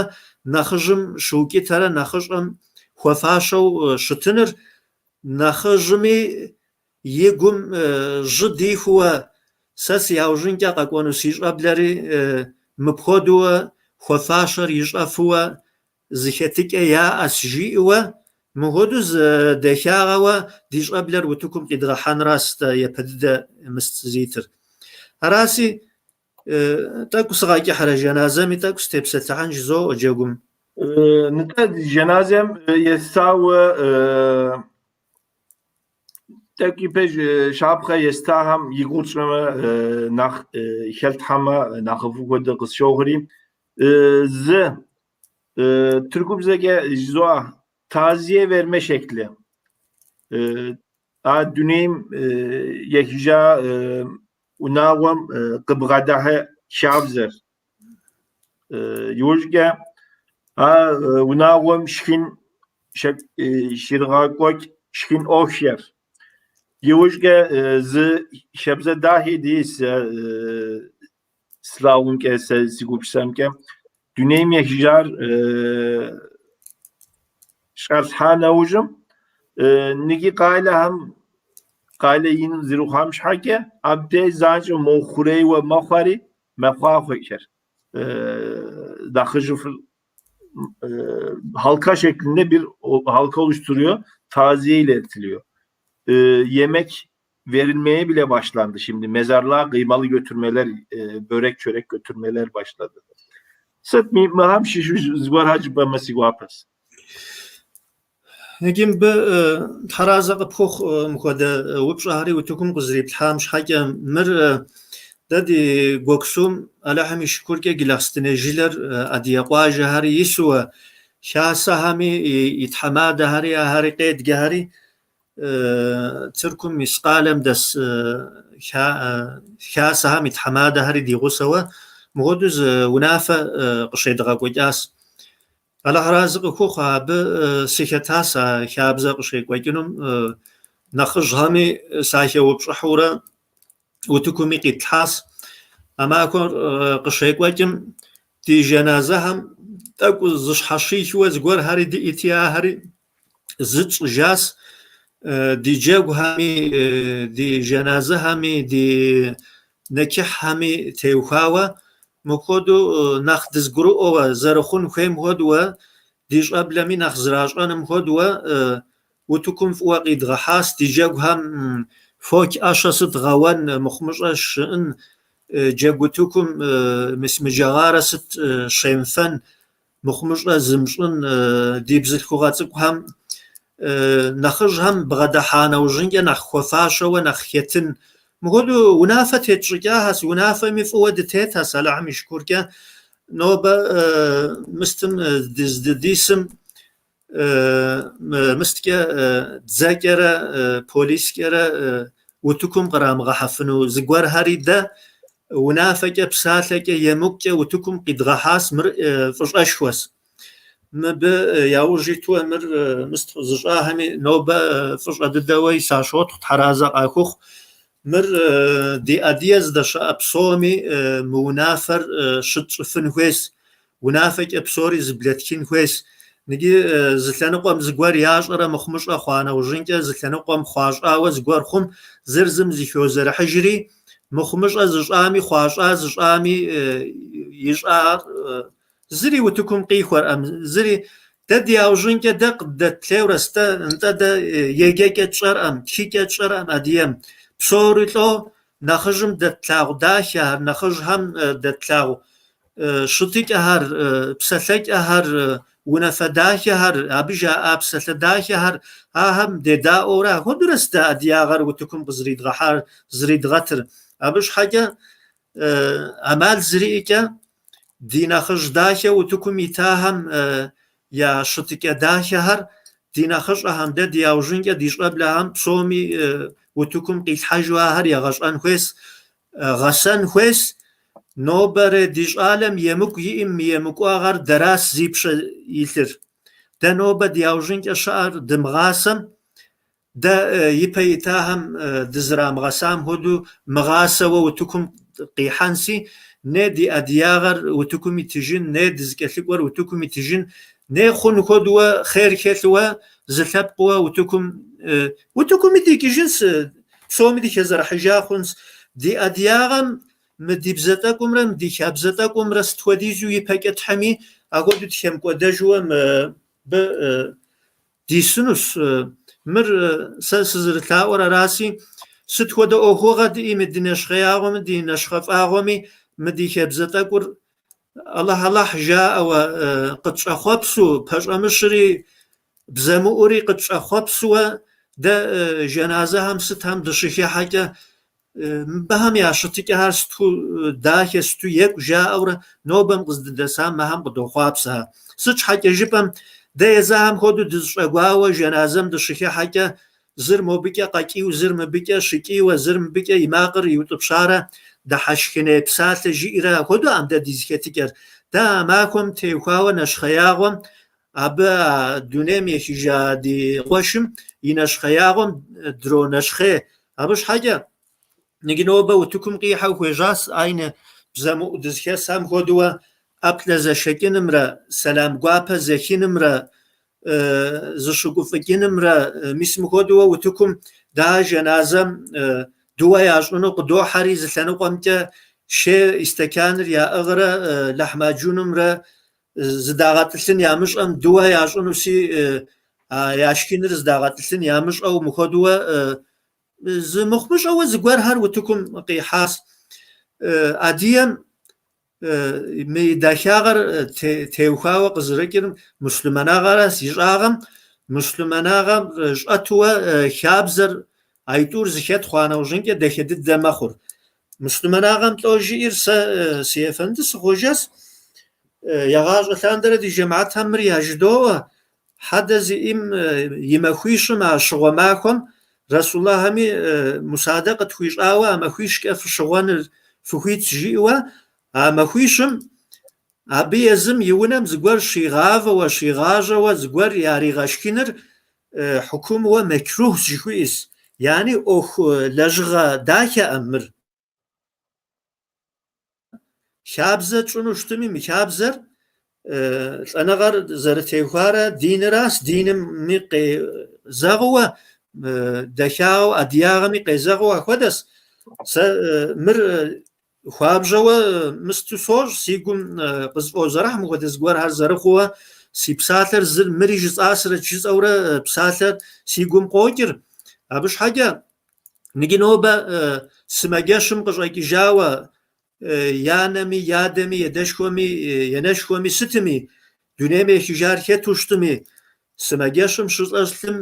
нэхъыжьым щыукӏытэрэ нэхъыщӏэм хуэфащэу щытыныр, нэхъыжьми и гум жьы дихууэ сэ си яужьынкӏэ къэкӏуэну си щӏэблэри мыпхуэдууэ хуэфащэр ищӏэфыуэ зыхэтыкӏэ яӏэс жиӏэуэ, мыхуэдэу зы дахагъэуэ ди щӏэблэр утыкум къидгъэхьэнрас дэ япэ дыдэ мыст сызитыр. Араси, тӏэкӏу сыгъэкӏыхьрэ жэназэми тӏэкӏу сытепсэлъыхьын жызоӏэ джэгум. Нтӏэ, жэназэм есауэ тӏэкӏу ипэж щапхъэ естахэм и гугъу тщӏымэ, нэхъ хэлъхьэмэ, нэхъыфӏу хуэдэ къысщохъури. Зы тыркубзэкӏэ жызоӏэ, taziye verme şekli. А дунейм ехыжа унагъуэм къыбгъэдыхьэ хабзэр. Иужькӏэ а унагъуэм шхын щригъэкӏуэкӏ шхын ӏуэхухэр. Иужькӏэ зы хабзэ дахи дис слъагъумкӏэ, сэ си гупсысэмкӏэ. Дунейм ехыжар щӏалъхьа нэужьым ныги къалэхэм къалэ ин зэрыхъуам щхьэкӏэ абдей занщӏэу мо хъурейуэ мэхъуэри мэхъуахъуэхэр. Нэхъыжьыфӏыр halka şeklinde bir halka oluşturuyor. Taziye iletiliyor. Yemek verilmeye bile başlandı şimdi. Mezarlığa kıymalı götürmeler, börek çörek götürmeler başladı. Сыт мыхэм щыщу зыгуэр жыпӏэмэ си гуапэщ. Иджы мыбы тхьэразэ къыпхухъу мыхуэдэ упщӏэхэри утыкум къызэриплъхьам щхьэкӏэ мыр дэ ди Гуэксум Алыхьым и шыкуркӏэ Джылахъстэней жылэр адыгэ къуажэхэри исуэ, хасэхэми и тхьэмадэхэри ахэри къедджэхэри Тыркум ис къалэм дэс хасэхэм и тхьэмадэхэри ди гъусэуэ мыхуэдэу зы унафэ къыщедгъэкӏуэкӏащ. Алыхь арэзы къыхухъу, абы сыхэтащ а хабзэ къыщекӏуэкӏынум, нэхъыжьхэми сахэупщӏыхьурэ утыкуми къитлъхьащ. А махуэр къыщекӏуэкӏым ди жэназэхэм тӏэкӏу зыщхьэщихыуэ зыгуэрхэри диӏэти, ахэри зы тщӏыжащ. Ди джэгухэми, ди жэназэхэми, ди нэчыхьхэми теухуауэ мыпхуэдэу нэхъ дызыгурыӏуэуэ, зэрыхъун хуейм хуэдэуэ, ди щӏэблэми нэхъ зращӏэным хуэдэуэ утыкум фӏыуэ къидгъэхьащ. Ди джэгухэм фоч ӏэщэ сыт гъэуэн, мыхъумыщӏэ щыӏын, джэгу утыкум мис мыджэгъарэ сыт щемыфэн, мыхъумыщӏэ зымыщӏын, ди бзылъхугъэ цӏыкӏухэм нэхъыжьхэм бгъэдыхьа нэужьынкӏэ нэхъ хуэфащэуэ нэхъ хетын. Мыхуэдэу унафэ тетщӏыкӏахэс, унафэми фӏыуэ дытетхэс Алыхьым и шыкуркӏэ. Нобэ мыстым дыздыдисым мысткӏэ дзэкӏэрэ полискӏэрэ утыкум кърамыгъэхьэфыну зыгуэрхэри дэ унафэкӏэ, псалъэкӏэ, емыкӏукӏэ утыкум къидгъэхьащ, мыр фӏыщӏэшхуэщ. Мыбы яужь итуэ мыр мыст зыщӏахэми нобэ фӏыщӏэ дыдэуэ сащотхъу, тхьэразэ къахухъу. Мыр ди адыгэ здэщыӏэ псоми мы унафэр щытщӏыфын хуейщ. Унафэкӏэ псори зыблэтхын хуейщ. Ныджы зы лъэныкъуэм зыгуэр ящӏэрэ мыхъумыщӏэ хъуа нэужьынкӏэ зы лъэныкъуэм хъуащӏауэ зыгуэр хъум, зыр зым зыхозэрыхьыжри, Мыхъумыщӏэ зыщӏами, хъуащӏа зыщӏами ищӏар зыри утыкум къихуэркъым, зыри. Дэ ди яужьынкӏэ дэ къыддэплъейуэрэ сытэ, нтӏэ дэ еджэкӏэ тщӏэркъым, тхыкӏэ тщӏэркъым адыгэм. Псори лӏо нэхъыжьым дэтлъагъу дахэхэр, нэхъыжьхэм дэтлъагъу щытыкӏэхэр, псэлъэкӏэхэр, унафэ дахэхэр, абы жаӏа псалъэ дахэхэр, ахэм дедаӏуэурэ апхуэдэурэ сыт дэ адыгагъэр утыкум къызэридгъэхьар, зэридгъэтыр. Абы щхьэкӏэ ӏэмал зэриӏэкӏэ ди нэхъыжь дахэ утыкум итахэм я щытыкӏэ дахэхэр ди нэхъыщӏэхэм, дэ ди яужьынкӏэ ди щӏэблэхэм псоми утыкум къилъхьэжу ахэр егъэщӏэн хуейс, гъэсэн хуейс. Нобэрей ди щӏалэм емыкӏу иӏым мы емыкӏуагъэр дэрас зи пщэ илъыр. Дэ нобэ ди яужьынкӏэ щыӏэр дымыгъасэм, дэ ипэ итахэм дызэрамыгъэсам хуэдэу мыгъасэуэ утыкум къихьэнси, не ди адыгагъэр утыкум итыжын, не дызыкӏэлъыкӏуэр утыкум итыжын, не хъун хуэдэуэ хъер хэлъуэ зы лъэпкъыуэ утыкум утыкуми дикӏыжынс, псоми дыхэзэрыхьыжа хъунс. Ди адыгагъэм мы ди бзэ тӏэкӏумрэ мы ди хабзэ тӏэкӏумрэ сыт хуэдизу ипэкӏэ тхьыми, ахуэдэу дыхэмыкӏуэдэжуэ мыбы дисынущ. Мыр сэ сызэрылъаӏуэр араси, сыт хуэдэ ӏуэхугъэ диӏэми, ди нэщхъеягъуэми, ди нэщхъэфӏагъуэми, мы ди хабзэ тӏэкӏур Алыхь-Алыхь жаӏэуэ къытщӏэхъуэпсу, пэщӏэмыщри, бзэмыӏури къытщӏэхъуэпсуэ дэ жэназэхэм сытхэм дыщыхыхьэкӏэ, мыбыхэм я щытыкӏэхэр сыту дахэ, сыту екӏу жаӏэурэ нобэм къыздыдэсам мыхэм къыдохъуапсэхэр. Сыт щхьэкӏэ жыпӏэм, дэ езыхэм хуэдэу дызыщӏэгуауэ жэназэм дыщыхыхьэкӏэ, зыр мобыкӏэ къэкӏийуэ, зыр мыбыкӏэ щыкӏийуэ, зыр мыбыкӏэ и макъыр иутӏыпщарэ дыхьэшхыней псалъэ жиӏэрэ апхуэдэуӏэм дэ ди зэхэтыкӏэр. Дэ а махуэм теухуауэ нэщхъеягъуэм абы а дунейм ехыжа ди къуэшым и нэщхъеягъуэм дронэщхъей. Абы щхьэкӏэ иджы нобэ утыкум къихьэу хуежьащ айнэ бзэмыӏу дызыхэсхэм хуэдэуэ ӏэплӏэ зэшэкӏынымрэ сэлам гуапэ зэхынымрэ зыщыгуфӏыкӏынымрэ мис мыхуэдэуэ утыкум дэ жэназэм дыуэ ящӏыну къыдохьэри зы лъэныкъуэмкӏэ шей истэканыр яӏыгърэ лэхьмаджунымрэ зыдагъэтӏылъын ямыщӏэм дыуэ ящӏынуси а яшхыныр зыдагъэтӏылъын ямыщӏэу мыхуэдэуэ зы мыхъумыщӏэуэ зыгуэрхэр утыкум къихьащ. Адыгэм мы и дахагъэр теухуауэ къызэрыкӏыр муслъымэнагъэращ ищӏагъэм, муслъымэнагъэм щӏэтуэ хабзэр айтӏур зыхэт хъуа нэужьынкӏэ дахэ дыдэ мэхъур. Муслъымэнагъэм лӏо жиӏэр сэ си ефэнды сыхъужэс, егъащӏэ лъандэрэ ди жэмыхьэтхэм мыр яжыдоӏэ, хьэдэ зиӏэм и махуищым а щыгъуэ махуэм Расулахьми мусадэ къытхуищӏауэ а махуищкӏэ фыщыгъуэныр фыхуитщ жиӏэуэ, а махуищым абы езым и унэм зыгуэр щигъавэуэ, щигъажьэуэ зыгуэр яригъэшхыныр хьукумуэ мэкрухщ жыхуиӏэщ, яни ӏуэху лэжьыгъэ дахэӏым мыр. Хабзэ тщӏыну щытми, мы хабзэр лӏэныгъэр зэрытехуарэ диныращ, динми къезэгъыуэ, дахагъэу, адыгагъэми къезэгъыу ахуэдэщ. Сэ мыр хуабжьэуэ мысту сощӏ, си гум къызыфӏозэрыхь мыхуэдэ зыгуэрхэр зэрыхъууэ, си псалъэр зыр мыри жысӏасрэт жысӏэурэ псалъэр си гум къокӏыр. Абы щхьэкӏэ Ныджы нобэ сымаджэщым къыщӏэкӏыжауэ я анэми, я адэми, едэшхуэми, енэшхуэми сытми, дунейм ехыжар хэту щытми, сымаджэщым щыщӏэлъым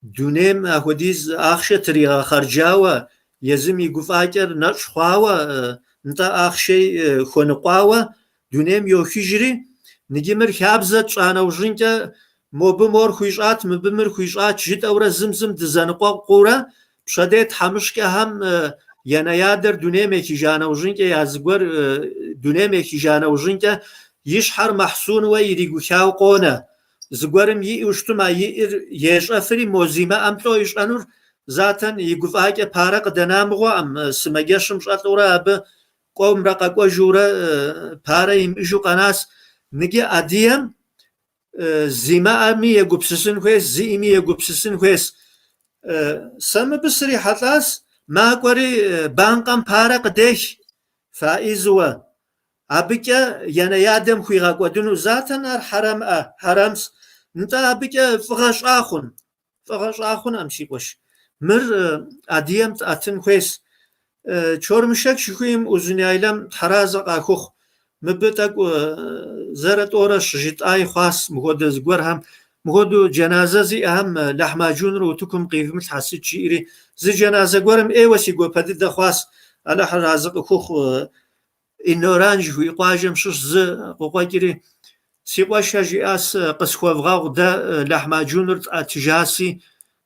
дунейм ахуэдиз ахъшэ тригъэхъэрджауэ, езым и гуфӏакӏэр нэщӏ хъуауэ, нтӏэ ахъшей хуэныкъуауэ дунейм йохыжри, ныджы мыр хабзэ тщӏа нэужьынкӏэ мобы мор хуищӏат, мыбы мыр хуищӏат жытӏэурэ зым зым дызэныкъуэкъуурэ, пщэдей тхьэмыщкӏэхэм янэ-ядэр дунейм ехыжа нэужьынкӏэ, я зыгуэр дунейм ехыжа нэужьынкӏэ и щхьэр мэхьсунуэ иригухауэ къонэ. Зыгуэрым иӏэу щытым а иӏэр ещӏэфри, мо зимыӏэм лӏо ищӏэнур затэн и гуфӏакӏэ парэ къыдэна мыгъуэӏым, сымаджэщым щӏэлӏурэ абы кӏуэмрэ къэкӏуэжурэ парэ имыӏэжу къэнащ. Ныджы адыгэм зимыӏэми егупсысын хуейщ, зиӏэми егупсысын хуейщ. Сэ мыбы срихьэлӏащ. Макӏуэри банкъэм парэ къыдех, фаизуэ. Абыкӏэ янэ-ядэм хуигъэкӏуэдыну затэн ар хьэрэмӏэ, хьэрэмс. Нтӏэ абыкӏэ фӏыгъэ щӏа хъун? Фӏыгъэ щӏа хъунӏэм, си къуэш. Мыр адыгэм тӏэтын хуейс. Чормышэк жыхуиӏэм Узуняйлэм тхьэразэ къахухъу. Мыбы тӏэкӏу зэрэ тӏорэ щыжытӏаи хъуас мыхуэдэ зыгуэрхэм. Мыхуэдэу джэназэ зиӏэхэм лэхьмаджуныр утыкум къивмылъхьэ сыт жиӏэри. Зы джэназэ гуэрым ӏейуэ си гуапэ дыдэ хъуас. Алыхьыр разы къыхухъу. Иноран жыхуиӏэ къуажэм щыщ зы къыкъуэкӏри, си къуэшэ жиӏас, къысхуэвгъэгъу дэ лэхьмаджуныр тӏэтыжаси,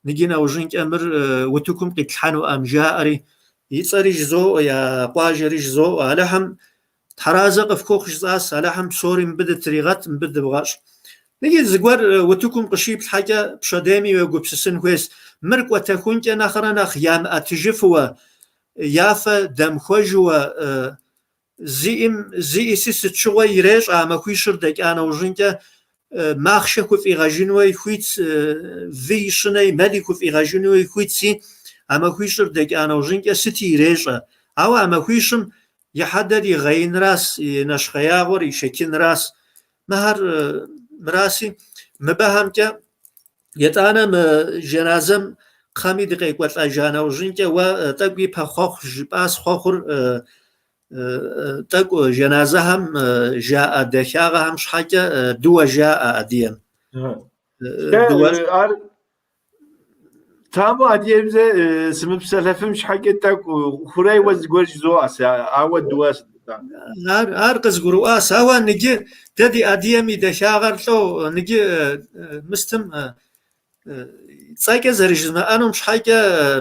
ныджы нэужьынкӏэ мыр утыкум къитлъхьэнуӏэм, жаӏэри, и цӏэри жызоӏэ, я къуажэри жызоӏэ. Алыхьым тхьэразэ къыфхухъу жысӏас, Алыхьым псори мыбы дытригъэт, мыбы дывгъэщӏ. Ныджы зыгуэр утыкум къыщиплъхьэкӏэ пщэдейми уегупсысын хуейс. Мыр кӏуэтэхункӏэ нэхърэ нэхъ ямыӏэтыжыфыуэ, я фэ дэмыхуэжуэ зиӏым зиӏиси сыт щыгъуэ ирещӏэ а махуищыр дэкӏа нэужьынкӏэ махъшэ хуфӏигъэжынуи хуитс, выи щынэи мэли хуфӏигъэжынуи хуитси, а махуищыр дэкӏа нэужьынкӏэ сыти ирещӏэ. Ауэ а махуищым и хьэдэр игъеинрас, и нэщхъеягъуэр ишэчынрас. Мыхэр мыраси, мыбыхэмкӏэ Етӏанэ мы жэназэм кхъэми дыкъекӏуэлӏэжа нэужьынкӏэ уэ тӏэкӏу ипэ хъуэхъу жыпӏас, хъуэхъур тӏэкӏу жэназэхэм жаӏэ дахагъэхэм щхьэкӏэ дыуэ жаӏэ адыгэм. Дыуэ. Ар таму адыгэбзэ сымыпсэлъэфым щхьэкӏэ тӏэкӏу хъурейуэ зыгуэр жызоӏэ сэ, ауэ дыуэ Ар, ар къызгурыӏуащ, ауэ ныджы дэ ди адыгэм и дахагъэр лӏо, ныджы мыстым цӏэкӏэ зэрыжызмыӏэнум щхьэкӏэ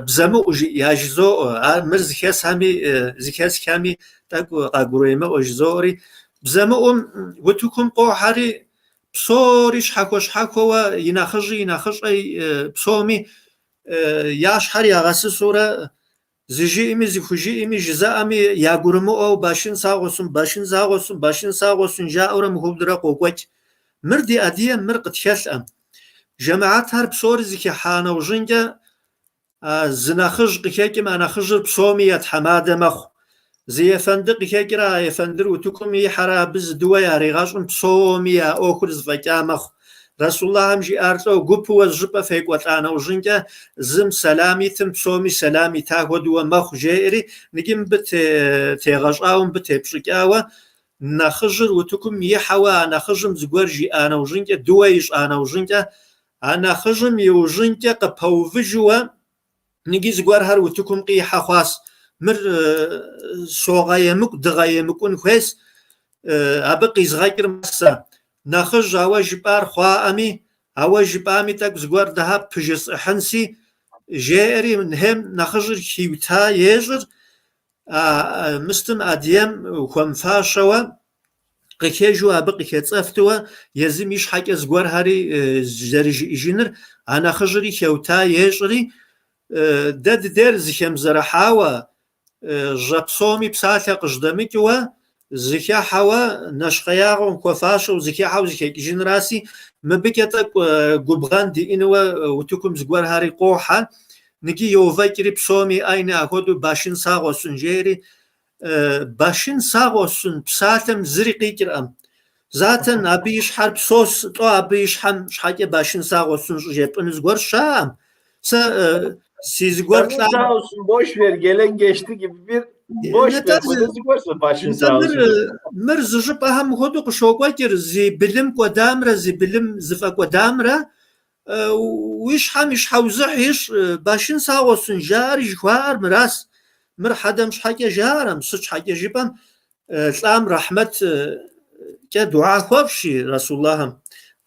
бзэмыӏу жиӏ яжызоӏэ. Ар мыр зыхэсхэми, зыхэсхэми тӏэкӏу къагурымыӏуэ жызоӏэри, бзэмыӏум утыкум къохьэри, псори щхьэхуэ-щхьэхуэуэ и нэхъыжьи и нэхъыщӏэи псоми я щхьэр ягъэсысурэ Зыжиӏэми зыхужиӏэми жызыӏэми ягурымыӏуэу başın sağ olsun, başın sağ olsun, başın sağ olsun жаӏэурэ мыхуэдурэ къокӏуэкӏ. Мыр ди адыгэм мыр къытхэлъӏэм. Жэмыхьэтхэр псори зыхыхьа нэужьынкӏэ а зы нэхъыжь къыхэкӏым а нэхъыжьыр псоми я тхьэмадэ мэхъу. Зы ефэнды къыхэкӏрэ а ефэндыр утыкум ихьэрэ абы зы дыуэ яригъэщӏым псоми я ӏуэхур зэфӏэкӏа мэхъу. Расуллахьым жиӏар лӏо, гупыуэ зыщӏыпӏэ фекӏуэлӏа нэужьынкӏэ зым сэлам итым псоми сэлам ита хуэдууэ мэхъу, жеӏэри, ныджы мыбы тегъэщӏауэ, мыбы тепщӏыкӏауэ, нэхъыжьыр утыкум ихьэуэ а нэхъыжьым зыгуэр жиӏа нэужьынкӏэ, дыуэ ищӏа нэужьынкӏэ, а нэхъыжьым иужьынкӏэ къыпэувыжуэ ныджы зыгуэрхэр утыкум къихьэ хъуас. Мыр согъэемыкӏу, дыгъэемыкӏун хуейс, абы къизгъэкӏыр сэ. Нэхъыжь ауэ жыпӏар хъуаӏэми, ауэ жыпӏами тӏэкӏу зыгуэр дыхьэ пыжысӏыхьынси, жеӏэри хьем нэхъыжьыр хиута ещӏыр, а мыстым адыгэм хуэмыфащэуэ къыхежу абы къыхецӏэфтыуэ езым и щхьэкӏэ зыгуэрхэри зэрыжиӏэжыныр, а нэхъыжьри хеута ещӏри, дэ дыдейр зыхэмызэрыхьауэ, жьэ псоми псалъэ къыжьдэмыкӏыуэ, зыхыхьэуэ, нэщхъеягъуэм хуэфащэу зыхыхьэу зыхэкӏыжынраси, мыбыкӏэ тӏэкӏу губгъэн диӏэнуэ утыкум зыгуэрхэри къохьэ, ныджы йоувэкӏри псоми айнэ ахуэдэу başın sağ olsun жеӏэри, başın sağ olsun псалъэм зыри къикӏыркъым. Затэн абы и щхьэр псос, лӏо абы и щхьэм щхьэкӏэ başın sağ olsun щӏыжепӏыну зыгуэр щыӏэкъым. Сэ си зыгуэр Canın sağ olsun boş ver gelen geçti gibi bir boş ver хуэдэ зыгуэрщ başın sağ Мыр, olsun. мыр зы щӏыпӏэхэм мыхуэдэу къыщокӏуэкӏыр, зи былым кӏуэдамрэ зи былым зыфӏэкӏуэдамрэ уи щхьэм и щхьэузыхь ищӏ, başın sağ olsun жаӏэри жыхуаӏэр мырас. Мыр хьэдэм щхьэкӏэ жаӏэрэм, сыт щхьэкӏэ жыпӏэм, лӏам рэхьмэт кӏэ дуа хуэфщӏ, жи Расуллахьым.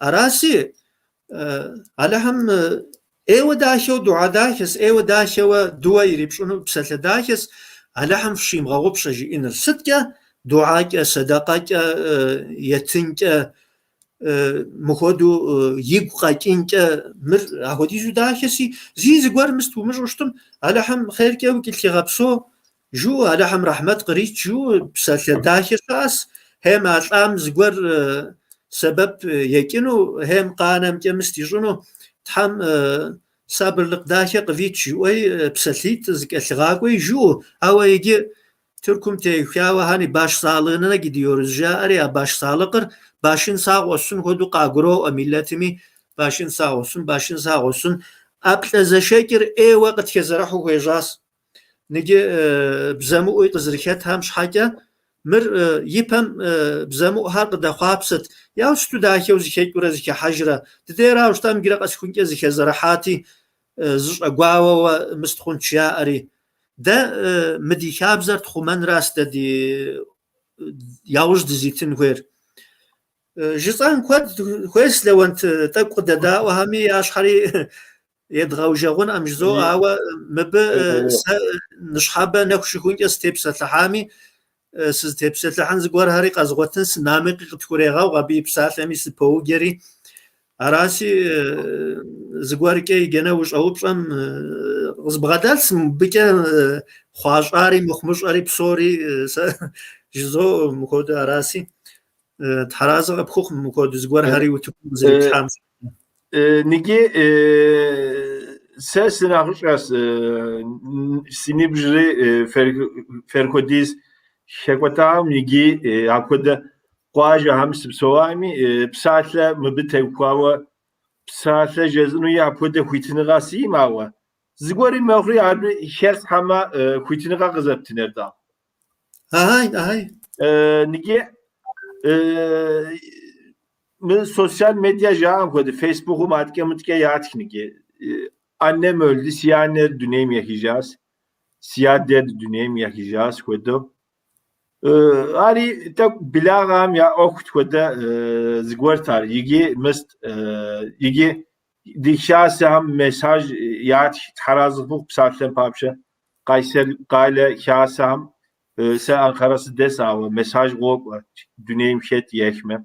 Араси, Алыхьым ӏейуэ дахэу дуа дахэс, ӏейуэ дахэуэ дыуэ ирипщӏыну псалъэ дахэс, Алыхьым фщимыгъэгъупщэ жиӏэныр. Сыткӏэ? Дуакӏэ, сэдэкъэкӏэ, етынкӏэ, мыхуэдэу игу къэкӏынкӏэ мыр ахуэдизу дахэси, зи зыгуэр мыст умыщӏу щытым, Алыхьым хъеркӏэ укӏэлъигъэпсэу жыӏэу, Алыхьым рэхьмэт кърит жыӏэу псалъэ дахэ щыӏэс, хьем а лӏам зыгуэр сэбэп екӏыну, хьем къанэмкӏэ мыст ищӏыну, Тхьэм. Сабырлыкъ дахэ къывит жыӏуэй, псалъитӏ зыкӏэлъыгъакӏуи жыӏэу, ауэ иджы Тыркум теухуауэ hani başsağlığına gidiyoruz жаӏэри, а başsağlıkыр başın sağ olsun хуэдэу къагуроӏуэ миллэтми, başın sağ olsun, başın sağ olsun. ӏэплӏэ зэшэкӏыр ӏейуэ къытхэзэрыхьу хуежьащ. Ныджы бзэмыӏуи къызэрыхэтхэм щхьэкӏэ мыр ипэм бзэмыӏухэр къыдэхъуапсэт. Яу сыту дахэу зыхэкӏыурэ зыхыхьэжрэ. Дыдейрауэ щытам иджырэ къэсыхункӏэ зыхэзэрыхьати, зыщӏэгуауэуэ мыст хъунт жаӏэри. Дэ мы ди хабзэр тхъумэнращ дэ ди яужь дызитын хуейр. Жысӏэн куэд хуейс, Лэуэнт, тӏэкӏу къыдэдаӏуэхэми я щхьэри едгъэужэгъункъым жызоӏэ, ауэ мыбы сэ ныщхьэбэ нэху щыхункӏэ сытепсэлъыхьами, сызытепсэлъыхьын зыгуэрхэри къэзгъуэтынс, Намыкъи къытхурегъэгъу, абы и псалъэми сыпоуджэри. Араси, зыгуэркӏэ иджынэ ущӏэупщӏэм къызбгъэдэлъс, мыбыкӏэ хъуащӏари мыхъумыщӏэри псори сэ жызоӏэ мыхуэдэу араси. Тхьэразэ къыпхухъу мыхуэдэу зыгуэрхэри утыкум къызэриплъхьам. Ныджы сэ сынэхъыщӏэс, си ныбжьри фэр хуэдиз хэкӏуэтакъым икӏи апхуэдэ къуажэхэм сыпсэуами, псалъэ мыбы теухуауэ псалъэ жезӏэнуи апхуэдэ хуитыныгъэ сиӏым, ауэ зыгуэри мэхъури абы хэслъхьэмэ хуитыныгъэ къызэптын, Эрдал. Ахай, ахай. Ныджы мы социал медиа жаӏэм хуэдэ Фейсбукым аткӏэ-мыткӏэ ятх ныджы. Annem öldü, си анэр дунейм ехыжащ, си адэр дунейм ехыжащ хуэдэу. Ари тӏэкӏу благъэхэм я ӏуэхут хуэдэ зыгуэрт ар. Иджы мыст, иджы ди хасэхэм мессаж ятх Тхьэразэ къыпхухъу псалъэм папщӏэ Къайсэр къалэ хасэхэм сэ Анкара сыдэс, ауэ мессаж къокӏуэ дунейм хэт ехмэ.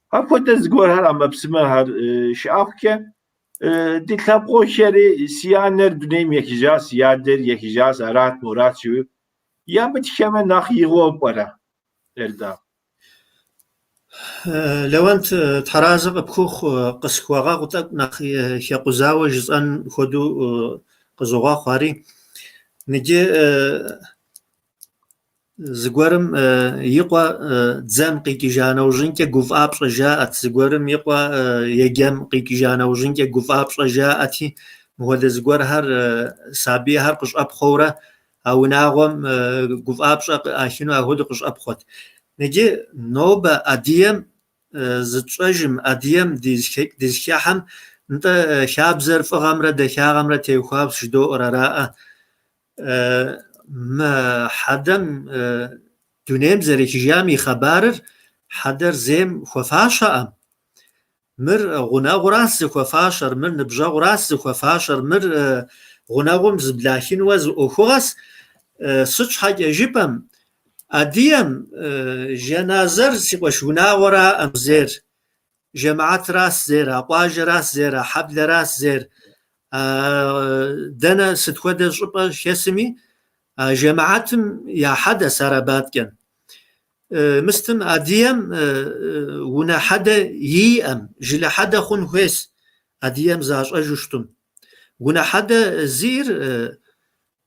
Апхуэдэ зыгуэрхэр ӏэмэпсымэхэр щыӏэхукӏэ ди лъэпкъыхэри си анэр дунейм ехыжащ, си адэр ехыжащ, арат, морат жиӏэу ямытхэмэ нэхъ игъуэу пӏэрэ, Эрдал? Лэуэнт, Тхьэразэ къыпхухъу, къысхуэгъэгъу тӏэкӏу нэхъ хэкъузауэ жысӏэн хуэдэу къызогъэхъу ари. Ныджы зыгуэрым и къуэ дзэм къикӏыжа нэужьынкӏэ гуфӏапщӏэ жаӏэт, зыгуэрым и къуэ еджэм къикӏыжа нэужьынкӏэ гуфӏапщӏэ жаӏэти, мыхуэдэ зыгуэрхэр сабийхэр къыщӏэпхъуэурэ а унагъуэм гуфӏапщӏэ къыӏахыну апхуэдэу къыщӏэпхъуэт. Ныджы нобэ Адыгэм зытщӏэжым, Адыгэм дызыхыхьэм, нтӏэ хабзэр фӏыгъэмрэ дахагъэмрэ теухуауэ жыдоӏэр араӏэ. Мы хьэдэм дунейм зэрехыжам и хъыбарыр хьэдэр зейм хуэфащэӏым. Мыр гъунэгъуращ зыхуэфащэр, мыр ныбжьэгъуращ зыхуэфащэр, мыр гъунэгъум зыблахынуэ зы ӏуэхугъэс. Сыт щхьэкӏэ жыпӏэм, Адыгэм жэназэр си къуэш унагъуэраӏым зейр, жэмыхьэтращ зейр, а къуажэращ зейр, а хьэблэращ зейр. Дэнэ сыт хуэдэ щӏыпӏэ хэсми, а жэмыхьэтым я хьэдэс ар абаткӏэ. Мыстым адыгэм унэ хьэдэ иӏэм, жылэ хьэдэ хъун хуейс адыгэм защӏэжу щытум. Унэ хьэдэ зиӏэр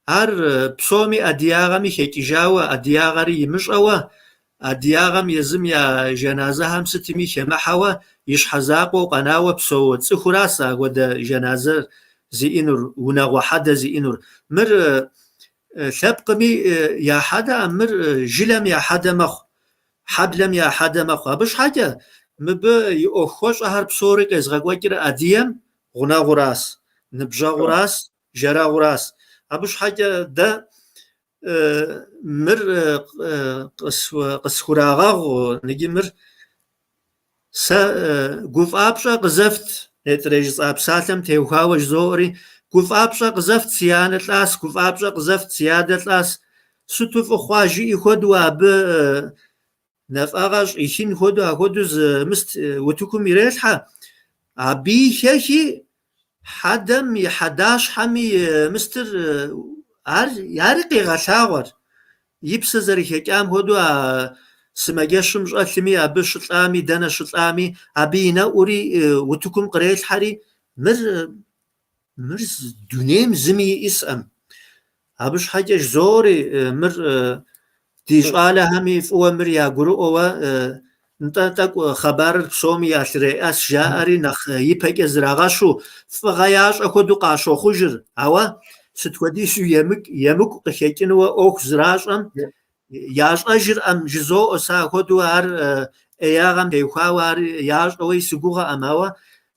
ар псоми адыягъэми хэкӏыжауэ, адыягъэри имыщӏэуэ, адыягъэм езым я жэназэхэм сытми хэмыхьэуэ, и щхьэ закъуэу къэнауэ псэу цӏыхуращ апхуэдэ жэназэр зиӏэнур, унагъуэ хьэдэ зиӏэнур. Мыр лъэпкъми я хьэдэӏым, мыр жылэм я хьэдэ мэхъу, хьэблэм я хьэдэ мэхъу. Абы щхьэкӏэ мыбы и ӏуэхухуэщӏэхэр псори къезыгъэкӏуэкӏыр адыгэм гъунэгъуращ, ныбжьэгъуращ, жэрэгъуращ. Абы щхьэкӏэ дэ мыр къысхурагъэгъу, ныджы мыр сэ гуфӏапщӏэ къызэфт, нетӏрей жысӏа псалъэм теухуауэ жызоӏэри, гуфӏапщӏэ къызэфт, си анэ лӏас, гуфӏапщӏэ къызэфт, си адэ лӏас, сыту фӏы хъуа жиӏи хуэдэу абы нэфӏэгъэ щӏихын хуэдэу апхуэдэу зы мыст утыкум ирелъхьэ. Абыи хэхи хьэдэм и хьэдащхьэми мыстыр ар ари къегъэлъагъуэр. И псэ зэрыхэкӏам хуэдэу а сымаджэщым щӏэлъми, абы щылӏами, дэнэ щылӏами, абы и нэӏури утыкум кърелъхьэри, мыр Мыр дунейм зыми иӏисӏэм. Абы щхьэкӏэ жызоӏэри, мыр ди щӏалэхэми фӏыуэ мыр ягурыӏуэуэ, нтӏэ тӏэкӏу хъыбарыр псоми ялъреӏэс жаӏэри нэхъ ипэкӏэ зрагъэщу, фӏыгъэ ящӏэ хуэдэу къащохъужыр. Ауэ сыт хуэдизу емыкӏу къыхэкӏынуэ ӏуэху зращӏэм ящӏэжырӏэм жызоӏэ сэ ахуэдэу ар ӏеягъэм теухуауэ ар ящӏэуи сыгугъэӏэм, ауэ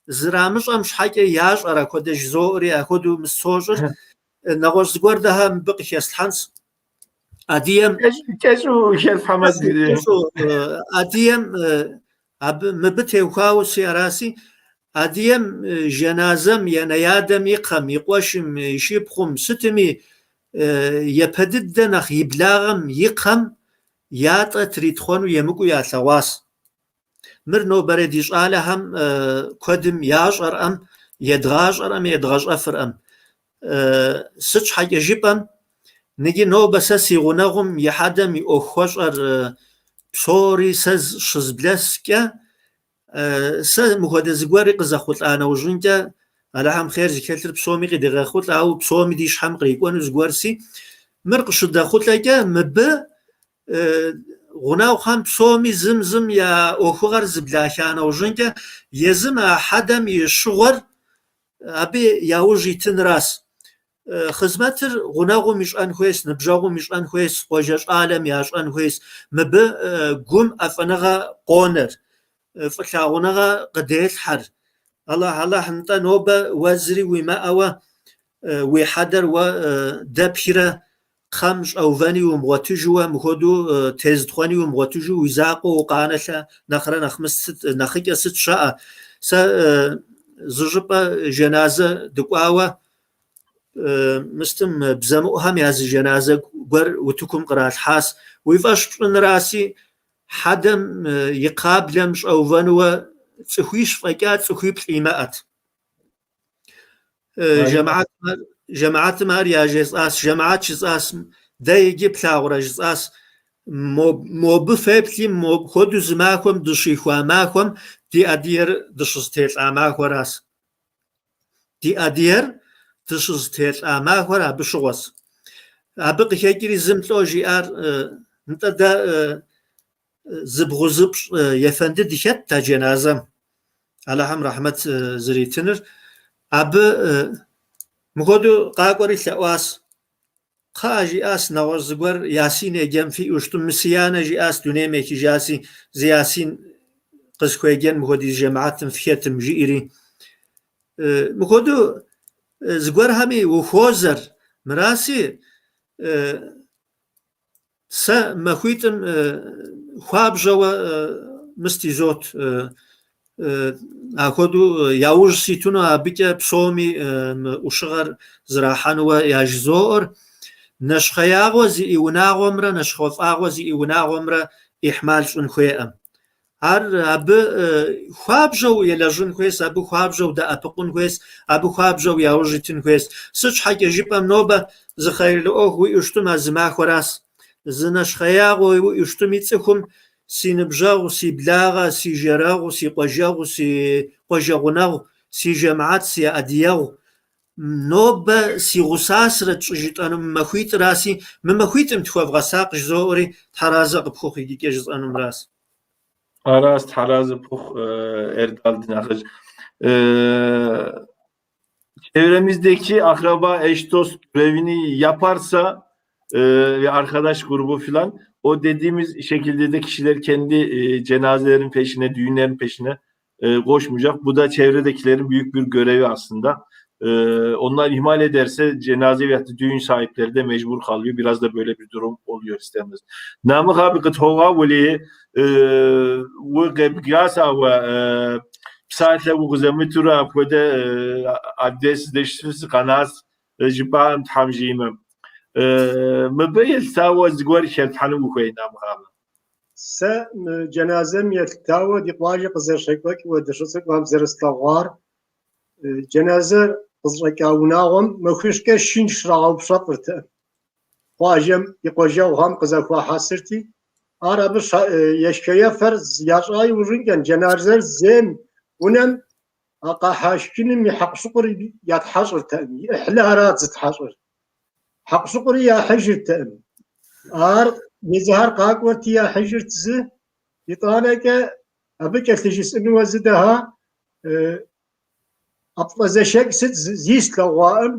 зрамыщӏэм щхьэкӏэ ящӏэр апхуэдэ жызоӏэри ахуэдэу мы сощӏыр. Нэгъуэщӏ зыгуэр дэхэ мыбы къыхэслъхьэнс. Адыгэм Кӏэщӏу хэлъхьэмэ, кӏэщӏу, адыгэм абы мыбы теухуауэ си араси, адыгэм жэназэм и анэ-адэм и кхъэм, и къуэшым, и шыпхъум, сытми япэ дыдэ нэхъ и благъэм и кхъэм ятӏэ тритхъуэну емыкӏуу ялъэгъуащ. Мыр нобэрей ди щӏалэхэм куэдым ящӏэрӏэм, едгъащӏэрӏэм, едгъэщӏэфырӏэм. Сыт щхьэкӏэ жыпӏэм, ныджы нобэ сэ си гъунэгъум и хьэдэм и ӏуэху хуэщӏэр псори сэ щызблэскӏэ, сэ мыхуэдэ зыгуэри къызэхъулӏа нэужьынкӏэ, Алыхьым хъер зыхэлъыр псоми къыдигъэхъулӏэ, ауэ псоми ди щхьэм кърикӏуэну зыгуэрси, мыр къыщыдэхъулӏэкӏэ мыбы гъунэгъухэм псоми зым зым я ӏуэхугъэр зыблаха нэужьынкӏэ, езым а хьэдэм и щыгъуэр абы яужь итынращ. Хъызмэтыр гъунэгъум ищӏэн хуейщ, ныбжьэгъум ищӏэн хуейщ, къуажэ щӏалэм ящӏэн хуейщ. Мыбы гум ӏэфӏыныгъэ къонэр, фӏылъагъуныгъэ къыделъхьэр. Аллахь, Аллахь, нтӏэ нобэ уэ зыри уимыӏэуэ уи хьэдэр уэ дэпхрэ кхъэм щӏэувэни умыгъуэтыжуэ, мыхуэдэу тезытхъуэни умыгъуэтыжу уи закъуэу укъанэ лъэ нэхърэ нэхъ мыс сыт, нэхъыкӏэ сыт щыӏэ. Сэ зы щӏыпӏэ жэназэ дыкӏуауэ, мыстым бзэмыӏухэм я зы жэназэ гуэр утыкум къралъхьащ. Уи фӏэщ пщӏынраси, хьэдэм и кхъаблэм щӏэувэнуэ цӏыхуищ фӏэкӏа цӏыхуиплӏ имыӏэт. Жэмыхьэтым ар яжесӏащ, жэмыхьэт жысӏащ, дэ иджы плъагъурэ жысӏащ, мобы феплъи, мопхуэдэу зы махуэм дыщихуа махуэм ди ӏэдиер дыщызэтелӏа махуэращ. Ди ӏэдиер дыщызэтелӏа махуэр абы щыгъуэщ. Абы къыхэкӏри зым лӏо жиӏар, нтӏэ дэ зыбгъузыпщӏ ефэнды дыхэтт а джэназэм, Алыхьым рэхьмэт зритыныр. Абы мыхуэдэу къакӏуэри лъэӏуащ. Кхъыӏэ жиӏащ, нэгъуэщӏ зыгуэр Ясин еджэн фиӏэу щытым, мы си анэ жиӏащ, дунейм ехыжаси, зы Ясин къысхуеджэн мыхуэдиз жэмыхьэтым фхэтым, жиӏэри. Мыхуэдэу зыгуэрхэми ухуозэр, мыраси, Сэ махуитӏым хуабжьэуэ мыст изот. Ахуэдэу яужь ситыну абыкӏэ псоми мы ӏущыгъэр зэрахьэнуэ яжызоӏэр. Нэщхъеягъуэ зиӏэ унагъуэмрэ нэщхъыфӏагъуэ зиӏэ унагъуэмрэ ихьмал щӏын хуейӏым. Ар абы хуабжьэу елэжьын хуейщ, абы хуабжьэу дэӏэпыкъун хуейщ, абы хуабжьэу яужь итын хуейщ. Сыт щхьэкӏэ жыпӏэм нобэ зы хъейрлы ӏуэху уиӏэу щытым а зы махуэращ. Зы нэщхъеягъуэ уиӏэу щытми цӏыхум си ныбжьэгъу, си благъэ, си жэрэгъу, си къуажэгъу, си къуажэгъунэгъу, си жэмыхьэт, си адыегъу, нобэ си гъусасрэт щӏыжытӏэну мы махуитӏраси, мы махуитӏым тхуэвгъэсакъ жызоӏэри, Тхьэразэ къыпхухъу иджыкӏэ жысӏэнумращ. Аращ, Тхьэразэ пхухъу, Эрдал ди нэхъыжь. Çevremizdeki akraba, eş, dost görevini yaparsa ve arkadaş grubu filan o dediğimiz şekilde de kişiler kendi cenazelerin peşine, düğünlerin peşine koşmayacak. Bu da çevredekilerin büyük bir görevi aslında. Onlar ihmal ederse cenaze veyahut da düğün sahipleri de mecbur kalıyor. Biraz da böyle bir durum oluyor istemez. Namık abi къытхуэгъуэгъули укъебгаса ва псалъэ укъызэмытурэ апхуэдэ абдеж сыздэщысу сыкъэнащ жыпӏаӏым Тхьэм жиӏэмэ. Мыбы елъытауэ зыгуэр хэлъхьэну ухуей, Намык абы? Сэ мы джэназэм елъытауэ ди къуажэ къызэрыщекӏуэкӏыуэ дыщыцӏыкӏуам зэрыслъэгъуар, джэназэр къызыщӏэкӏа унагъуэм махуищкӏэ шын щрагъэупщэфӏыртэкъым. Къуажэм и къуажэгъухэм къызэхуахьэсырти, ар абы ешхэ-ефэр ящӏа иужьынкӏэ джэназэр зейм унэм. А къахьа шхыным и хьэкъущыкъур ятхьэщӏыртэкъым, и ӏыхьлыхэрат зытхьэщӏыр. Хьэкъущыкъури яхьыжыртэкъым. Ар езыхэр къакӏуэрти яхьыжырт зы, итӏанэкӏэ абы кӏэлъыжысӏэнуэ зы дэха, ӏэплӏэзэшэкӏ сыт зи слъэгъуаӏым,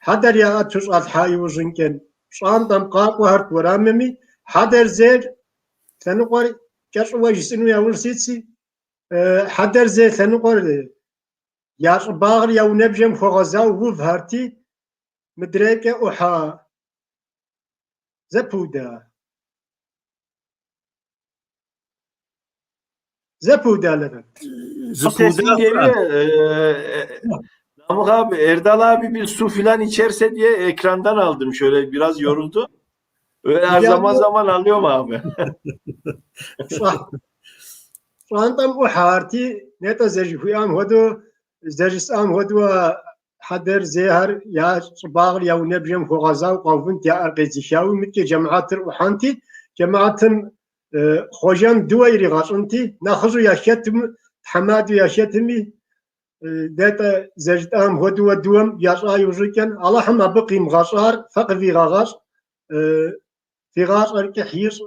хьэдэр яӏэту щӏалъхьа иужьынкӏэ пщӏантӏэм къакӏуэхэрт уэрамыми, хьэдэр зейр лъэныкъуэр кӏэщӏыуэ жысӏэну яужь ситси, хьэдэр зей лъэныкъуэр я щӏыбагъыр я унэбжэм хуэгъэзауэ увхэрти, мыдрейкӏэ ӏухьа зэпыуда. Зэпыуда, Levent. Sesim geliyor. Namık abi, Erdal abi bir su filan içerse diye ekrandan aldım. Şöyle biraz yoruldu. Öyle her zaman zaman alıyorum abi. Пщӏантӏэм ӏухьэрти, нетӏэ зэрыжыхуиӏам хуэдэу, зэрыжысӏам хуэдэу хьэдэр зейхэр я щӏыбагъыр я унэбжэм хуэгъэзауэ къэувынт, я ӏэр къедзыхауи, мыткӏэ джэмыхьэтыр ӏухьэнти, джэмыхьэтым хъуэжэм дыуэ иригъэщӏынти, нэхъыжьу яхэтым, тхьэмадэу яхэтми, нетӏэ зэрыжытӏам хуэдэу дыуэм ящӏа иужьыкӏэ, Алыхьым абы къимыгъэщӏар фэ къывигъэгъэщӏ, фи гъащӏэр кӏыхь ищӏ,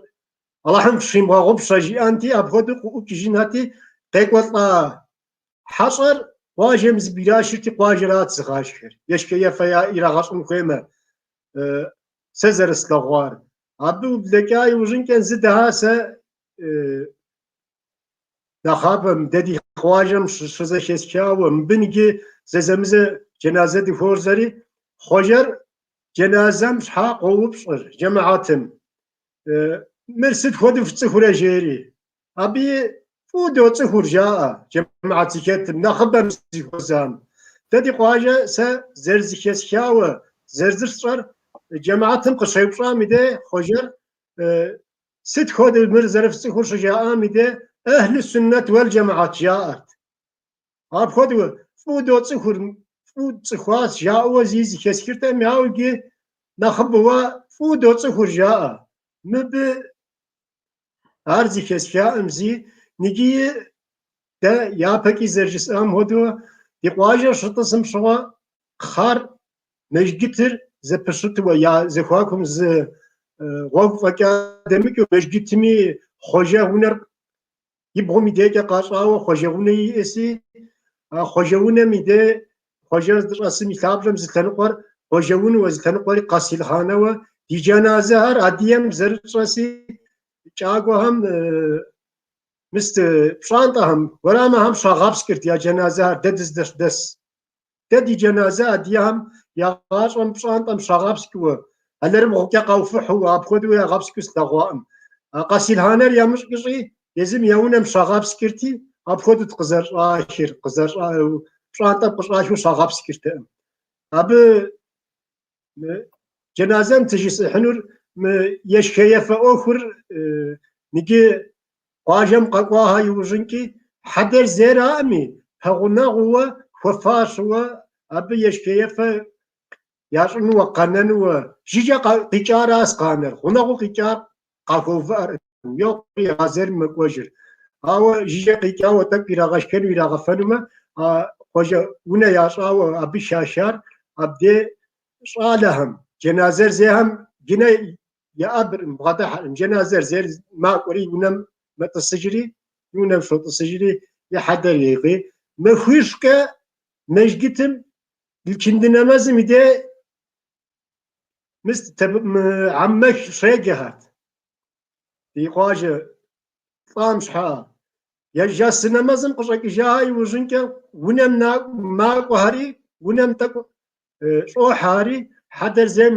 Алыхьым фщимыгъэгъупщэ жиӏэнти, апхуэдэу къыӏукӏыжынхэти, къекӏуэлӏа хьэщӏэр къуажэм зыбграшырти, къуажэрат зыгъашхэр, ешхэ-ефэ ирагъэщӏын хуеймэ, сэ зэрыслъэгъуар. Абы ублэкӏа иужьынкӏэ зы дэха сэ нэхъапэм дэ ди къуажэм щызэхэсхауэ, мыбы иджы зэзэмызэ джэназэ дыхуозэри, хъуэжэр джэназэм щхьа къоупщӏыр джэмыхьэтым. Мыр сыт хуэдэу фцӏыхурэ жери. Абыи фӏыуэ доцӏыхур жаӏэ джэмыхьэт зыхэтым, нэхъыбэм зыхуэзам. Дэ ди къуажэ сэ зэрызэхэсхауэ, зэрызысщӏэр джэмыхьэтым къыщеупщӏам и де хъуэжэр сыт хуэдэу мыр зэрыфцӏыхур щыжаӏам и де ӏэхьлы суннэт уэл джэмыхьэт жаӏэрт. Апхуэдэу фӏыуэ доцӏыхур, фӏыуэ тцӏыхуащ жаӏэуэ зи зэхэсхыртэкъым, ауэ иджы нэхъыбэуэ фӏыуэ доцӏыхур жаӏэ. Мыбы ар зэхэсхаӏым зи, иджы дэ япэкӏи зэрыжысӏам хуэдэу ди къуажэр щытӏысым щыгъуэ кхъэр мэжджытыр зэпыщытуэ я зэхуакум зы гъуэгу фӏэкӏа дэмыкӏыу мэжджытми хъуэжэ унэр и бгъум и декӏэ къащӏауэ хъуэжэ унэ иӏэси, а хъуэжэ унэм и де хъуэжэр здыщӏэсым и лъабжьэм зы лъэныкъуэр хъуэжэ унэуэ, зы лъэныкъуэри къасилхъанэуэ ди джэназэхэр адыгэм зэрытщӏэси кӏагуэхэм мыст пщӏантӏэхэм, уэрамэхэм щагъэпскӏырт я джэназэхэр дэ дыздэщыдэс. Дэ ди джэназэ адыгэхэм я гъащӏэм пщӏантӏэм щагъэпскӏыуэ, алэрыбгъукӏэ къауфыхьу, апхуэдэу ягъэпскӏыу слъэгъуаӏым. А къасилханэр ямыщӏкӏыщӏи, езым я унэм щагъэпскӏырти, апхуэдэут къызэрыщӏахыр, къызэрыщӏа пщӏантӏэм къыщӏахыу щагъэпскӏыртэкъым. Абы джэназэм тыжысӏыхьынур мы ешхэ-ефэ ӏуэхур иджы къуажэм къэкӏуаха иужьынкӏи хьэдэр зейраӏыми, пэгъунэгъууэ, хуэфащэуэ абы ешхэ-ефэ ящӏынуэ, къэнэнуэ, жыжьэ къикӏаращ къанэр, гъунэгъуу къикӏар къахуэувыӏэркъым, йокъури егъазэри мэкӏуэжыр. Ауэ жыжьэ къикӏауэ тӏэкӏу ирагъэшхэну, ирагъэфэнумэ, а хъуэжэ унэ ящӏауэ абы хашар абдей щӏалэхэм, джэназэр зейхэм гынэ еӏэбыркъым, бгъэдыхьэркъым. Джэназэр зейр макӏуэри унэм мэтӏысыжри, унэм щотӏысыжри и хьэдэр егъей. Махуищкӏэ мэжджытым ичынды нэмэзым и дей Мыст аммэх щеджэхэрт. Ди къуажэ лӏам щхьа. Яцы нэмэзым къыщӏэкӏыжа иужьынкӏэ унэм макӏуэхэри, унэм тӏэкӏу щӏохьэри, хьэдэр зейм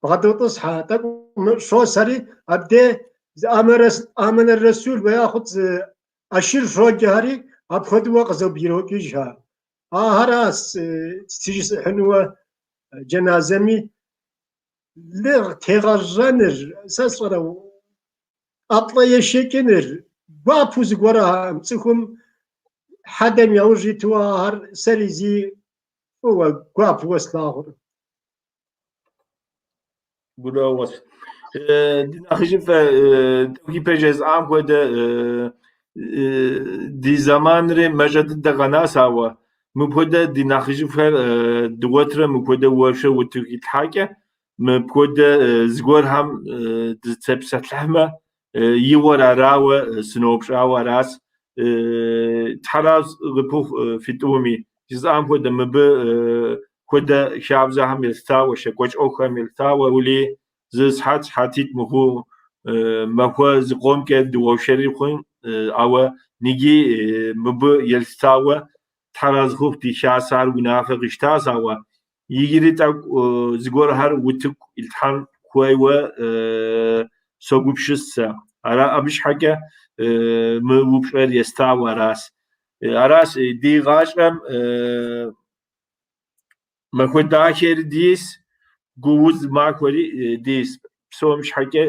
бгъэдотӏысхьэ, тӏэкӏу щосэри, абдей зы Амэнэ Расул уэ яхъут зы ӏэшыр щоджэхэри, апхуэдэуэ къызэбгрокӏыжхэ. Ахэращ сыжысӏыхьынуэ джэназэми лы тегъэжьэныр, сэ сщӏэрэ, ӏэплӏэ ешэкӏыныр, гуапу зыгуэрхэм цӏыхум хьэдэм яужь иту ахэр сэри зи фӏыуэ гуапуэ слъагъуркъым. Гурыӏуэгъуэщ. Ди нэхъыжьыфӏэ тӏэкӏу ипэ жесӏам хуэдэ ди зэманри мащӏэ дыдэ къэнащ, ауэ. Мыпхуэдэ ди нэхъыжьыфӏхэр дыгъуэтрэ мыпхуэдэ уэршэр утыку итлъхьакӏэ, мыпхуэдэ зыгуэрхэм дызэтепсэлъыхьмэ, игъуэр арауэ сыноупщӏауэ аращ. Тхьэразэ къыпхухъу фи тӏуми. Жысӏам хуэдэ мыбы хуэдэ хабзэхэм елъытауэ, щекӏуэкӏ ӏуэхухэм елъытауэ, уэлей зы сыхьэт, сыхьэтитӏ мыхъуу махуэ зыкъомкӏэ дыуэршэри хъун, ауэ ныджы мыбы елъытауэ Тхьэразэ хъуху ди хасэр унафэ къищтащ, ауэ иджыри тӏэкӏу зыгуэрхэр утыку илъхьэн хуейуэ согупсыс сэ. Ара абы щхьэкӏэ мы упщӏэр естауэ аращ. Аращ ди гъащӏэм махуэ дахэри диӏэщ, гууз махуэри диӏэщ. Псом щхьэкӏэ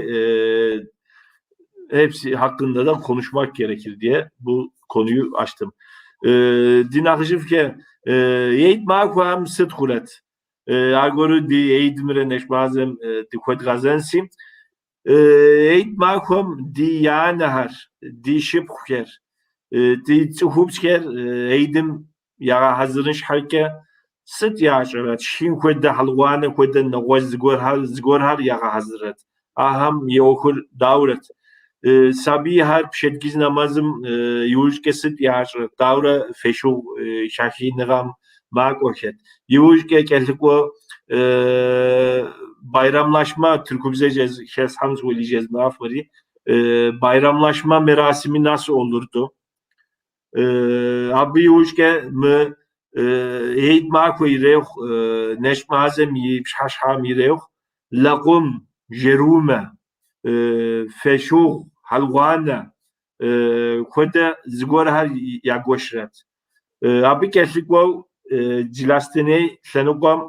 hepsi hakkında da konuşmak gerekir diye bu konuyu açtım. Ди нэхъыжьыфӏхэ, Eid махуэхэм сыт хъурэт? Аргуэру ди Eidымрэ нэщӏ мазэм дыхуэдгъэзэнси. Eid махуэм ди анэхэр, ди шыпхъухэр, ди цӏыхубзхэр Eidым ягъэхьэзырын щхьэкӏэ сыт ящӏэрэт? Шхын хуэдэ, хьэлгъуанэ хуэдэ, нэгъуэщӏ зыгуэрхэр ягъэхьэзырэт. Ахэм и ӏуэхур даурэт? Сабийхэр пщэдджыжь нэмэзым иужькӏэ сыт ящӏэрэт? Дауэрэ фешыгъу хахыныгъэм макӏуэхэт? Иужькӏэ кӏэлъыкӏуэ bayramlaşma, Türkçe хэсхьэм söyleyeceğiz mafari. Bayramlaşma merasimi nasıl olurdu? Абы иужькӏэ мы Eid махуэ ирехъу, нэщӏ мазэм и пщыхьэщхьэм ирехъу, лэкъум, жэрумэ, фешыгъу, хьэлгъуанэ хуэдэ зыгуэрхэр ягуэшрэт. Абы кӏэлъыкӏуэу Джылахъстэней лъэныкъуэм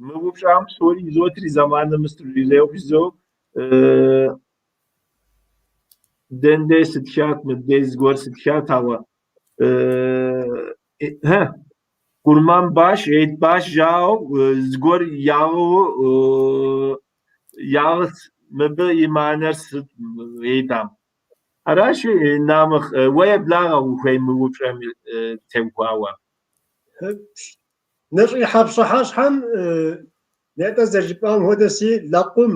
мы упщӏам псори изотри зэманым ирехъу жызоӏэу Дэнде сытхат, мыбдеж зыгуэр сытхат, ауэ Къурмэн баш, Eid баш жаӏэу зыгуэр ягъэу ягъэт. Мыбы и мыхьэнэр сыт Eidам? Аращи, Намыкъ, уэ еблагъэ ухуей мы упщӏэм теухуауэ. Нэщӏихьэ пщыхьэщхьэм нетӏэ зэрыжыпӏам хуэдэси лэкъум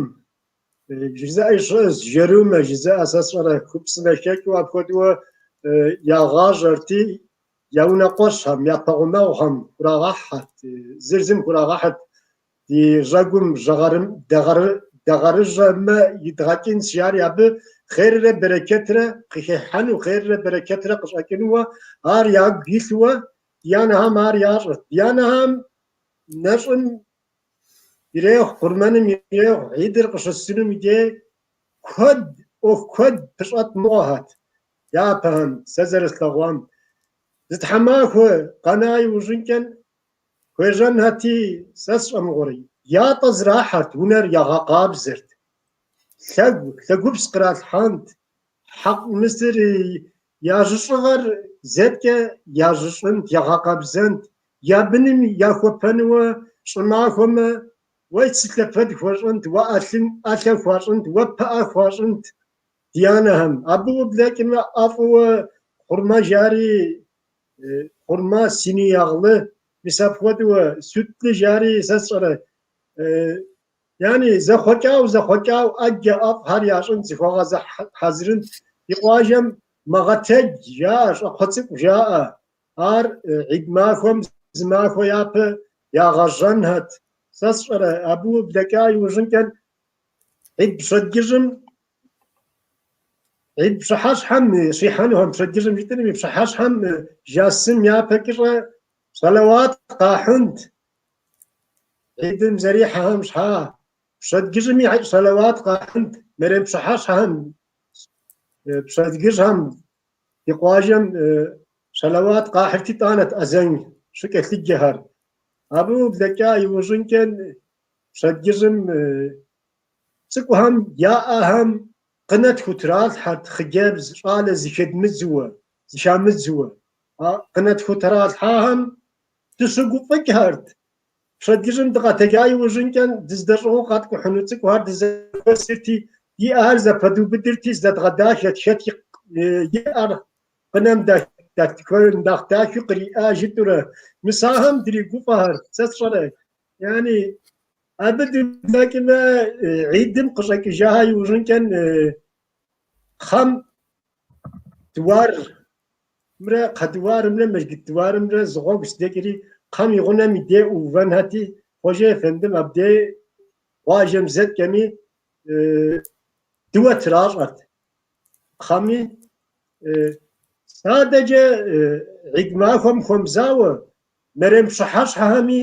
жызыӏэ щыӏэщ, жэрумэ жызыӏэ сэ сщӏэрэ хупсынэ хэкӏыу апхуэдэуэ ягъажьэрти, я унэкъуэщхэм, я пэгъунэгъухэм хурагъэхьэрт, зыр зым хурагъэхьырт, ди жьэгум дэгъэрыжьэмэ идгъэкӏынщ, жари абы хъеррэ берэчэтрэ къыхихьэну, хъеррэ берэчэтрэ къыщӏэкӏынуэ, ар ягу илъуэ, ди анэхэм ар ящӏырт. Ди анэхэм нэщӏым ирехъу, къурмэным ирехъу, Гьидыр къыщысынум и дей куэд, ӏуэху куэд пыщӏэт мыгъуэхэт япэхэм, сэ зэрыслъэгъуам. Зы тхьэмахуэ къэна иужьынкӏэ хуежьэнхэти, сэ сщӏэ мыгъуэри, ятӏэ зрахьэрт, унэр ягъэкъабзэрт, лъэгу, лъэгупс къралъхьэнт, хьэкъ мысыр я жьыщӏыгъэр зэткӏэ яжьыщӏынт, ягъэкъэбзэнт, я быным яхуэпэнуэ щӏымахуэмэ, уэ цылъэпэд хуащӏынт, уэ ӏэлъын ӏэлъэ хуащӏынт, уэ пыӏэ хуащӏынт ди анэхэм. Абы ублэкӏмэ ӏэфӏыуэ хъурмэ жари, хъурмэ сини ягълы, мис апхуэдэуэ sütlü жари сэ сщӏэрэ. Яни зэхъуэкӏау, зэхъуэкӏау ӏэджэ ӏэфӏхэр ящӏынт, зыхуагъэхьэзырынт. Ди къуажэм мэгъэтэдж жаӏэ, щӏакхъуэ цӏыкӏу жаӏэ. Ар Гьид махуэм зы махуэ япэ ягъэжьэнхэт. Сэ сщӏэрэ, абы ублэкӏа иужьынкӏэ Гьид пщэдджыжьым, Гьид пщыхьэщхьэм щихьэнухэм, пщэдджыжьым жытӏэным и пщыхьэщхьэм жасым япэ кӏыщӏэ сэлэуат къахьынт. Гьидым зэрихьэхэм щхьа, пщэдджыжьми сэлэуат къахьынт, мэрем пщыхьэщхьэхэм, пщэдджыжьхэм ди къуажэм сэлэуат къахьырти итӏанэт азэн щыкӏэлъыджэхэр. Абы ублэкӏа иужьынкӏэ пщэдджыжьым цӏыкӏухэм я ӏэхэм къынэ тхутралъхьэрт хъыджэбз щӏалэ зыхэдмыдзуэ, зыхамыдзуэ. А къынэ тхутралъхьахэм дыщыгуфӏыкӏхэрт. Пщэдджыжьым дыкъэтэджа иужьынкӏэ дыздэщӏыгъуу къэткӏухьыну цӏыкӏухэр дызэхуэсырти, ди ӏэхэр зэпэдубыдырти, зэдгъэдахэт, хэт и ӏэр къынэм Нэхъ дахэу къриӏа жытӏурэ. Мис ахэм дригуфӏэхэр, сэ сщӏэрэ. Яни абы дыблэкӏмэ, гьидым къыщӏэкӏыжаха иужьынкӏэ кхъэм дуарымрэ кхъэ дуарымрэ мэжджыт дуарымрэ зы гъуэгу здэкӏри, кхъэм и гъунэм и дей ӏуувэнхэти, Хъуэжэ ефэндым абдей къуажэм зэкӏэми дыуэ тращӏэрт. Кхъэми адэкӏэ гьид махуэм хуэмызауэ, мэрем пщыхьэщхьэхэми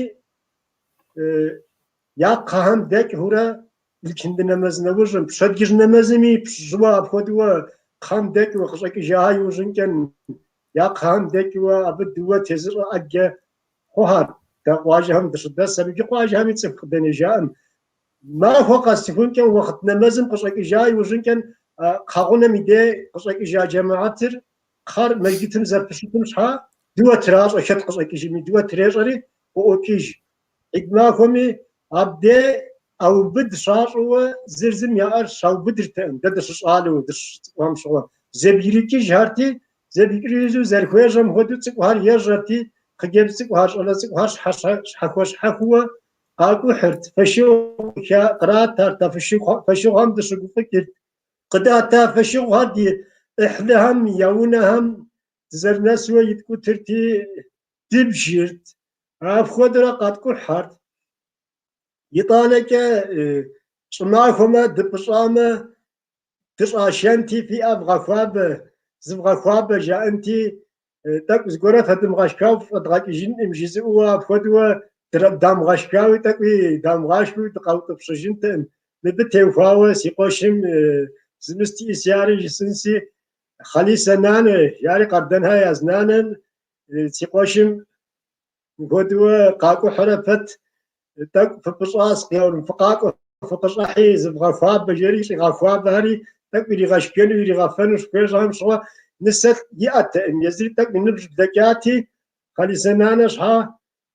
я кхъэхэм дэкӏыурэ икынды нэмэз нэужьым, пщэдджыжь нэмэзми жьыуэ апхуэдэуэ кхъэм дэкӏыу къыщӏэкӏыжаха иужьынкӏэ я кхъэхэм дэкӏыуэ абы дыуэ тезыщӏэ ӏэджэ хъухьэр. Дэ къуажэхэм дыщыдэсэм, иджы къуажэхэми цӏыху къыдэнэжаӏым. Махуэ къэсыхункӏэ уэхът нэмэзым къыщӏэкӏыжа иужьынкӏэ кхъэгъунэм и дей къыщӏэкӏыжа джэмыгьэтыр кхъэр мэжджытым зэрыпыщытым щхьа дыуэ тращӏэ, хэт къыщӏэкӏыжми дыуэ трещӏэри къыӏуокӏыж. Гьид махуэми абдей ӏэубыд щащӏыуэ зыр зым я ӏэр щаубыдыртэкъым, дэ дыщыщӏалэу дыщыцӏыкӏухэм щыгъуэ. Зэбгрыкӏыжхэрти, зэбгрыкӏыжу зэрыхуежьэм хуэдэу цӏыкӏухэр ежьэрти, хъыджэбз цӏыкӏухэр, щӏалэ цӏыкӏухэр щхьэхуэ-щхьэхуэуэ къакӏухьырт, фошыгъу къратарт, а фошыгъухэм дыщыгуфӏыкӏырт. Къыдата фошыгъухэр ди ӏыхьлыхэм я унэхэм дызэрынэсуэ иткӏутырти, дыбжырт, апхуэдэурэ къэткӏухьэрт. Итӏанэкӏэ щӏымахуэмэ дыпӏыщӏамэ, дыщӏашэнти, фи ӏэ вгъэхуабэ, зывгъэхуабэ жаӏэнти, тӏэкӏу зыгуэрэ фэдымыгъэшхауэ фыщӏэдгъэкӏыжынкъым жызыӏэуэ апхуэдэуэ дамыгъэшхауи тӏэкӏуи дамыгъашхэуи дыкъаутӏыпщыжынтэкъым. Мыбы теухуауэ си къуэшым зымыстиӏыс яри жысӏэнси, Хъалисэ нанэ, жари Къардэнхэ яз нанэм си къуэшым мыпхуэдэуэ къакӏухьурэ пэт тӏэкӏу фыпӏыщӏас, фыкъакӏуэ, фыкъыщӏэхьи, зывгъэхуабэ, жери щӏигъэхуабэхэри тӏэкӏу иригъэшхэну, иригъэфэну щыхуежьэхэм щыгъуэ нысэ иӏэтэкъым, езыри тӏэкӏу и ныбжь блэкӏати, Хъалисэ нанэ щхьа,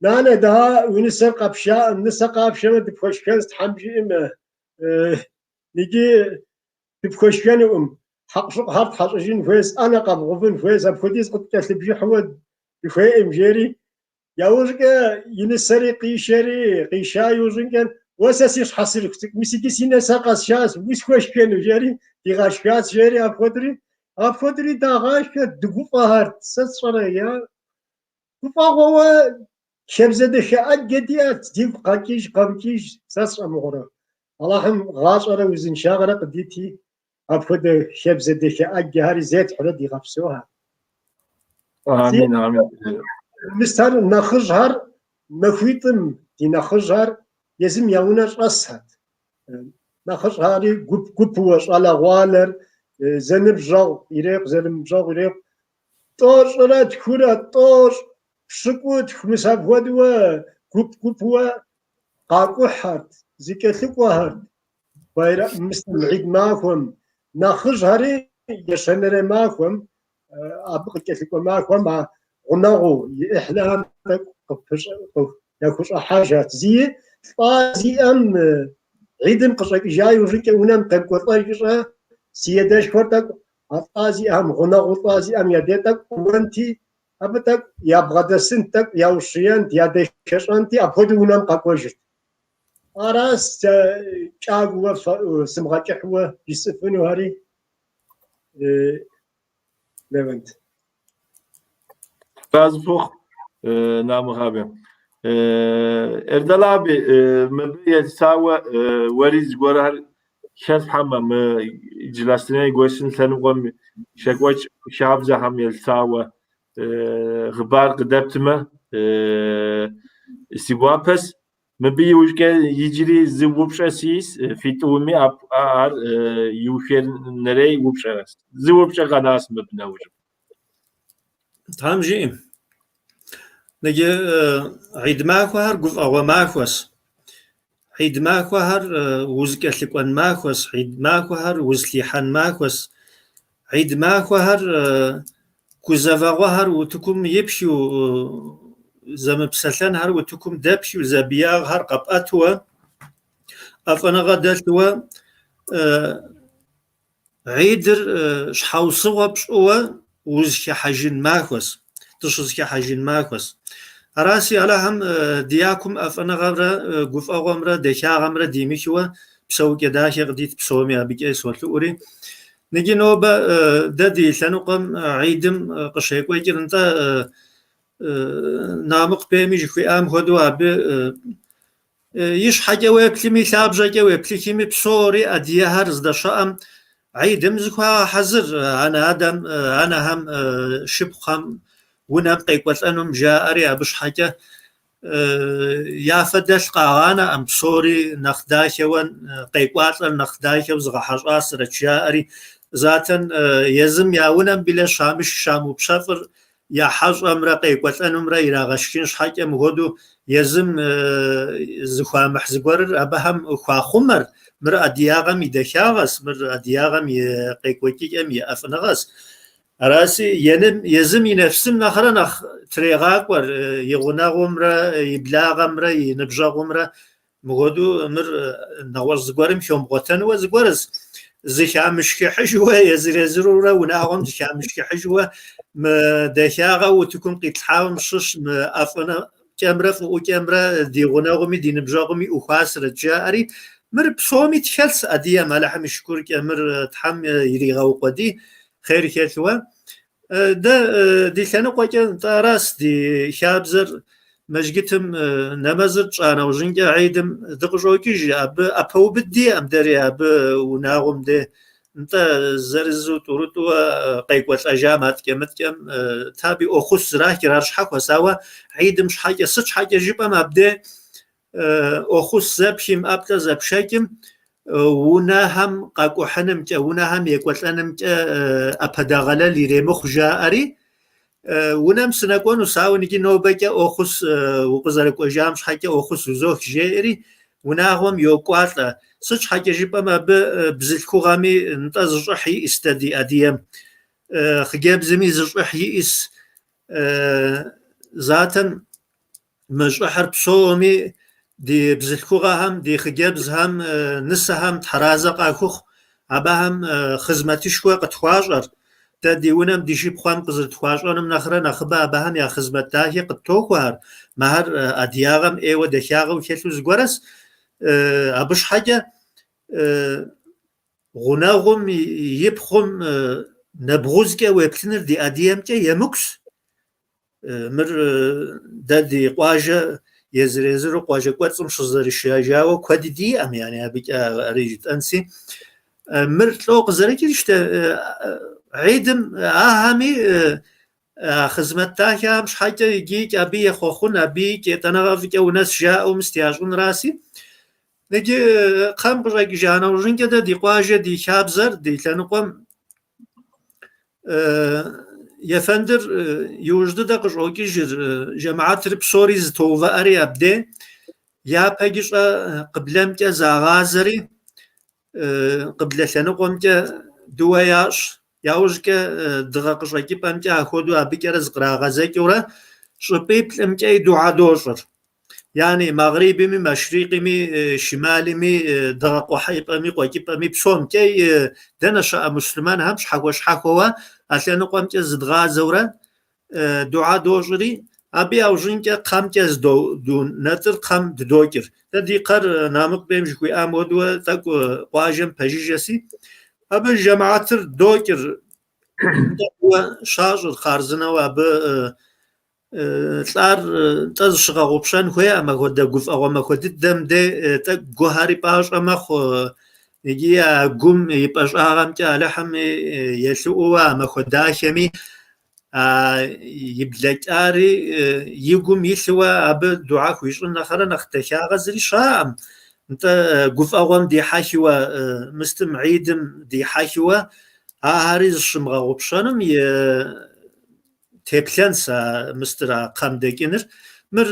нанэ, дыгъа уи нысэр къэпшаӏым, нысэ къапшэмэ дыпхуэшхэнщ, Тхьэм жиӏэмэ, иджы дыпхуэшхэнукъым, хьэкъущыкъухэр тхьэщӏыжын хуейщ, ӏэнэ къэбгъэувын хуейщ, апхуэдиз къыткӏэлъыбжыхьуэ дыхуейкъым, жери. Яужькӏэ и нысэри къишэри, къиша иужьынкӏэ, уэ сэ си щхьэсырыху цӏыкӏу, мис иджы си нысэ къэсшащ, усхуэшхэну, жери, дигъэшхащ, жери апхуэдэри. Апхуэдэри дагъашхэ, дыгуфӏэхэрт, сэ сщӏэрэ, я гуфӏэгъуэуэ хабзэ дахэ ӏэджэ диӏэт, дигу къэкӏыж, къэмыкӏыж, сэ сщӏэмыгъуэрэ. Аллахьым гъащӏэрэ узыншагъэрэ къыдити, апхуэдэ хабзэ дахэ ӏэджэхэри зетхьурэ дигъэпсэухэ. Амин, амин. Мис ар нэхъыжьхэр махуитӏым ди нэхъыжьхэр езым я унэ щӏэсхэт. Нэхъыщӏхэри гуп-гупууэ щӏалэгъуалэр зэныбжьэгъу ирехъу, зэрымыбжьэгъу ирехъу. Тӏощӏрэ тхурэ, тӏощӏ, пщыкӏутху, мис апхуэдэуэ гуп-гупууэ къакӏухьэрт, зыкӏэлъыкӏуэхэрт. Байрам, мис гьид махуэм, нэхъыжьхэри ещанэрей махуэм, абы къыкӏэлъыкӏуэ махуэм а гъунэгъуу и ӏыхьлыхэм тӏэкӏу яхущӏыхьэжат. Зи лӏа зиӏэм гьидым къыщӏэкӏыжа иужьынкӏэ унэм къемыкӏуэлӏэжыщӏэ си адэшхуэр тӏэкӏу а лӏа зиӏэм, гъунэгъуу лӏа зиӏэм я дей тӏэкӏу кӏуэнти, абы тӏэкӏу ябгъэдэсынт, тӏэкӏу яущиент, ядэхэщӏэнти, апхуэдэу унэм къэкӏуэжырт. Аращ сэ кӏагуэ сымыгъэкӏыхьуэ жысӏэфынухэри, Левент. Razı fıkh Namık abi. Erdal abi, мыбы елъытауэ уэри зыгуэрхэр хэлъхьэмэ, мы Джылахъстэней Гуэсын лъэныкъуэм щекӏуэкӏ хабзэхэм елъытауэ хъыбар къыдэптмэ, си гуапэс. Мыбы иужькӏэ иджыри зы упщӏэ сиӏэс, фи тӏуми ар иухенэрей упщӏэрэс. Зы упщӏэ къэнащ мыбы нэужьым. Тхьэм жиӏэм. Иджы гьид махуэхэр гуфӏэгъуэ махуэщ. Гьид махуэхэр узыкӏэлъыкӏуэн махуэщ, гьид махуэхэр узылъихьэн махуэщ. Гьид махуэхэр гузэвэгъуэхэр утыкум ипшу, зэмыпсэлъэнхэр утыкум дэпшу, зэбиягъхэр къэпӏэтуэ, ӏэфӏыныгъэ дэлъуэ, гьидыр щхьэусыгъуэ пщӏыуэ узыхыхьэжын махуэщ, дыщызыхыхьэжын махуэщ. Араси, Алыхьым ди якум ӏэфӏыныгъэмрэ гуфӏэгъуэмрэ дахагъэмрэ димыхыуэ псэукӏэ дахэ къыдит псоми абыкӏэ солъэӏури. Ныджы нобэ дэ ди лъэныкъуэм гьидым къыщекӏуэкӏыр нтӏэ Намыкъ бейми жыхуиӏам хуэдэу абы и щхьэкӏэ уеплъми, лъабжьэкӏэ уеплъыхми, псори адыгэхэр здэщыӏэм гьидым зыхуагъэхьэзыр анэ-адэм, анэхэм, шыпхъухэм унэм къекӏуэлӏэнум жаӏэри абы щхьэкӏэ я фэ дэлъ къагъанэкъым, псори нэхъ дахэуэ къекӏуалӏэр нэхъ дахэу зыгъэхьэщӏасэрэт жаӏэри, затэн езым я унэм билэ щамышх щамыупщэфӏыр я хьэщӏэмрэ къекӏуэлӏэнумрэ ирагъэшхын щхьэкӏэ мыхуэдэу езым зыхуамыхь зыгуэрыр абыхэм хуахъумэр, мыр адыягъэм и дахагъэс, мыр адыягъэм и къекӏуэкӏыкӏэм и ӏэфӏыныгъэс. Араси, езым и нэфсым нэхърэ нэхъ трегъакӏуэр и гъунэгъумрэ и благъэмрэ и ныбжьэгъумрэ мыхуэдэу мыр нэгъуэщӏ зыгуэрым хомыгъуэтэнуэ зыгуэрыс. Зыхамышхыхьыжуэ, езыр-езырурэ унагъуэм зыхамышхыхьыжуэ мы дахагъэ утыкум къитлъхьауэм щыщ мы ӏэфӏыныгъэкӏэмрэ фӏыӏукӏэмрэ ди гъунэгъуми ди ныбжьэгъуми ӏухуасрэт жаӏэри, мыр псоми тхэлъщ адыгэм, Алыхьым и шыкуркӏэ, мыр Тхьэм иригъэукъуэдий, хъер хэлъуэ. Дэ ди лъэныкъуэкӏэ нтӏэ аращ ди хабзэр мэжджытым нэмэзыр тщӏа нэужьынкӏэ гьидым дыкъыщӏокӏыж, абы ӏэпэубыд диӏэм дэри абы унагъуэм де нтӏэ зырызу тӏурытӏууэ къекӏуэлӏэжам аткӏэ-мыткӏэм таби ӏуэхъус зрахыр ар щхьэхуэс, ауэ гьидым щхьэкӏэ сыт щхьэкӏэ жыпӏэм абде ӏуэхъус зэпхым, ӏэплӏэ зэпшэкӏым, унэхэм къэкӏухьынымкӏэ, унэхэм екӏуэлӏэнымкӏэ ӏэпэдэгъэлэл иремыхъу жаӏэри, унэм сынэкӏуэнус, ауэ ныджы нобэкӏэ ӏуэхъус укъызэрыкӏуэжам щхьэкӏэ ӏуэхъус узох жеӏэри, унагъуэм йокӏуалӏэ. Сыт щхьэкӏэ жыпӏэмэ, абы бзылъхугъэми нтӏэ зы щӏыхь иӏэс дэ ди адыгэм, хъыджэбзми зы щӏыхь иӏэс, затэм Мы щӏыхьыр псоми ди бзылъхугъэхэм, ди хъыджэбзхэм, нысэхэм тхьэразэ къахухъу, абыхэм хъызмэтышхуэ къытхуащӏэр. Дэ ди унэм ди шыпхъухэм къызэрытхуащӏэнум нэхърэ нэхъыбэ абыхэм я хъызмэт дахи къыттохуэхэр. Мыхэр адыягъэм ӏейуэ дахагъэу хэлъу зыгуэрэс. Абы щхьэкӏэ гъунэгъум и пхъум нэбгъузкӏэ уеплъыныр ди адыгэмкӏэ емыкӏущ. Мыр дэ ди къуажэ езыр-езыру къуажэ кӏуэцӏым щызэрышэжауэ куэди диӏэм, яни абыкӏэ ари жытӏэнси. Мыр лӏо къызэрыкӏыр ищтэ гьидым ахэми а хъызмэт дахэхэм щхьэкӏэ иджыикӏ абы ехъуэхъун, абыикӏ етӏанэгъэ фӏыкӏэ унэс жаӏэу мыст ящӏынраси. Иджы кхъэм къыщӏэкӏыжа нэужьынкӏэ дэ ди къуажэ ди хабзэр, ди лъэныкъуэм Ефэндыр иужь дыдэ къыщӏокӏыжыр, жэмыхьэтыр псори зэтоувыӏэри абдей, япэкӏыщӏэ къыблэмкӏэ загъазэри, къыблэ лъэныкъуэмкӏэ дыуэ ящӏ, яужькӏэ дыгъэ къыщӏэкӏыпӏэмкӏэ ахуэдэу абыкӏэрэ зыкърагъэзэкӏыурэ щӏыпӏиплӏымкӏэи дугьэ дощӏыр. Яни мэгърибми, мэшрикъми, шималми, дыгъэ къухьэпӏэми, къуэкӏыпӏэми псомкӏэ дэнэ щыӏэ муслъымэнхэм щхьэхуэ-щхьэхуэуэ а лъэныкъуэмкӏэ зыдгъазэурэ дугьэ дощӏри, абы яужьынкӏэ кхъэмкӏэ зыдоунэтӏыр, кхъэм дыдокӏыр. Дэ ди кхъэр Намыкъ бейм жыхуиӏам хуэдэуэ тӏэкӏу къуажэм пэжыжэси, абы жэмыхьэтыр докӏыр, дыуэ щащӏыр хъарзынэу абы Лӏар нтӏэ зыщыгъэгъупщэн хуейкъым, апхуэдэ гуфӏэгъуэ махуэ дыдэм де тӏэкӏу гухэри пӏащӏэ мэхъу, икӏи а гум и пӏэщӏагъэмкӏэ Алыхьым елъэӏууэ а махуэ дахэми а и блэкӏари и гум илъыуэ абы дугьэ хуищӏын нэхърэ нэхъ дахагъэ зыри щыӏэкъым. Нтӏэ гуфӏэгъуэм дихьэхыуэ, мыстым гьидым дихьэхыуэ, ахэри зыщымыгъэгъупщэным и теплъэнс а мыстыр а кхъэм дэкӏыныр. Мыр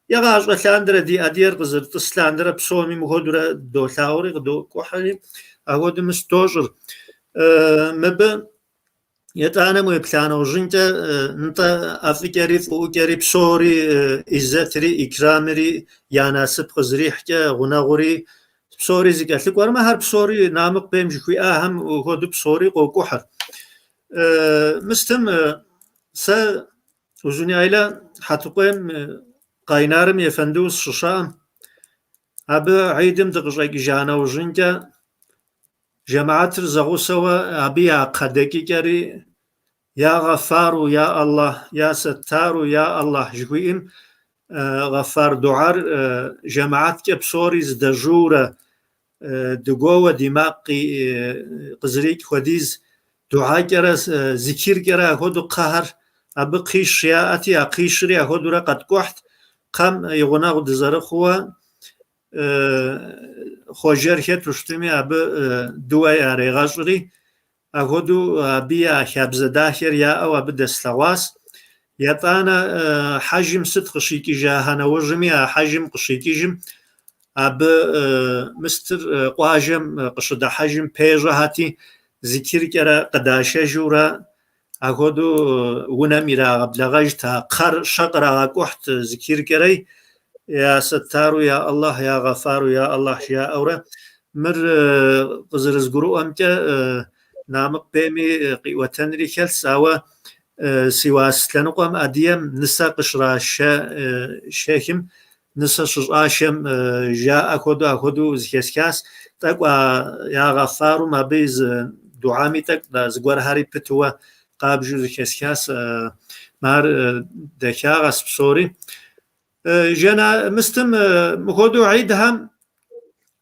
егъащӏэ лъандэрэ ди адыгэр къызэрытӏыс лъандэрэ псоми мыхуэдурэ долъагъури къыдокӏухьри, ахуэдэу мыс дощӏыр. Мыбы етӏанэм уеплъа нэужьынкӏэ нтӏэ ӏэфӏыкӏэри фӏыӏукӏэри псори ӏиззэтри ӏикрамри я насып къызэрихькӏэ гъунэгъури псори зыкӏэлъыкӏуэр, мыхэр псори Намыкъ бейм жыхуиӏахэм хуэдэу псори къокӏухьыр. Мыстым сэ Узуняйлэ Хьэтыкъуейм Къайнарым ефэндыуэ сыщыщыӏэм, абы гьидым дыкъыщӏэкӏыжа нэужьынкӏэ жэмыхьэтыр зэгъусэуэ абы я кхъэ дэкӏыкӏэри Я Гъэфару, я Аллах, я Саттару, я Аллах жыхуиӏэм Гъэфар дугьэр жэмыхьэткӏэ псори зыдэжьуурэ дыгуоуэ ди макъ къызэрикӏ хуэдиз дугьэкӏэрэ зикиркӏэрэ ахуэдэу кхъэхэр абы кхъищ яӏэти, а кхъищри ахуэдэурэ къэткӏухьт, кхъэм и гъунэгъу дызэрыхъууэ хъуэжэр хэту щытми, абы дыуэ ярегъэщӏри, Ахуэдэу абы я хабзэ дахэр яӏэу абы дэслъэгъуащ. Етӏанэ хьэжым сыт къыщикӏыжаха нэужьми, а хьэжым къыщикӏыжым абы мыстыр къуажэм къыщыдыхьэжым пежьэхьэти, зикиркӏэрэ къыдашэжурэ ахуэдэу унэм ирагъэблэгъэжт, а кхъэр щэ кърагъэкӏухьт зикиркӏэрэй, Я Саттару, я Аллах, я Гъэфару, я Аллах жаӏэурэ. Мыр къызэрызгурыӏуэмкӏэ Намыкъ бейми къиӏуэтэнри хэлъщ, ауэ Сиуас лъэныкъуэм Адыгэм нысэ къыщрашэ шэхым, нысэ щыщӏашэм жаӏэ хуэдэу ахуэдэу зэхэсхащ. Тӏэкӏу а я Гъэфарум абы и зы дугьэми тӏэкӏу зыгуэрхэри пытуэ къабжу зэхэсхащ. Ар дахагъэщ псори. Жэна мыстым мыхуэдэу гьидхэм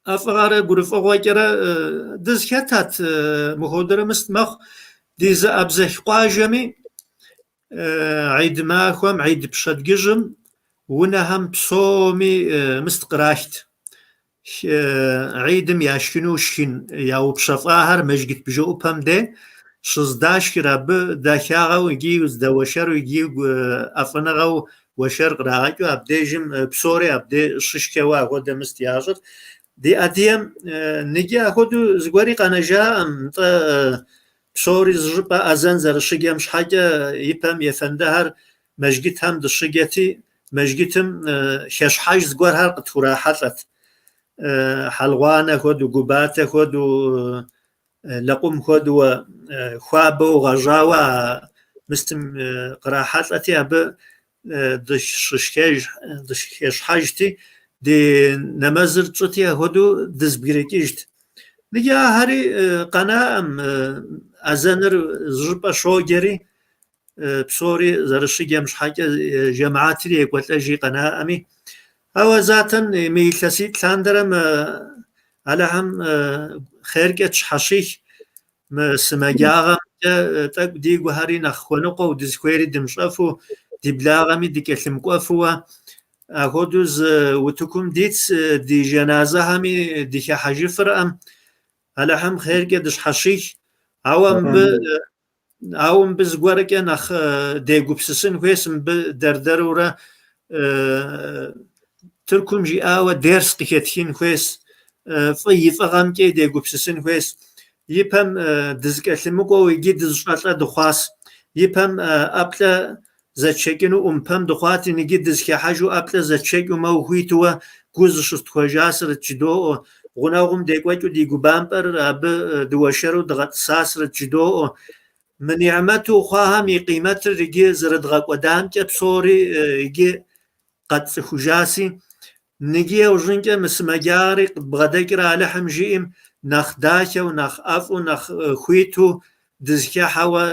ӏэфӏыгъэрэ гурыфӏыгъуэкӏэрэ дызэхэтат, мыхуэдэрэ мыст мэхъу. Ди зы Абзэх къуажэми гьид махуэм, гьид пщэдджыжьым унэхэм псоми мыст кърахт. Гьидым яшхыну шхын яупщэфӏахэр мэжджыт бжэӏупэм де щыздашхыр абы дахагъэу икӏи здэуэршэру икӏи ӏэфӏыныгъэу уэршэр кърагъэкӏыу абдежым псори абдей щышхэуэ ахуэдэ мыст ящӏыр. Ди Адыгэм ныджы ахуэдэу зыгуэри къэнэжаӏым, нтӏэ псори зыщӏыпӏэ азэн зэрыщыджэм щхьэкӏэ ипэм ефэндыхэр мэжджытхэм дыщыджэти, мэжджытым хэщхьэж зыгуэрхэр къытхурахьэлӏэт. Хьэлгъуанэ хуэдэу, губатэ хуэдэу, лэкъум хуэдэу, хуабэу гъэжьауэ а мыстым кърахьэлӏэти, абы дыщышхэж, дыщыхэщхьэжти, ди нэмэзыр тщӏыти, апхуэдэу дызбгрыкӏыжт. Ныджы ахэри къэнаӏым, азэныр зыщӏыпӏэ щоджэри, псори зэрыщыджэм щхьэкӏэ жэмыхьэтри екӏуэлӏэжи къэнаӏыми. Ауэ затэн мы илъэситӏ лъандэрэ мы Алыхьым хъеркӏэ тщхьэщих, мы сымаджагъэмкӏэ тӏэкӏу дигухэри нэхъ хуэныкъуэу, дызыхуейри дымыщӏэфу, ди благъэми дыкӏэлъымыкӏуэфууэ, апхуэдэу зы утыкум дитс, ди жэназэхэми дыхыхьэжыфыркъым. Алыхьым хъеркӏэ дыщхьэщих. Ауэ мыбы Ауэ мыбы зыгуэркӏэ нэхъ дегупсысын хуейщ, мыбы дэр-дэрурэ Тыркум жиӏауэ дерс къыхэтхын хуейщ, фӏы и фӏыгъэмкӏэ дегупсысын хуейщ. Ипэм дызыкӏэлъымыкӏуэу иджы дызыщӏэлӏэ дыхъуащ. Ипэм ӏэплӏэ зэтшэкӏыну ӏумпэм дыхъуати, ныджы дызыхыхьэжу ӏэплӏэ зэтшэкӏыу мэу хуитуэ гу зыщытхуэжасрэт жыдоӏэ. Гъунэгъум декӏуэкӏыу ди губампӏэр абы дыуэршэру дыгъэтӏысасрэт жыдоӏэ. Мы нигьмэту хъуахэм и къимэтыр иджы зэрыдгъэкӏуэдамкӏэ псори иджы къэтцӏыхужаси, ныджы иужьынкӏэ мы сымаджагъэри къыдбгъэдэкӏрэ Алыхьым жиӏэм нэхъ дахэу, нэхъ ӏэфӏу, нэхъ хуиту дызыхыхьэуэ,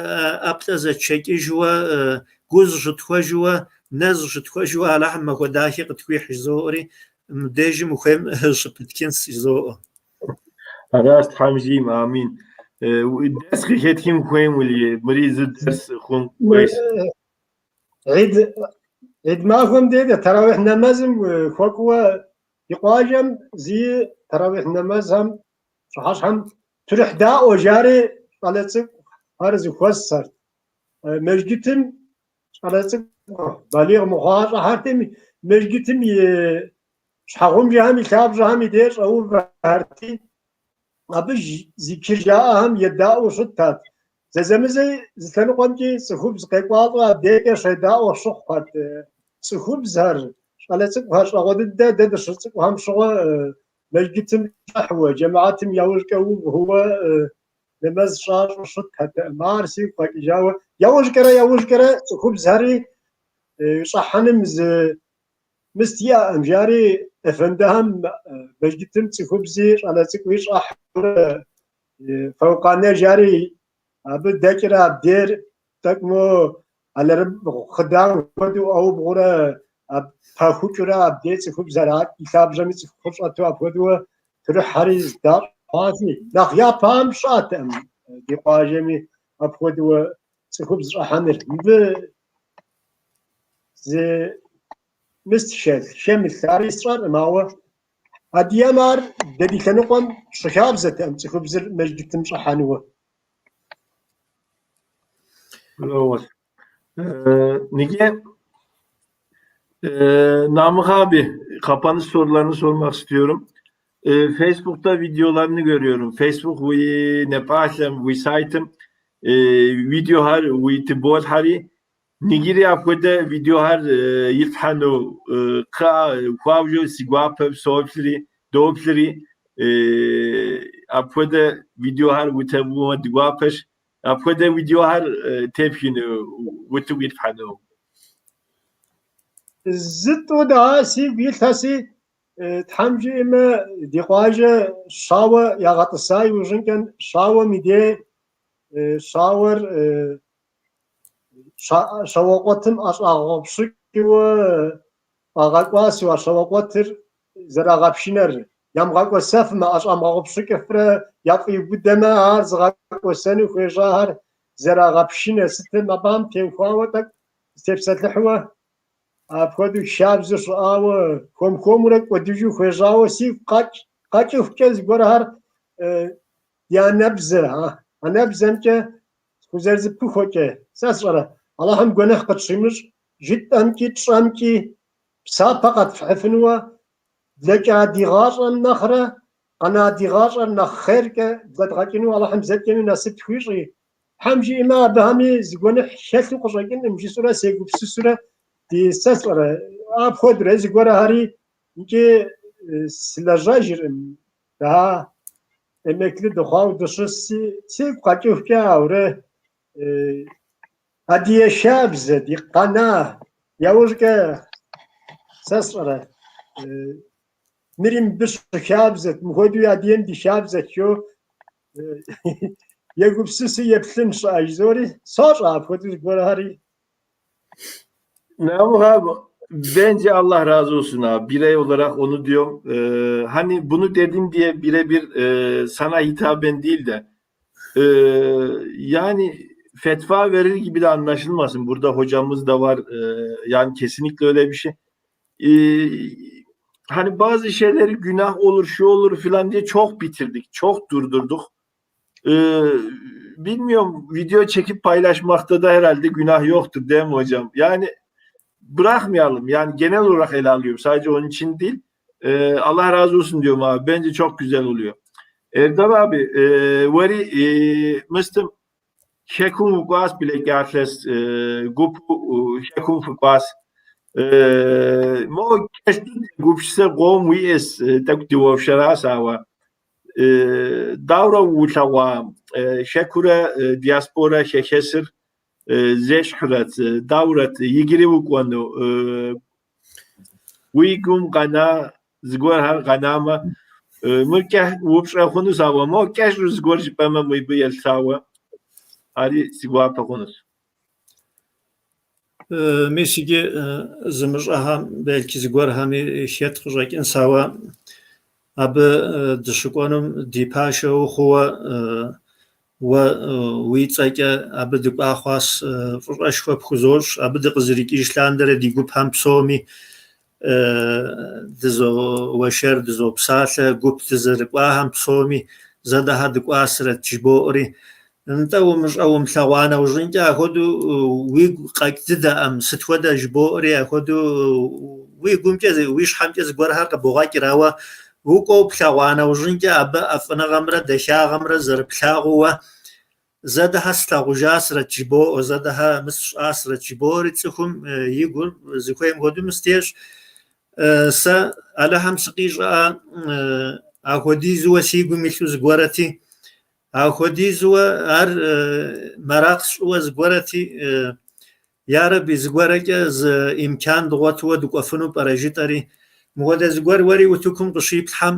ӏэплӏэ зэтшэкӏыжуэ, гу зыщытхуэжуэ, нэ зыщытхуэжуэ Алыхьым махуэ дахи къытхуихь жызоӏэри, мыбдежым ухуейм щыпытхынщ жызоӏэ. Аращ Тхьэм жиӏэм, амин. Дерс къыхэтхын хуейм, мыри зы дерс хъун хуейщ. Гьид, гьид махуэм дедэ тэрауихь нэмэзым хуэкӏуэ ди къуажэм зи тэрауихь нэмэзхэм пщыхьэщхьэм турыхь даӏуэ жари щӏалэ цӏыкӏухэр зэхуэсхэрт. Мэжджытым щӏалэ цӏыкӏу балигъ мыхъуа щӏыхьэрти, мэжджытым и щхьэгъубжэхэм и лъабжьэхэм и деж щӏэувэхэрти, абы зикир жаӏэхэм едаӏуэу щытат. Зэзэмызэ зы лъэныкъуэмкӏи цӏыхубз къекӏуалӏэу абдекӏэ щедаӏуэ щыхъухэрт. Цӏыхубзхэр, щӏалэ цӏыкӏухэр щӏагъуэ дыдэ дэ дыщыцӏыкӏухэм щыгъуэ мэжджытым щӏыхьуэ, джэмыхьэтым яужькӏэ увыуэ. нэмэз щащӏу щытхэтэкъым. Ар сигу къэкӏыжауэ, яужькӏэрэ цӏыхубзхэри щӏыхьэным зы мыст иӏэкъым, жари ефэндыхэм мэжджытым цӏыхубзи щӏалэ цӏыкӏуи щӏыхьурэ фэукъанэ жари абы дэкӏрэ абдейр тӏэкӏу мо алэрыбгъу хъыдан хуэдэу ӏэубгъурэ пахукӏыурэ абдей цӏыхубзхэр и лъабжьэми цӏыхухъур щӏэту апхуэдэуэ турыхьхэри здащӏ хъуаси. Нэхъ япэм щыӏэтэкъым ди къуажэми апхуэдэуэ цӏыхубз щӏыхьэныр. Мыбы зы мыст хэлъ, хэмылъ, ари сщӏэркъым, ауэ адыгэм ар дэ ди лъэныкъуэм щыхабзэтэкъым цӏыхубзыр мэжджытым щӏыхьэнуэ. Nige, Namık abi, kapanış sorularını sormak istiyorum. Facebook'ta videolarını görüyorum. Facebook уи напӏалъэм, уи сайтым видеохэр уи тыболъхьэри, нигири апхуэдэ видеохэр иплъхьэну хуабжьу си гуапэ соплъри, доплъри, апхуэдэ видеохэр утебумэ ди гуапэщ. Апхуэдэ видеохэр тепхыну, утыку иплъхьэну. Зы-тӏу да сигу илъэси, Тхьэм жиӏэмэ, ди къуажэ щауэ ягъэтӏыса иужьынкӏэ щауэм и дей щауэр щауэкъуэтым ӏэщӏагъэпщыкӏыуэ къагъэкӏуасэу а щауэкъуэтыр зэрагъэпшынэр ямыгъэкӏуэсэфмэ, ӏэщӏамыгъэгъупщыкӏыфрэ яфӏиубыдэмэ, ар зыгъэкӏуэсэну хуежьахэр зэрагъэпшынэ сытым абыхэм теухуауэ тӏэкӏу зытепсэлъыхьуэ апхуэдэу хабзэу щыӏауэ, хуэм-хуэмурэ кӏуэдыжу хуежьауэ сигу къэкӏыхукӏэ зыгуэрхэр ди анэбзэ, анэбзэмкӏэ хузэрызэпыхуэкӏэ, сэ сщӏэрэ, Алыхьым гуэныхь къытщимыщӏ, жытӏэмкӏи тщӏэмкӏи псапэ къэтфхьыфынуэ, блэкӏа ди гъащӏэм нэхърэ къэна ди гъащӏэр нэхъ хъеркӏэ блэдгъэкӏыну Алыхьым зэкӏэми насып тхуищӏи. Тхьэм жиӏэмэ, абыхэми зы гуэныхь хэлъу къыщӏэкӏынкъым, жысӏэурэ сегупсысурэ ди сэ сщӏэрэ, апхуэдэурэ зыгуэрхэри икӏи сылэжьэжыркъым. Да, emekli дыхъуауэ дыщысси, сигу къэкӏыхукӏэ аурэ адыгэ хабзэ ди къэна яужькӏэ сэ сщӏэрэ, мыри мыбы щыхабзэт, мыхуэдэуи адыгэм ди хабзэт жо егупсысу еплъын щыӏэ жызори, сощӏэ апхуэдэу зыгуэрхэри. Namık abi, bence Allah razı olsun abi. Birey olarak onu diyorum. Hani bunu dedin diye birebir sana hitaben değil de yani fetva verir gibi de anlaşılmasın. Burada hocamız da var. Yani kesinlikle öyle bir şey. Hani bazı şeyleri günah olur, şu olur filan diye çok bitirdik. Çok durdurduk. Bilmiyorum, video çekip paylaşmakta da herhalde günah yoktur değil mi hocam? Yani bırakmayalım. Yani genel olarak ele alıyorum. Sadece onun için değil. Allah razı olsun diyorum abi. Bence çok güzel oluyor. Erdal abi, veri mıstım şekum vukuas bile gelses gupu şekum vukuas mo keştu gupşse qom wies тӏэкӏу дыуэвшэращ ауэ дауэрэ улъэгъуа хэкурэ диаспорэ хэхэсыр зещхьрэт, даурэт иджыри укӏуэну уи гум къэна зыгуэрхэр къэнамэ, мыр упщӏэ хъунущ, ауэ мо кӏэщӏу зыгуэр жыпӏэмэ мыбы елъытауэ ари си гуапэ хъунущ. Мис иджы зымыщӏэхэм belki зыгуэрхэми хэт къыщӏэкӏынщ, ауэ абы дыщыкӏуэнум ди пашэ ухъууэ уэ уи цӏэкӏэ абы дыкӏуа хъуащ, фӏыщӏэшхуэ пхузощӏ. Абы дыкъызэрикӏыж лъандэрэ ди гупхэм псоми дызоуэшэр, дызопсалъэ, гуп дызэрыкӏуахэм псоми зэдэхьэ дыкӏуасрэт жыбоӏэри. Нтӏэ умыщӏэ умылъэгъуа нэужьынкӏэ апхуэдэу уигу къэкӏ дыдэӏым, сыт хуэдэ жыбоӏэри, апхуэдэу уи гумкӏэ, уи щхьэмкӏэ зыгуэрхэр къыбогъэкӏыр, ауэ укӏуэу плъэгъуа нэужьынкӏэ абы ӏэфӏыныгъэмрэ дахагъэмрэ зэрыплъагъууэ зэдэхьэ слъагъужасрэт жыбоӏэ, зэдэхьэ мы сщӏасрэт жыбоӏэри цӏыхум и гур зыхуейм хуэдэу мыстещ. Сэ Алыхьым сыкъищӏа апхуэдизуэ си гум илъу зыгуэрэти. Ахуэдизуэ ар мэракъ сщӏыуэ зыгуэрэти, ярэби, зыгуэрэкӏэ зы имкан дгъуэтуэ дыкӏуэфыну пӏэрэ жытӏэри, мыхуэдэ зыгуэр уэри утыкум къыщиплъхьэм,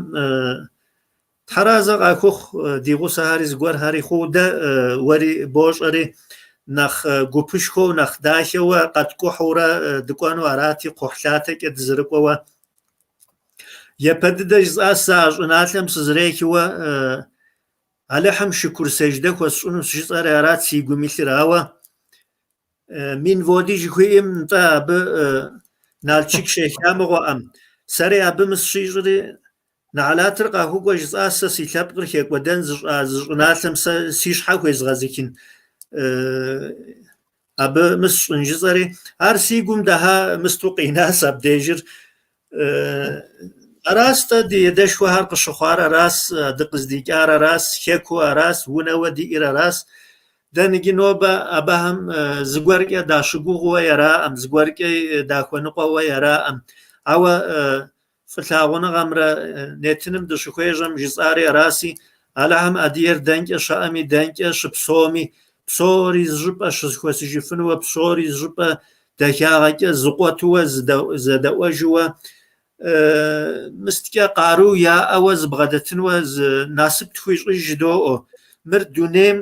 Тхьэразэ къахухъу, ди гъусэхэри зыгуэрхэри хъуу дэ уэри бощӏэри, нэхъ гупышхуэу, нэхъ дахэуэ къэткӏухьурэ дыкӏуэну арати, кхъухьлъатэкӏэ дызэрыкӏуэуэ. Япэ дыдэ жысӏащ сэ а щӏыналъэм сызэрехыуэ, Алыхьым шыкур сеждэ хуэсщӏынущ жысӏэри арат си гум илъыр, ауэ Минводы жыхуиӏэм, нтӏэ, абы Налчык щеха мыгъуэӏэм. Сэри абы мыс щищӏри, Нэлатыр къахукӏуэ жысӏащ сэ си лъэпкъыр хекӏуэдэн зыщӏа зы щӏыналъэм сэ си щхьэ хуезгъэзыхын. Абы мыс сщӏын жысӏэри, ар си гум дыхьа мысту къинащ абдежыр. Аращ-тӏэ ди адэшхуэхэр къыщыхъуар аращ, дыкъыздикӏар аращ, хэку аращ, унэуэ диӏэр аращ. Дэ ныджы нобэ абыхэм зыгуэркӏэ дащыгугъыуэ араӏым, зыгуэркӏэ дахуэныкъуэуэ араӏым. Ауэ фӏылъагъуныгъэмрэ нетыным дыщыхуежьэм жысӏари араси, Алыхьым адыгэр дэнкӏэ щыӏэми, дэнкӏэ щыпсэуми, псори зы щӏыпӏэ щызэхуэсыжыфынуэ, псори зы щӏыпӏэ дахагъэкӏэ зыкъуэтуэ, зэдэӏуэжыуэ, мысткӏэ къару яӏэуэ зыбгъэдэтынуэ зы насып тхуищӏыж жыдоӏэ. Мыр дунейм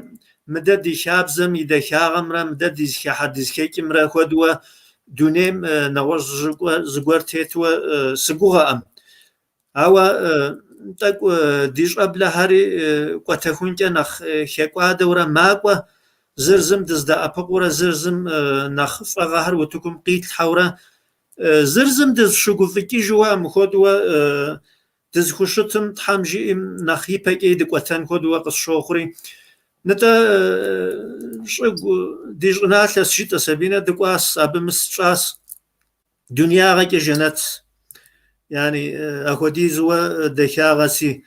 мыдэ ди хабзэм и дахагъэмрэ мыдэ ди зыхыхьэ-дызыхэкӏымрэ хуэдуэ дунейм нэгъуэщӏ зыщӏыпӏэ зыгуэр тетуэ сыгугъэӏым. Ауэ тӏэкӏу ди щӏэблэхэри кӏуэтэхункӏэ нэхъ хэкӏуадэурэ макӏуэ, зыр зым дыздэӏэпыкъуурэ, зыр зым нэхъ фӏыгъэхэр утыкум къитлъхьэурэ, зыр зым дызыщыгуфӏыкӏыжуэ мыхуэдуэ дызыхущытым Тхьэм жиӏэм нэхъ ипэкӏи дыкӏуэтэн хуэдуэ къысщохъури. Нтӏэ щӏыгу ди щӏыналъэс жытӏэ Сабинэ дыкӏуас, абы мыс тщӏас. Дунеягъэкӏэ жэнэт, яни ахуэдизуэ дахагъэси.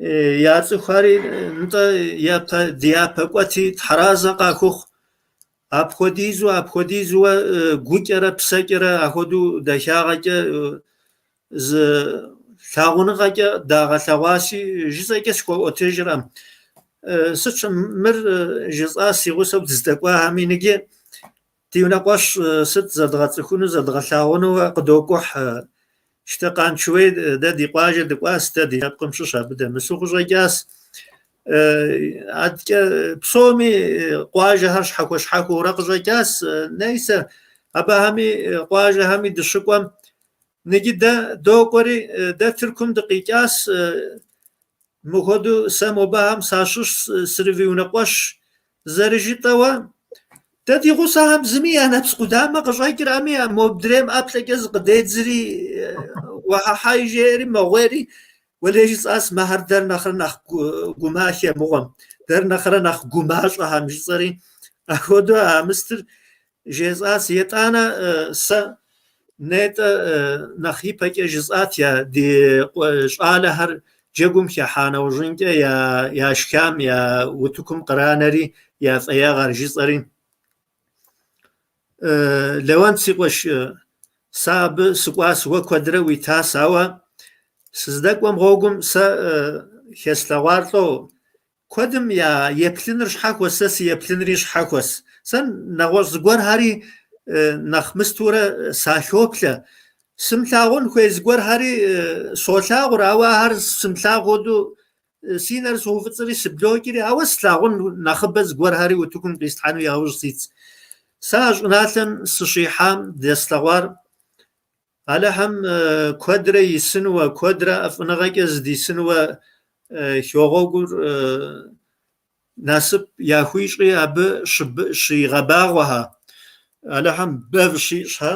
Я цӏыхухэри нтӏэ япэ ди япэ кӏуэти, тхьэразэ къахухъу. Апхуэдизу, апхуэдизуэ гукӏэрэ псэкӏэрэ ахуэдэу дахагъэкӏэ зы лъагъуныгъэкӏэ дагъэлъэгъуаси, жысӏэкӏэ схуэӏуэтэжыркъым. Сыт мыр жысӏас си гъусэу дыздэкӏуахэми ныджы Ди унэкъуэщ сыт зэдгъэцӏыхуну, зэдгъэлъагъуну къыдокӏухь. Щтэ Къанчыуей дэ ди къуажэ дыкӏуас, дэ ди лъэпкъым щыщ абы дэмысу къыщӏэкӏас. Адкӏэ псоми къуажэхэр щхьэхуэ-щхьэхуэурэ къыщӏэкӏас. Нейсэ, абыхэми къуажэхэми дыщыкӏуэм, ныджы дэ докӏуэри, дэ Тыркум дыкъикӏас. Мыхуэдэу сэ мобыхэм сащыщ, срывиунэкъуэщ зэрыжытӏэуэ, дэ ди гъусэхэм зыми я нэпс къудамэ къыщӏэкӏырами, мобдрейм ӏэплӏэкӏэ зыкъыдедзри, уэхьэхьэй жеӏэри мэгъуейри, уэлей жысӏас, мыхэр дэр нэхърэ нэхъ гумахэ мыгъуэм, дэр нэхърэ нэхъ гумащӏэхэм жысӏэри, апхуэдэу а мыстыр Жесӏас, етӏанэ сэ нетӏэ нэхъ ипэкӏэ жысӏат я ди щӏалэхэр джэгум хыхьа нэужьынкӏэ яшхам я утыкум къранэри я фӏеягъэр жысӏэри. Леуэнт, си къуэш, сэ абы сыкӏуас, уэ куэдрэ уитас, ауэ сыздэкӏуэм гъуэгум сэ хэслъэгъуар лӏо, Куэдым я еплъыныр щхьэхуэс, сэ си еплъынри щхьэхуэс. Сэ нэгъуэщӏ зыгуэрхэри нэхъ мыстурэ сахоплъэ. Сымылъагъун хуей зыгуэрхэри солъагъур, ауэ ахэр сымылъагъу хуэдэу си нэр соуфӏыцӏри сыблокӏри, ауэ слъагъун нэхъыбэ зыгуэрхэри утыкум къислъхьэну яужь ситс. Сэ а щӏыналъэм сыщихьам дэслъэгъуар Алыхьым куэдрэ исынуэ, куэдрэ ӏэфӏыныгъэкӏэ зыдисынуэ хэгъуэгур насып яхуищӏи абы щигъэбагъуэхэ, Алыхьым бэв щищӏхэ,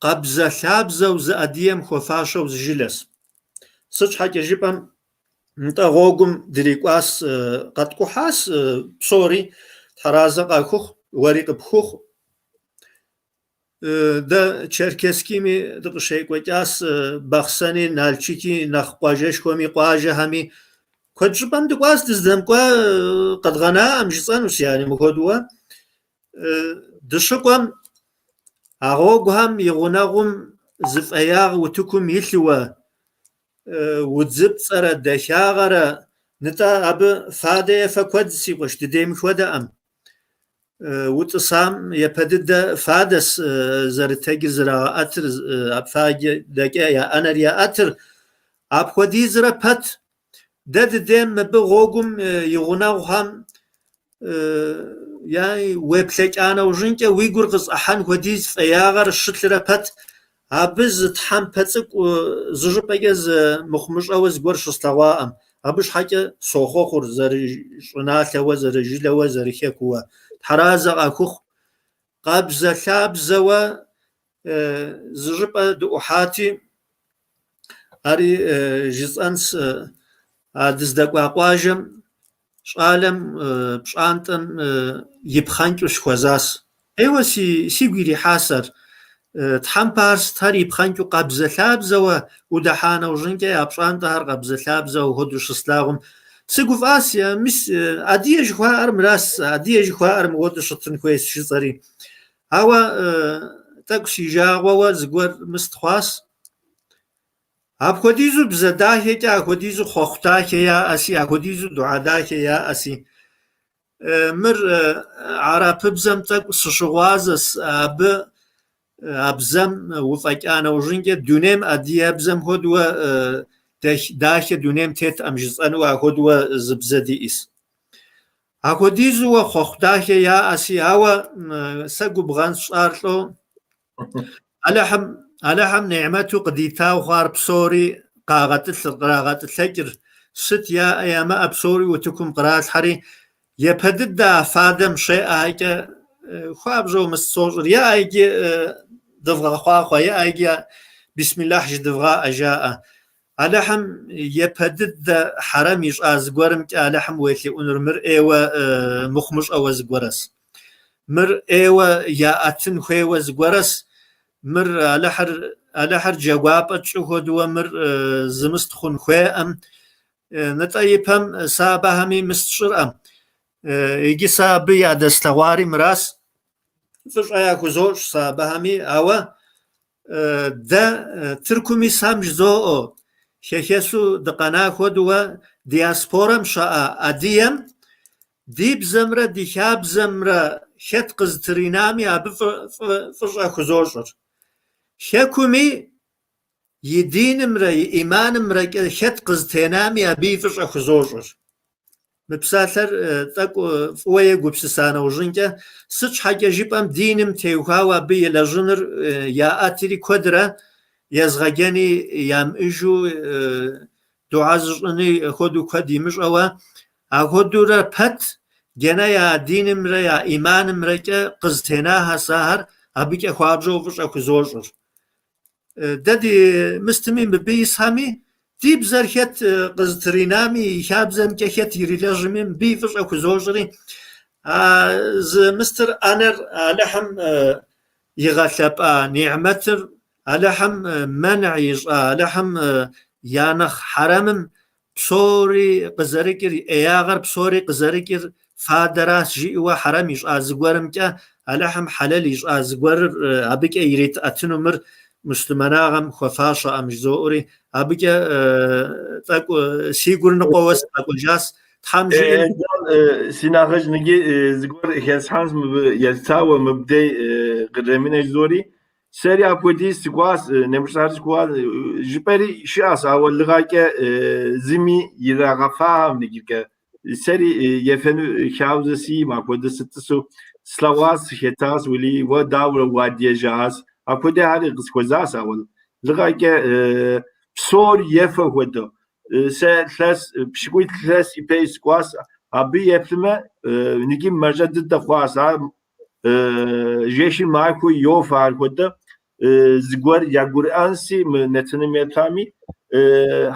къабзэ-лъабзэу зы адыгэм хуэфащэу зы жылэс. Сыт щхьэкӏэ жыпӏэм, нтӏэ гъуэгум дрикӏуас, къэткӏухьас псори, Тхьэразэ къахухъу, уэри къыпхухъу. Дэ Черкесскими дыкъыщекӏуэкӏас, Бахъсэни, Налчыки, нэхъ къуажэшхуэми, къуажэхэми. Куэд щӏыпӏэм дыкӏуас, дыздэмыкӏуа къэдгъэнаӏым жысӏэнущ, яни мыхуэдууэ. Дыщыкӏуэм а гъуэгухэм и гъунэгъум зы фӏеягъ утыкум илъыуэ, удзыпцӏэрэ дахагъэрэ. Нытӏэ, абы фадэ ефэ куэд си къуэш, дыдейм хуэдэӏэм. Утӏысам япэ дыдэ фадэс зэрытэджыр зэрагъэӏэтыр, фадэкӏэ я ӏэнэр яӏэтыр. Апхуэдизрэ пэт, дэ дыдейм мыбы гъуэгум и гъунэгъухэм уеплъэкӏа нэужьынкӏэ уи гур къызӏыхьэн хуэдиз фӏеягъэр щылърэ пэт, абы зы тхьэмпэ цӏыкӏу зы щӏыпӏэкӏэ зы мыхъумыщӏэуэ зыгуэр щыслъэгъуаӏым. Абы щхьэкӏэ сохъуэхъур зэрыщӏыналъэуэ, зэрыжылэуэ, зэрыхэкууэ. Тхьэразэ къахухъу. Къабзэ-лъабзэуэ зы щӏыпӏэ дыӏухьати, ари жысӏэнс, а дыздэкӏуа къуажэм щӏалэм пщӏантӏэм ипхъэнкӏыу сыхуэзас. ӏейуэ сигу ирихьас ар. Тхьэмпэхэр сытхэр ипхъэнкӏыу къабзэ-лъабзэуэ удыхьа нэужьынкӏэ я пщӏантӏэхэр къабзэ-лъабзэуэ хуэдэу щыслъагъум, сыгуфӏас, мис адыгэ жыхуаӏэр мырас, адыгэ жыхуаӏэр мыуэду щытын хуейс жысӏэри. Ауэ тӏэкӏу си жагъуэуэ зыгуэр мыст хъуас. Апхуэдизу бзэ дахэкӏэ, апхуэдизу хъуэхъу дахэ яӏэси, апхуэдизу духьэ дахэ яӏэси. Мыр арапыбзэм тӏэкӏу сыщыгъуазэс, абы а бзэм уфӏэкӏа нэужьынкӏэ дунейм адыгэбзэм хуэдэуэ дахэ дунейм теткъым жысӏэнуэ ахуэдэуэ зы бзэ диӏэс. Апхуэдизуэ хъуэхъу дахэ яӏэси, ауэ сэ губгъэн сщӏар лӏо, Алыхьым нигьмэту къыдитауэ хъуар псори къагъэтӏылъыр, кърагъэтӏылъэкӏыр, сыт яӏэ ямыӏэ псори утыкум къралъхьэри, япэ дыдэ а фадэм щеӏэхэкӏэ хуабжьу мыст сощӏыр, еӏэ иджы дывгъэхъуахъуэ, еӏэ иджы бисмиллахь жыдывгъаӏэ жаӏэ. Алыхьым япэ дыдэ хьэрэм ищӏа зыгуэрымкӏэ Алыхьым уелъэӏунур мыр ӏейуэ мыхъумыщӏэуэ зыгуэрэс. Мыр ӏейуэ яӏэтын хуейуэ зыгуэрэс. Мыр Алыхьыр джэгуапӏэ тщӏы хуэдэуэ мыр зы мыст хъун хуейӏым. Нытӏэ ипэм сэ абыхэми мыст сщӏырӏым. Иджы сэ абы ядэслъэгъуари мырас. Фӏыщӏэ яхузощӏ сэ абыхэми, ауэ Дэ Тыркум исхэм жызоӏэ, хэхэсу дыкъэна хуэдэуэ диаспорэм щыӏэ адыгэм ди бзэмрэ ди хабзэмрэ хэт къызытринами абы фӏыщӏэ хузощӏыр. Хэкуми и динымрэ и ӏиманымрэкӏэ хэт къызытенами абы и фӏыщӏэ хузощӏыр. Мы псалъэр тӏэкӏу фӏыуэ егупсыса нэужьынкӏэ, сыт щхьэкӏэ жыпӏэм диным теухуауэ абы елэжьыныр яӏэтри куэдрэ езгъэджэни ямыӏэжу, дугьэ зыщӏыни хуэдэу куэд имыщӏэуэ, ахуэдурэ пэт генэ я динымрэ я ӏиманымрэкӏэ къызытенахэс ахэр абыкӏэ хуабжьу фӏыщӏэ хузощӏыр. Дэ ди мыстми мыбы исхэми, ди бзэр хэт къызытринами, и хабзэмкӏэ хэт ирилэжьми, мыбы и фӏыщӏэ хузощӏри, а зы мыстыр ӏэнэр Алыхьым игъэлъэпӏа нигьмэтыр, Алыхьым мэнӏ ищӏа, Алыхьым я нэхъ хьэрэмым псори къызэрыкӏыр, ӏеягъэр псори къызэрыкӏыр фадэращ жиӏэуэ хьэрэм ищӏа зыгуэрымкӏэ, Алыхьым хьэлэл ищӏа зыгуэрыр абыкӏэ иритӏэтыну мыр муслъымэнагъэм хуэфащэӏым жызоӏэри, абыкӏэ тӏэкӏу си гур ныкъуэуэ сыкъэкӏуэжащ. Тхьэм жиӏэм. Си нэхъыжь ныджы зыгуэр хэслъхьэнщ мыбы елъытауэ, мыбдей къремынэ жызори. Сэри апхуэдиз сыкӏуащ, нэмыщӏари сыкӏуащ, жыпӏэри щыӏэщ, ауэ лыгъэкӏэ зыми ирагъэфахэм ныджыкӏэ. Сэри ефэну хабзэ сиӏым, апхуэдэ сытӏысу слъэгъуащ, сыхэтащ, уэли, уэ дауэрэ уадежьащ. Апхуэдэхэри къысхуэзащ, ауэ лыгъэкӏэ псор ефэ хуэдэу. Сэ илъэс, пщыкӏуитӏ илъэс ипэ сыкӏуащ, абы еплъмэ, ныджы мащӏэ дыдэ хъуащ. Ар жэщи махуи йофэ ар хуэдэ, зыгуэр ягурыӏэнси мы нэтыным еплъами,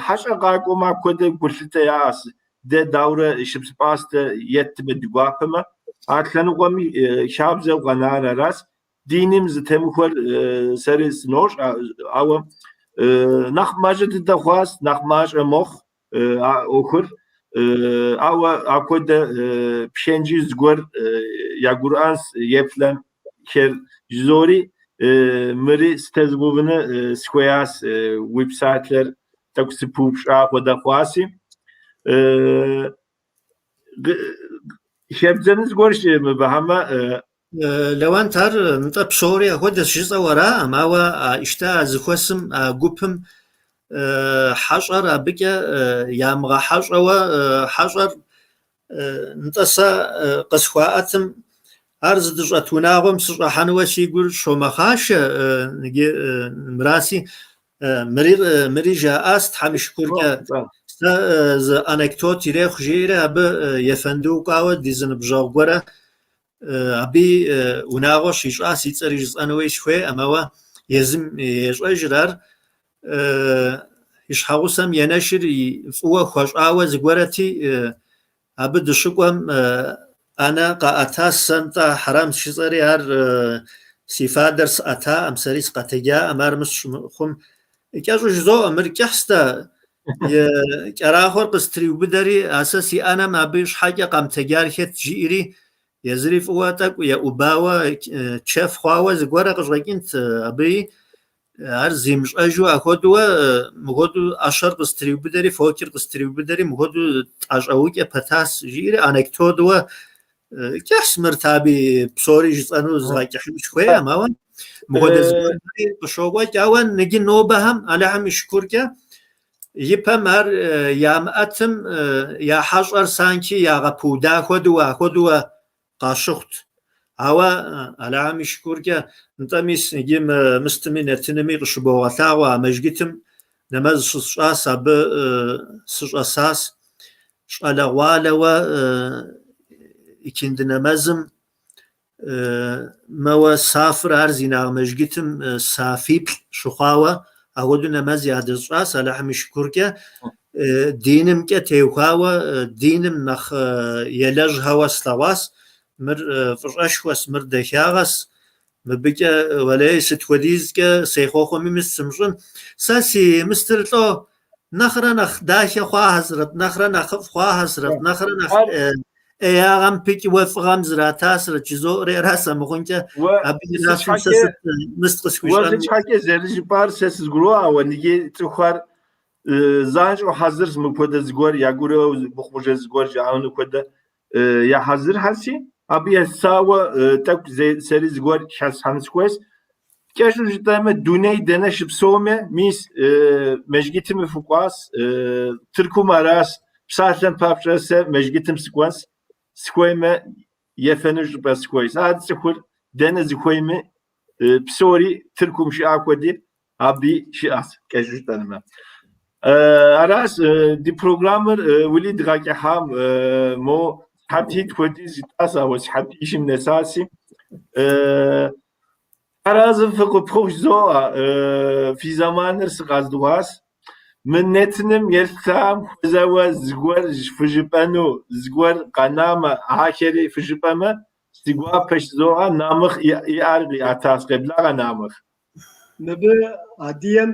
хьэщӏэ къакӏуэмэ апхуэдэ гулъытэ яӏэщ. Дэ даурэ шыпс пӏастэ еттмэ ди гуапэмэ, а лъэныкъуэми хабзэу къэнар аращ. Диным зытемыхуэр сэри сынощӏ, ауэ нэхъ мащӏэ дыдэ хъуащ, нэхъ мащӏэ мэхъу а ӏуэхур. Ауэ апхуэдэ пхэнжи зыгуэр ягурыӏэнс еплъэхэр жызори, мыри сытезгъэувыну сыхуеящ уи псалъэр тӏэкӏу сыпыупщӏа хуэдэ хъуаси. Хэбдзэну зыгуэр щыӏэ мыбы хьэмэ? Лэуэнт, ар нтӏэ псори ахуэдэщ жысӏэу араӏым, ауэ а ищтэ а зыхуэсым, а гупым хьэщӏэр абыкӏэ ямыгъэхьэщӏэуэ хьэщӏэр нтӏэ сэ къысхуаӏэтым, ар зыдыщӏэт унагъуэм сыщӏэхьэнуэ си гур щомэхъашэ, иджы мыраси, мыри жаӏас Тхьэм и шыкуркӏэ. Сэ зы анекдот ирехъу жиӏэри абы ефэндыу кӏуауэ ди зы ныбжьэгъу гуэрэ абы унагъуэ щищӏас, и цӏэри жысӏэнуи сыхуейӏым, ауэ езым ещӏэжыр ар. И щхьэгъусэм енэшыр фӏыуэ хуэщӏауэ зыгуэрэти, абы дыщыкӏуэм ӏэнэ къаӏэтас, сэ нтӏэ хьэрэмщ жысӏэри ар си фадэр сӏэтаӏым, сэри сыкъэтэджаӏым, ар мыс щымыхъум. Кӏэщӏу жызоӏэ, мыр кӏыхьстэ, и кӏэрахъуэр къыстриубыдэри, а сэ си ӏэнэм абы щхьэкӏэ къэмытэджар хэт жиӏэри, езыри фӏыуэ тӏэкӏу еӏубауэ, чэф хъуауэ зыгуэрэ къыщӏэкӏынт абыи. Ар зимыщӏэжу ахуэдууэ мыхуэдэу ӏэщэр къыстриубыдэри, фочыр къыстриубыдэри, мыхуэдэу тӏэщӏэукӏэ пэтас жиӏэри анекдотуэ кӏыхьщ мыр таби псори жысӏэну згъэкӏыхьыну сыхуейӏым, ауэ мыхуэдэ зыгуэрхэри къыщокӏуэкӏ. Ауэ ныджы нобэхэм Алыхьым и шыкуркӏэ ипэм ар ямыӏэтым я хьэщӏэр санчи ягъэпуда хуэдэу, ахуэдэуэ къащыхъут. Ауэ Алыхьым и шыкуркӏэ, нтӏэ мис иджы мы мыстыми нэтынми къыщыбогъэлъагъуэ а мэжджытым нэмэз щысщӏас, абы сыщӏэсас. Щӏалэгъуалэуэ икинды нэмэзым мэуэ сафыр ар зи инагъ мэжджытым сафиплӏ щыхъуауэ ахуэдэу нэмэз ядэсщӏас Алыхьым и шыкуркӏэ. Динымкӏэ теухуауэ диным нэхъ елэжьхэуэ слъэгъуас. Мыр фӏыщӏэшхуэс, мыр дахагъэс. Мыбыкӏэ, уэлей, сыт хуэдизкӏэ сехъуэхъуми мыст сымыщӏын. Сэ си мыстыр лӏо, нэхърэ нэхъ дахэ хъуахэсрэт, нэхърэ нэхъыфӏ хъуахэсрэт, нэхърэ нэхъ ӏеягъэм пыкӏыуэ фӏыгъэм зратасрэт жызоӏэри ара сэ мыхъункӏэ. Абы иращым сэ сыт мыст Уэ къысхуищӏэн? сыт щхьэкӏэ зэрыжыпӏар сэ сызгурыӏуа, ауэ ныджы цӏыхухэр занщӏэу хьэзырщ мыпхуэдэ зыгуэр, ягурыӏуэу мыхъумыщӏэ зыгуэр жаӏэну хуэдэ я хьэзырхьэси, абы елъытауэ тӏэкӏу сэри зыгуэр хэслъхьэну сыхуейщ. Кӏэщӏу жытӏэмэ, дуней дэнэ щыпсэуми, мис мэжджытым фыкӏуащ, Тыркум аращ. Псалъэм папщӏэ сэ мэжджытым сыкӏуэнщ, сыхуеймэ, ефэну щӏыпӏэ сыхуейщ. Ар цӏыхур дэнэ зыхуейми, псори Тыркум щыӏа хуэди, абы щыӏэщ, кӏэщӏу жытӏэнумэ. Аращ ди программэр уэли дгъэкӏыхьам мо сыхьэтитӏ хуэдиз жытӏащ, ауэ сыхьэтищым нэсаси. Аразы фыкъыпхъуху жызоӏэ, фи зэманыр сыкъэздыгъуащ. Мы нэтыным елъытам хуэзэуэ зыгуэр фыжыпӏэну, зыгуэр къэнамэ, ахэри фыжыпӏэмэ, си гуапэщ жызоӏэ, Намыхъ и ӏэр къиӏэтащ. Къеблагъэ, Намыхъ. Мыбы адыгэм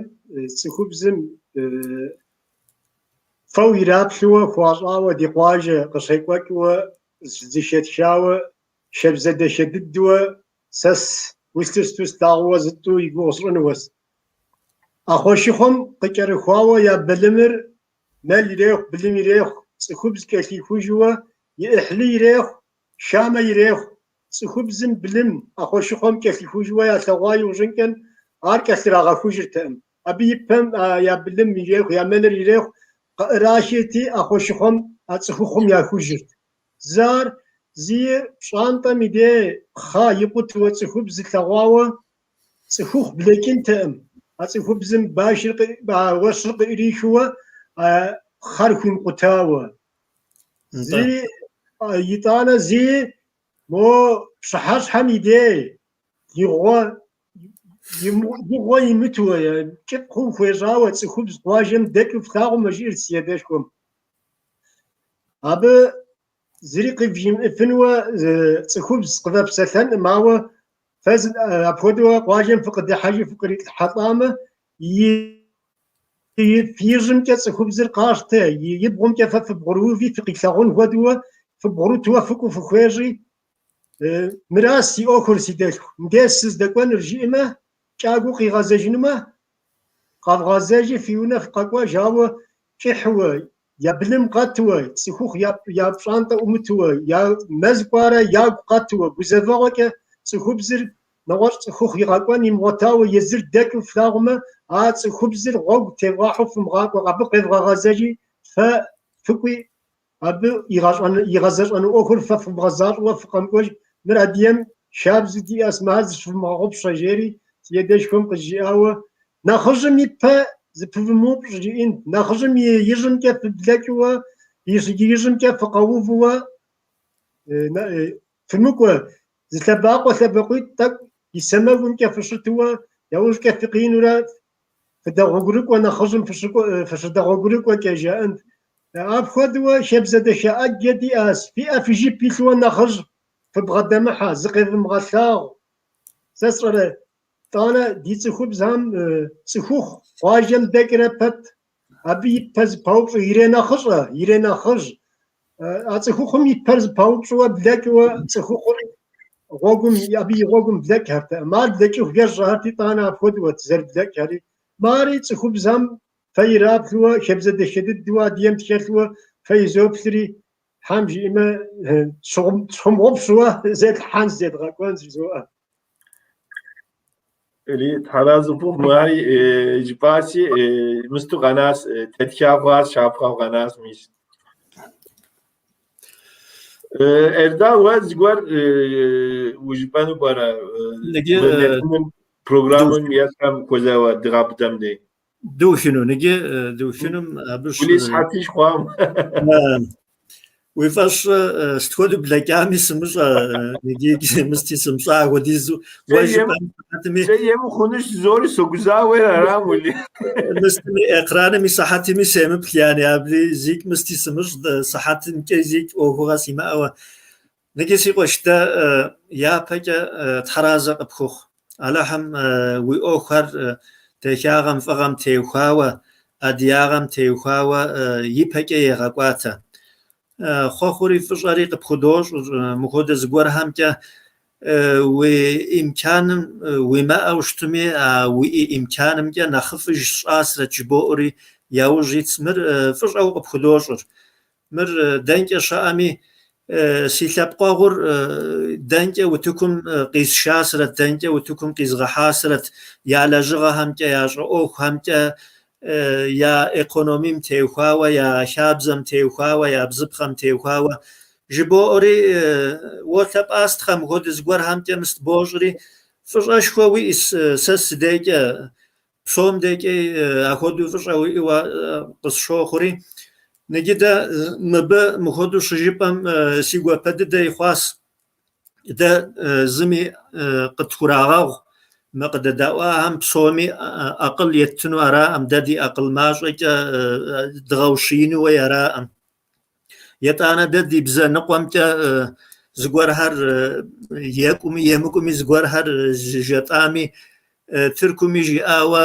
цӏыхубзым фэу ираплъыуэ хуащӏауэ ди къуажэ къыщекӏуэкӏыуэ зыхэтхауэ хабзэ дахэ дыдэуэ сэ гу лъысту слъагъууэ зытӏу и гугъу сщӏынуэс. Ӏэхъуэшыхъуэм къыкӏэрыхуауэ я былымыр мэл ирехъу, былым ирехъу, цӏыхубз кӏэлъихужыуэ и ӏыхьлы ирехъу, хамэ ирехъу. Цӏыхубзым былым ӏэхъуэшыхъуэм кӏэлъихужыуэ ялъэгъуа иужьынкӏэн ар кӏэлъырагъэхужыртэкъым. Абы и пэм я былым ирехъу, я мэлыр ирехъу, къыӏырахырти ӏэхъуэшыхъуэм а цӏыхухъум яхужырт. Зы ар зи пщӏантӏэм и дей пхъэ икъутыуэ цӏыхубз зылъэгъуауэ цӏыхухъу блэкӏынтэкъым. А цӏыхубзым башыр уэщыр къыӏрихыуэ а пхъэр хуимыкъутауэ. Зи итӏанэ зи мо пщыхьэщхьэм и дей игъуэ игъуэ имытуэ, кӏыфӏ хъуу хуежьауэ цӏыхубз къуажэм дэкӏыу флъагъумэ, жиӏэрт си адэшхуэм. Абы зыри къывжимыӏэфынуэ цӏыхубз къывэпсэлъэнкъым, ауэ фэ апхуэдэу къуажэм фыкъыдыхьэжу фыкърихьэлӏамэ, и ижьымкӏэ цӏыхубзыр къащтэ, и бгъумкӏэ фэ фыбгъурыуви фыкъилъагъун хуэдэуэ фыбгъурытуэ фыкӏуэу фыхуежьи, мыращ си ӏуэхур, си дэлъху, мыдеж сыздэкӏуэнур жиӏэмэ, кӏагуэу къигъэзэжынумэ, къэвгъэзэжи фи унэ фыкъэкӏуэж, ауэ кӏыхьуэ. Я былым къэтуэ, цӏыхухъу я пщӏантӏэ ӏумытуэ, я мэз кӏуарэ ягу къэтуэ, гузэвэгъуэкӏэ цӏыхубзыр нэгъуэщӏ цӏыхухъу игъэкӏуэн имыгъуэтауэ езыр дэкӏыу флъагъумэ, а цӏыхубзыр гъуэгу тевгъахьэу фымыгъакӏуэ, абы къевгъэгъэзэжи, фэ фыкӏуи, абы игъэзэщӏэну ӏуэхур фэ фымыгъэзащӏэуэ фыкъэмыкӏуэж, мыр адыгэм хабзэу диӏэщ, мыхэр зыщывмыгъэгъупщэ, жери си адэшхуэм къызжиӏауэ, нэхъыжьым и пэ зыпывмыупщӏ жиӏэнт, нэхъыжьым и ижьымкӏэ фыблэкӏыуэ, и ижьымкӏэ фыкъэувыуэ фымыкӏуэ, зы лъэбакъуэ лъэбакъуитӏ тӏэкӏу и сэмэгумкӏэ фыщытыуэ, яужькӏэ фыкъинурэ фыдэгъуэгурыкӏуэ нэхъыжьым фыщыдэгъуэгурыкӏуэкӏэ жаӏэнт. Апхуэдэуэ хабзэ дахэ ӏэджэ диӏащ, фи ӏэ фи жып илъуэ нэхъыжь фыбгъэдэмыхьэ, зыкъевмыгъэлъагъу. Сэ сщӏэрэ, тӏанэ ди цӏыхубзхэм цӏыхухъу къуажэм дэкӏрэ пэт, абы и пэ зыпаупщӏу иренэхъыщӏэ, иренэхъыжь. А цӏыхухъум и пэр зыпаупщӏуэ блэкӏыуэ цӏыхухъур гъуэгум, абы и гъуэгум блэкӏхэртэкъым. Ар блэкӏыхукӏэ щӏыхьэрти, тӏанэ апхуэдэуэт зэрыблэкӏхэри. Мари цӏыхубзхэм фэ ираплъуэ, хабзэ дахэ дыдэу адыгэм тхэлъуэ фэ изоплъри, Тхьэм жиӏэмэ, тщымыгъупщуэ зетлъхьэнщ, зедгъэкӏуэнщ, жызоӏэ. Эри, Тхьэразэ ухъу, мыри жыпӏаси, мысту къэнащ, тетха хъуащ, щапхъэу къэнащ, мис. Эрдал, уэ зыгуэр ужыпӏэну пӏэрэ? Программэм ещхьэм хуэзауэ дыгъэбыдэм дей. Дыухыну, ныджы дыухынум абы Ули сыхьэтищ хъуам. Уи фӏэщ сыт хуэдэу блэкӏами сымыщӏэ, ныджы мысти сымыщӏа апхуэдизу. Уэ жыпӏэм сыхьэтми. Сэ ему хъунущ зори согузауэр арам ули. Мыстми экраным и сыхьэтми семыплъ, яни абы зикӏ мысти сымыщӏ, сыхьэтымкӏэ зикӏ ӏуэхугъэ симыӏэуэ. Ныджы си къуэш дэ япэкӏэ Тхьэразэ къыпхухъу. Алыхьым уи ӏуэхухэр дахагъэм, фӏыгъэм теухуауэ, адыгагъэм теухуауэ ипэкӏэ егъэкӏуатэ. Хъуэхъури фӏыщӏэри къыпхудощӏ мыхуэдэ зыгуэрхэмкӏэ уи имканым уимыӏэу щытми, а уи имканымкӏэ нэхъыфӏыж сщӏасрэт жыбоӏэри яужь итс. Мыр фӏыщӏэу къыпхудощӏыр. Мыр дэнкӏэ щыӏэми, си лъэпкъэгъур дэнкӏэ утыкум къисшасрэт, дэнкӏэ утыкум къизгъэхьасрэт я лэжьыгъэхэмкӏэ, ящӏэ ӏуэхухэмкӏэ, я экономим теухуауэ, я хабзэм теухуауэ, я бзыпхъэм теухуауэ жыбоӏэри, уолъэпӏастхъэ мыхуэдэ зыгуэрхэмкӏэ мыст бощӏри, фӏыщӏэшхуэ уиӏэс сэ сыдекӏэ. Псом декӏи ахуэдэу фӏыщӏэ уиӏэуэ къысщохъури, ныджы дэ мыбы мыхуэдэу щыжыпӏэм си гуапэ дыдэ ихъуас. Дэ зыми къытхурагъэгъу, мы къыдэдаӏуахэм псоми акъыл еттыну араӏым, дэ ди акъыл мащӏэкӏэ дгъэущиинуи араӏым. Етӏанэ дэ ди бзэ ныкъуэмкӏэ зыгуэрхэр екӏуми емыкӏуми зыгуэрхэр жытӏами, Тыркуми жиӏауэ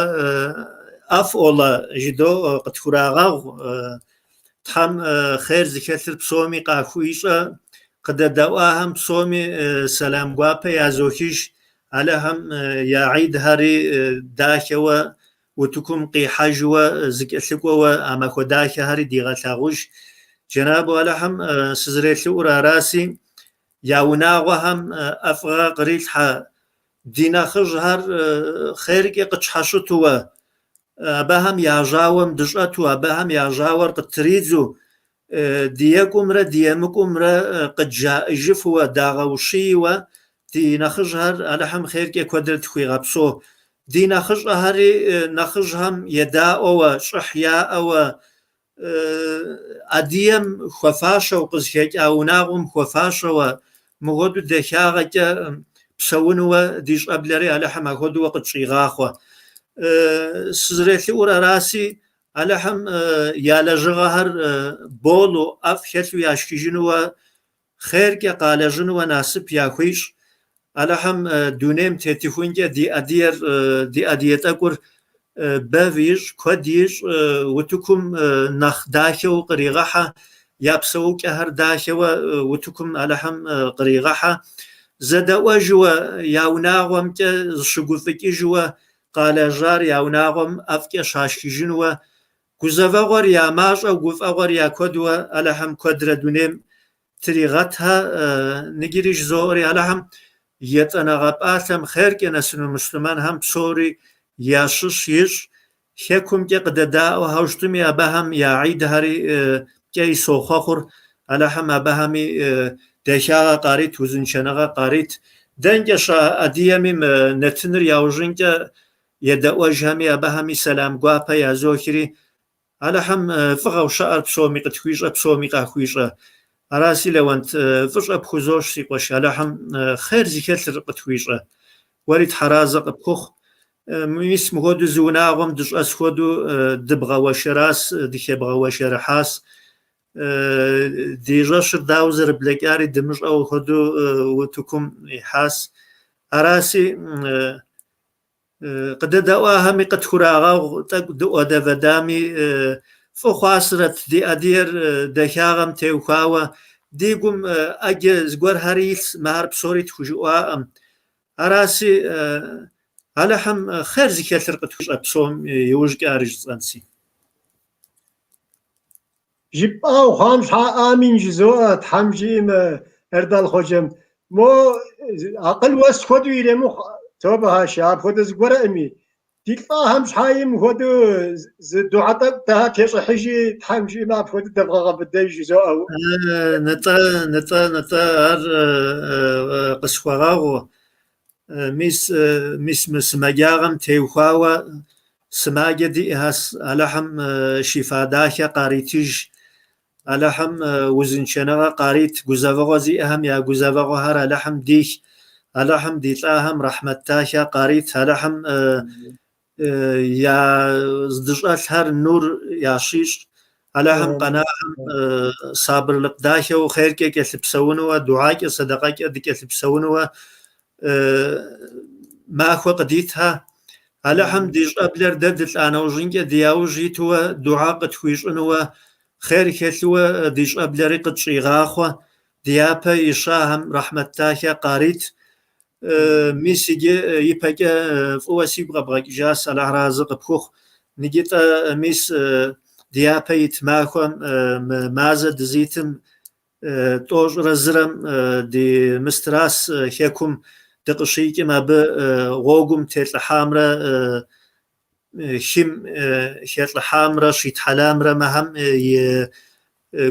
аф ола жыдоӏэ, къытхурагъэгъу, Тхьэм хъер зыхэлъыр псоми къахуищӏэ, къыдэдэӏуахэм псоми сэлам гуапэ язохыж, Алыхьым я гьидхэри дахэуэ утыкум къихьэжуэ зыкӏэлъыкӏуэуэ а махуэ дахэхэри дигъэлъагъуж. Джэнабу Алыхьым сызэрелъэӏур араси, я унагъуэхэм ӏэфӏыгъэ кърилъхьэ, ди нэхъыжьхэр хъеркӏэ къытщхьэщытуэ, абыхэм я жьауэм дыщӏэту, абыхэм я жьауэр къыттридзу, ди екӏумрэ ди емыкӏумрэ къыджаӏыжыфуэ, дагъэущийуэ, ди нэхъыжьхэр Алыхьым хъеркӏэ куэдрэ тхуигъэпсэу. Ди нэхъыщӏэхэри нэхъыжьхэм едаӏуэуэ, щӏыхь яӏэуэ, адыгэм хуэфащэу, къызыхэкӏа унагъуэм хуэфащэуэ, мыхуэдэу дахагъэкӏэ псэунуэ ди щӏэблэри Алыхьым ахуэдэуэ къытщӏигъахъуэ. Сызэрелъэӏур араси, Алыхьым я лэжьыгъэхэр болу, ӏэфӏ хэлъу яшхыжынуэ, хъеркӏэ къалэжьынуэ насып яхуищӏ. Алыхьым дунейм тетыхункӏэ ди адыгэр, ди адыгэ тӏэкӏур бэв ищӏ, куэд ищӏ, утыкум нэхъ дахэу къригъэхьэ, я псэукӏэхэр дахэуэ утыкум Алыхьым къригъэхьэ. Зэдэӏуэжуэ, я унагъуэмкӏэ зыщыгуфӏыкӏыжуэ, къалэжьар я унагъуэм ӏэфӏкӏэ щашхыжынуэ. Гузэвэгъуэр я мащӏэу, гуфӏэгъуэр я куэдуэ Алыхьым куэдрэ дунейм тригъэтхэ. Ныджыри жызоӏэри, Алыхьым етӏанэгъэ пӏалъэм хъеркӏэ нэсыну муслъымэнхэм псори ящыщ ищӏ. Хэкумкӏэ къыдэдаӏуэхэу щытми, абыхэм я гьидхэри кӏэи сохъуэхъур. Алыхьым абыхэми дахагъэ къарит, узыншэныгъэ къарит. Дэнкӏэ щыӏэ Адыгэми мы нэтыныр яужьынкӏэ едэӏуэжхэми абыхэми сэлам гуапэ язохри, Алыхьым фӏыгъэу щыӏэр псоми къытхуищӏэ, псоми къахуищӏэ. Араси, Лэуэнт, фӏыщӏэ пхузощӏ, си къуэш, Алыхьым хъер зыхэлъыр къытхуищӏэ. Уэри тхьэразэ къыпхухъу. Мис мыхуэдэу зы унагъуэм дыщӏэс хуэдэу дыбгъэуэршэрас, дыхебгъэуэршэрыхьас. Ди жэщыр дауэ зэрыблэкӏари дымыщӏэу хуэдэу утыкум ихьас. Араси, къыдэдэӏуахэми къытхурагъэгъу, тӏэкӏу дыӏуэдэвэдами, фӏы хъуасрэт ди Адыгэр дахагъэм теухуауэ. Ди гум ӏэджэ зыгуэрхэри илъс, мыхэр псори тхужыӏуаӏым. Араси, Алыхьым хъер зыхэлъыр къытхуищӏэ псом иужькӏэ ар жысӏэнси. Жыпӏауэ хъуам щхьа амин жызоӏэ, Тхьэм жиӏэмэ, Эрдал Ходжэм. Мо акъыл уэст хуэдэу иремыхъу, тобэ хьэшэ, апхуэдэ зыгуэрӏыми. Ди лӏахэм щхьаи мыхуэдэу зы дугьэ тӏэкӏу дахэ тещӏыхьыжи, Тхьэм жиӏэмэ, апхуэдэу дэвгъэгъэбыдэж жызоӏэ. Нтӏэ, нтӏэ, нтӏэ, ар къысхуэгъэгъу. Мис, мис мы сымаджагъэм теухуауэ сымаджэ диӏэхэс, Алыхьым шифа дахэ къаритыж, Алыхьым узыншэныгъэ къарит, гузэвэгъуэ зиӏэхэм я гузэвэгъуэхэр Алыхьым дих, Алыхьым ди лӏахэм рэхьмэт дахэ къарит, Алыхьым я здыщӏэлъхэр нур ящищӏ, Алыхьым къэнахэм сабырлыкъ дахэу хъеркӏэ кӏэлъыпсэунуэ, дугьакӏэ, сэдэкъэкӏэ дыкӏэлъыпсэунуэ махуэ къыдитхэ. Алыхьым ди щӏэблэр дэ дылӏа нэужьынкӏэ ди яужь итуэ дугьэ къытхуищӏынуэ, хъер хэлъуэ ди щӏэблэри къытщӏигъахъуэ, ди япэ ищахэм рэхьмэт дахэ къарит. Мис иджы ипэкӏэ фӏыуэ сигу къэбгъэкӏыжащ, Алыхь разы къыпхухъу. Ныджытӏэ мис ди япэ ит махуэм мы мазэ дызитым тӏощӏрэ зырэм ди Мыстрас хэкум дыкъыщикӏым абы гъуэгум телӏыхьамрэ хым хэлӏыхьамрэ щитхьэламрэ мыхэм и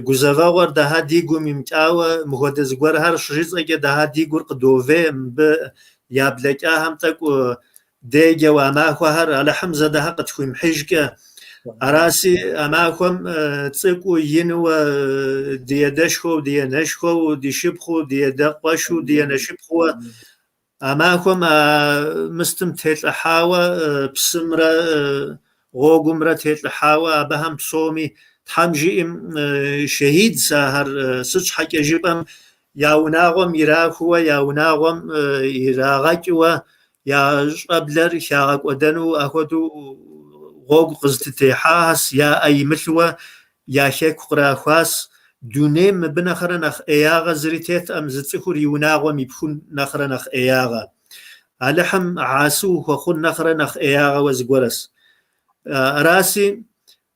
гузэвэгъуэр дахэ ди гум имыкӏауэ мыхуэдэ зыгуэрхэр щыжысӏэкӏэ дахэ ди гур къыдовей, мыбы я блэкӏахэм тӏэкӏу деджэу а махуэхэр Алыхьым зэ дахэ къытхуимыхьыжкӏэ. Араси, а махуэм цӏыкӏуу, инуэ, ди адэшхуэу, ди анэшхуэу, ди шыпхъуу, ди адэ къуэшу, ди анэ шыпхъууэ а махуэм а мыстым телӏыхьауэ, псымрэ гъуэгумрэ телӏыхьауэ абыхэм псоми Тхьэм жиӏэм шэхьидс ахэр, сыт щхьэкӏэ жыпӏэм я унагъуэм ирахууэ, я унагъуэм ирагъэкӏыуэ, я щӏэблэр хагъэкӏуэдэну ахуэдэу гъуэгу къызытетехьахэс, я ӏэ имылъуэ я хэку кърахуас. Дунейм мыбы нэхърэ нэхъ ӏеягъэ зыри теткъым, зы цӏыхур и унагъуэм ипхун нэхърэ нэхъ ӏеягъэ. Алыхьым гьасы ухуэхъун нэхърэ нэхъ ӏеягъэуэ зыгуэрэс. Араси,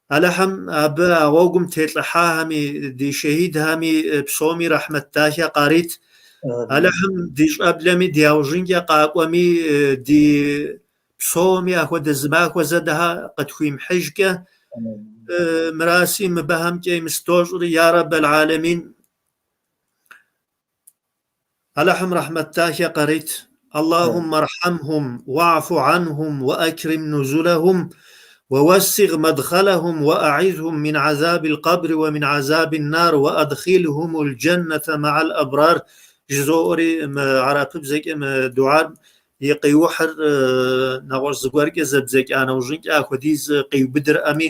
Алыхьым абы а гъуэгум телӏыхьахэми, ди шэхьидхэми псоми рэхьмэт дахэ къарит. Алыхьым ди щӏэблэми, ди яужьынкӏэ къакӏуэми, ди псоми ахуэдэ зы махуэ зэ дахэ къытхуимыхьыжкӏэ. Мыраси, мыбыхэмкӏэ мис дощӏри, я Рэббэл Алэмин, Алыхьым рэхьмэт дахэ къарит. اللهم ارحمهم واعف عنهم وأكرم نزلهم ووسع مدخلهم وأعذهم من عذاب القبر ومن عذاب النار وأدخلهم الجنة مع الأبرار жызоӏэри мы арапыбзэкӏэ мы дугьэр и къиухьыр нэгъуэщӏ зыгуэркӏэ зэбдзэкӏа нэужьынкӏэ ахуэдиз къиубыдырӏэми,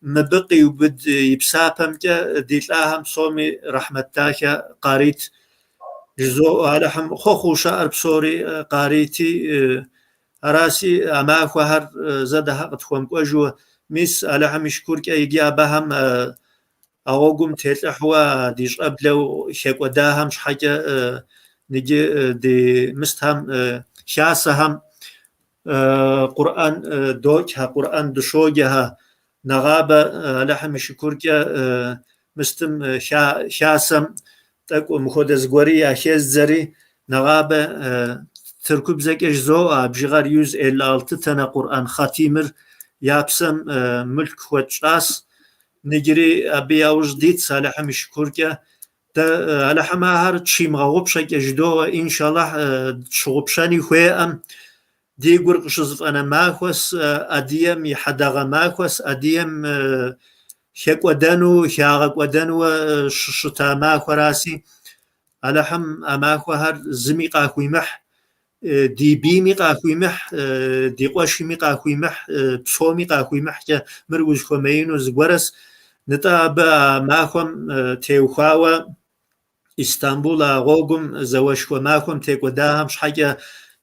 мыбы къиубыд и псапэмкӏэ ди лӏахэм псоми рэхьмэт дахэ къарит. Жызоӏэ Алыхьым хъуэхъуу щыӏэр псори къарити, араси а махуэхэр зэ дахэ къытхуэмыкӏуэжу, мис Алыхьым и шыкуркӏэ иджы абыхэм а гъуэгум телӏыхьуэ ди щӏэблэу хэкӏуэдахэм щхьэкӏэ ныджы ди мыстхэм хасэхэм Къурӏэн докӏхэ, Къурӏэн дыщоджэхэ. Нэгъабэ Алыхьым и шыкуркӏэ мыстым хасэм тӏэкӏу мыхуэдэ зыгуэри яхездзэри, нэгъабэ тыркубзэкӏэ жызоӏэ а бжыгъэр 156 тэнэ Къурӏэн хъатимыр я псэм мылъку хуэтщӏас. Ныджыри абы яужь дитс Алыхьым и шыкуркӏэ. Дэ Алыхьым ахэр тщимыгъэгъупщэкӏэ жыдоӏэ, иншаллахь, тщыгъупщэни хуейӏэм. Ди гур къыщызыфӏэнэ махуэс, Адыем и хьэдэгъэ махуэс, Адыем хэкӏуэдэну, хагъэкӏуэдэнуэ щыщыта махуэраси, Алыхьым а махуэхэр зыми къахуимыхь, ди бийми къахуимыхь, ди къуэшми къахуимыхь, псоми къахуимыхькӏэ мыр узыхуэмеину зыгуэрэс. Нытӏэ абы а махуэм теухуауэ Истамбул а гъуэгум зауэшхуэ махуэм текӏуэдахэм щхьэкӏэ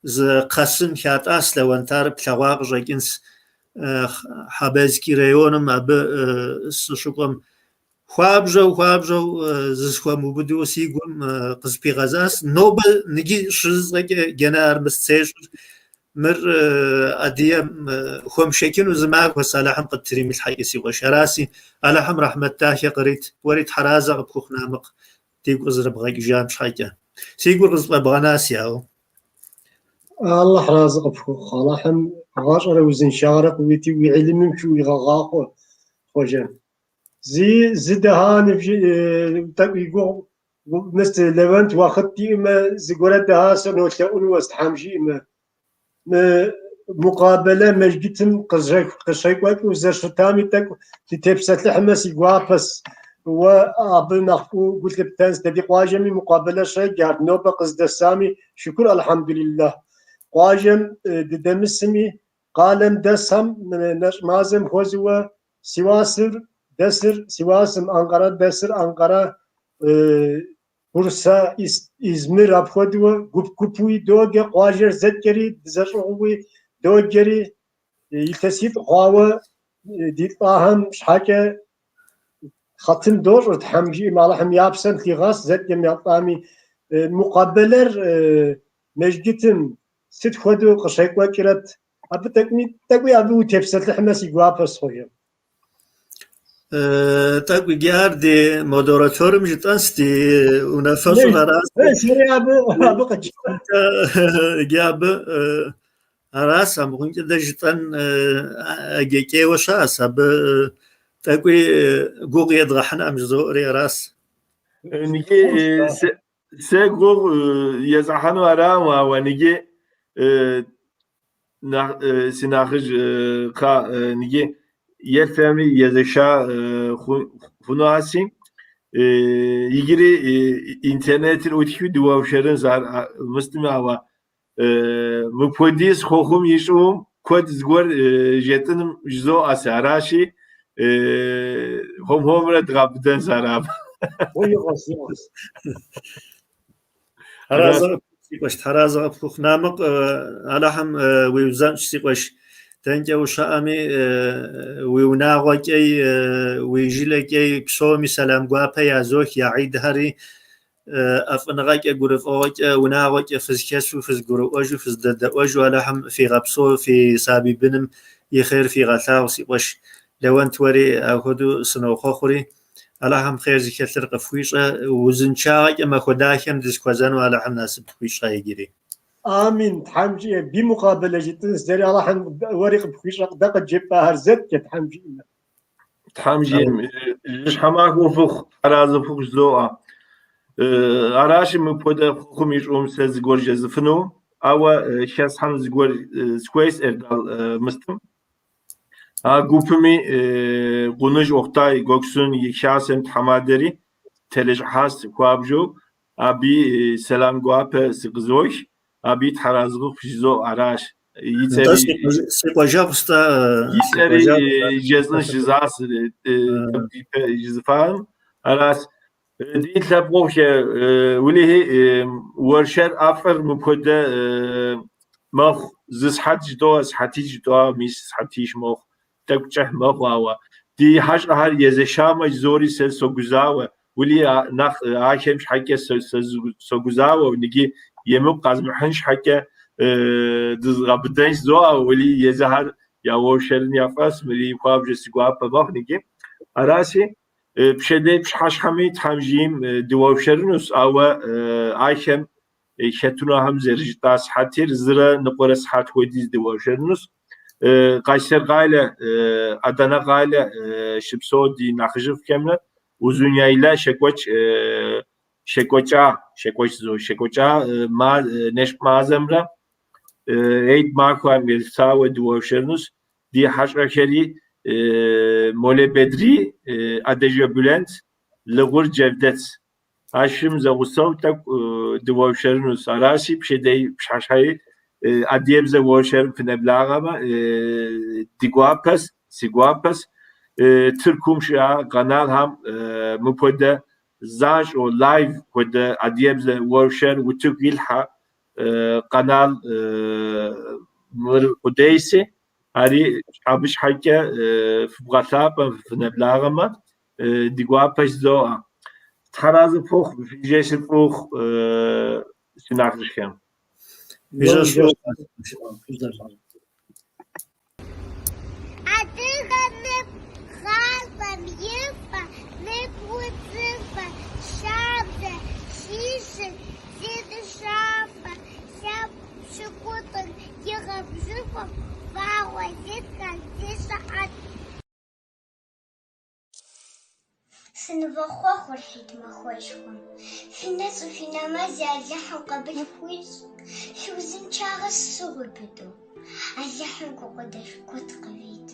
зы кхъэсын хатӏас Лэуэнт, ар плъэгъуа къыщӏэкӏынс. Хьэбэзский районым абы сыщыкӏуэм хуабжьэу, хуабжьэу зысхуэмыубыду си гум къызыпигъэзас. Нобэ ныджы щызыцӏэкӏэ генэ ар мысцещӏыр. Мыр Адыем хуэмышэчыну зы махуэс Алыхьым къыттримылъхьэкӏэ, си къуэш. Араси, Алыхьым рэхьмэт дахэ кърит, уэри тхьэразэ къыпхухъу Намыкъ, дигу къызэрыбгъэкӏыжам щхьэкӏэ. Си гур къызыфӏэбгъэнас, ауэ. Алыхь разы къыпхухъу, Алыхьым гъащӏэрэ узыншагъэрэ къыуити, уи гьилмым хыуигъэгъахъуэ, Хъуэжэ. Зи зы дэха тӏэкӏу и гугъу Мыст Лэуэнт уахъыт диӏэмэ, зыгуэрэ дэха сынолъэӏунуэс Тхьэм жиӏэмэ. Мы мукъабэлэ мэжджытым къыщекӏуэкӏыу зэрыщытами тӏэкӏу дытепсэлъыхьмэ си гуапэс. Уэ абы нэхъ фӏыуэ гу лъыптэнс. Дэ ди къуажэми мукъабэлэ щеджэ, нобэ къыздэсами, шыкур алхьэмдулиллах. Къуажэм дыдэмысми, къалэм дэсхэм нэщӏ мазэм хуэзэуэ Сивасыр дэсыр Сивасым, Анкъэрэ дэсыр Анкъэрэ, Бурсэ, Измир апхуэдэуэ гуп-гупуи доджэ, къуажэр зэкӏэри дызэщӏыгъууи доджэри, илъэситӏ хъуауэ ди лӏахэм щхьэкӏэ хъэтым дощӏыр, Тхьэм жиӏэм, Алыхьым я псэм лъигъэс зэкӏэм я лӏами. Мукъабэлэр мэжджытым сыт хуэдэу къыщекӏуэкӏрэт? Абы тӏэкӏуи, тӏэкӏуи абы утепсэлъыхьмэ си гуапэщ, Хъуэжэ. Тӏэкӏу иджы ар ди модераторым жытӏэнс, ди унафэщӏыр аращ. Сэри абы абы къыч. Иджы абы аращ, амыхъункӏэ дэ жытӏэн ӏэджэкӏейуэ щыӏэщ, абы тӏэкӏуи гугъу едгъэхьынӏэм жызоӏэри аращ. Ныджы сэ гугъу езгъэхьыну арам, ауэ ныджы си нэхъыжь кхъа ныджы ефэми езэша хъунуаси, иджыри интернетыр ӏутхыу дыуэршэрынщ ар мыстми, ауэ мыпхуэдиз хъуэхъум и щӏыӏум куэд зыгуэр жетӏыным жызоӏэ сэ, аращи, хуэм-хуэмурэ дгъэбыдэнщ ар абы. Тхьэразэ си къуэш, тхьэразэ къыпхухъу. Намыкъ, Алыхьым уиузэнщӏ, си къуэш. Дэнкӏэ ущыӏэми, уи унагъуэкӏэй, уи жылэкӏэй псоми сэлам гуапэ язох, я гьидхэри ӏэфӏыныгъэкӏэ, гурыфӏыгъуэкӏэ, унагъуэкӏэ фызэхэсу, фызэгурыӏуэжу, фызэдэдэӏуэжу Алыхьым фигъэпсэу, фи сабий быным и хъер фигъэлъагъу, си къуэш. Лэуэнт уэри апхуэдэу сынохъуэхъури, Алыхьым хъер зыхэлъыр къыфхуищӏэ, узыншагъэкӏэ махуэ дахэм дызыхуэзэну Алыхьым насып тхуищӏэ иджыри. Амин, Тхьэм жиӏэ, би мукъабэлэ жытӏынщ, дэри Алыхьым уэри къыпхуищӏэ, дэ къыджепӏахэр зэткӏэ, Тхьэм жиӏэмэ. Тхьэм жиӏэм, жьыщхьэ махуэ фыхъу, тхьэразэ фыхъу жызоӏэ. Аращи, мыпхуэдэ хъуэхъум и щӏыӏум сэ зыгуэр жезыфыну, ауэ хэсхьэм зыгуэр схуейс Эрдал мыстым. А гупми Къуныжь Охътай Гёксун и хасэм тхьэмадэри телэжьыхьащ хуабжьу. Абы сэлам гуапэ сыкъызох, абы тхьэразэ къыхъу жызоӏэ, аращ. И Нтӏэ, цӏэри си къуажэгъущ-тӏэ, и си цӏэри къуажэгъущ. жезӏынщ жызӏащ жызыфам, аращ. Ди лъэпкъыу уэлэхьи уэршэр ӏэфӏыр мыпхуэдэ мэхъу. Зы сыхьэт жытӏэуэ, сыхьэтитӏ жытӏэуэ, мис сыхьэтищ мэхъу. Тӏэкӏу кӏыхь мэхъу, ауэ ди хьэщӏэхэр езэшамэ жызори сэ согузауэ. Уэли нэхъ ахэм щхьэкӏэ сэ согузауэ, ныджы емыкӏу къэзмыхьын щхьэкӏэ дызгъэбыдэнщ жызоӏэ, уэли езыхэр я уэршэрын яфӏэс, мыри хуабжьу си гуапэ мэхъу икӏи. Араси, пщэдей пщыхьэщхьэми Тхьэм жиӏэм дыуэршэрынущ, ауэ ахэм хэтынухэм зэрыжытӏа сыхьэтыр 1.5 сыхьэт хуэдиз дыуэршэрынущ. Къайсэр къалэ, Адана къалэ щыпсэу ди нэхъыжьыфӏхэмрэ Узуняйла щекӏуэкӏ щекӏуэкӏа, щекӏуэкӏ щекӏуэкӏа нэщӏ мазэмрэ Гьид махуэм елъытауэ дыуэршэрынущ. Ди хьэщӏэхэри Молэ Бедри, Адэжэ Бюлент, Лыгъур Джевдет. А щым зэгъусэу тӏэкӏу дыуэршэрынущ. Араси, пщэдей пщыхьэщхьэи адыгэбзэ уэршэрым фынэблагъэмэ, ди гуапэс, си гуапэс. Тыркум щыӏэ каналхэм мыпхуэдэ занщӏэу лайв хуэдэ адыгэбзэ уэршэр утыку илъхьэ канал мыр къудейси, ари абы щхьэкӏэ фыбгъэлъапӏэ, фынэблагъэмэ, ди гуапэ жызоӏэ. Тхьэразэ фыхъу, фи жэщыр фӏы ухъу, си нэхъыжьхэм. Фи жэщ фӏы ухъу. Адыгэ нып гъащӏэм и фэ, нып удзыфэ, шабзэ щищыр зи дыщафэ, лъэпкъ пщыкӏутӏыр игъэбжьыфӏэм, вагъуэ зитхэр зи щыхьэт. Сынывохъуэхъур хьид махуэшхуэм. Фи нэщӏи фи нэмэзи Алыхьым къабыл фхуищӏ. Фи узыншагъэ сыгъуи быдэу. Алыхьым гукъыдэж куэд къывит.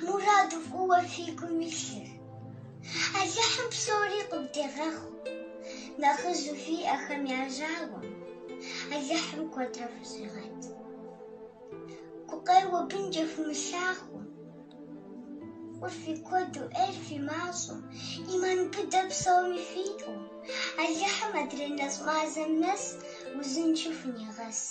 Мураду фӏыуэ фи гум илъыр. Алыхьым псори къывдегъэхъу. Нэхъыжьу фиӏэхэм я жьауэм. Алыхьым куэдрэ фыщӏигъэт. Гукъеуэ бынкӏэ фымылъагъуу. Фӏыр фи куэду, ӏейр фи мащӏэу, ӏиман быдэ псоми фиӏэу, Алыхьым адрей нэщӏ мазэм нэс узыншэу фынигъэс.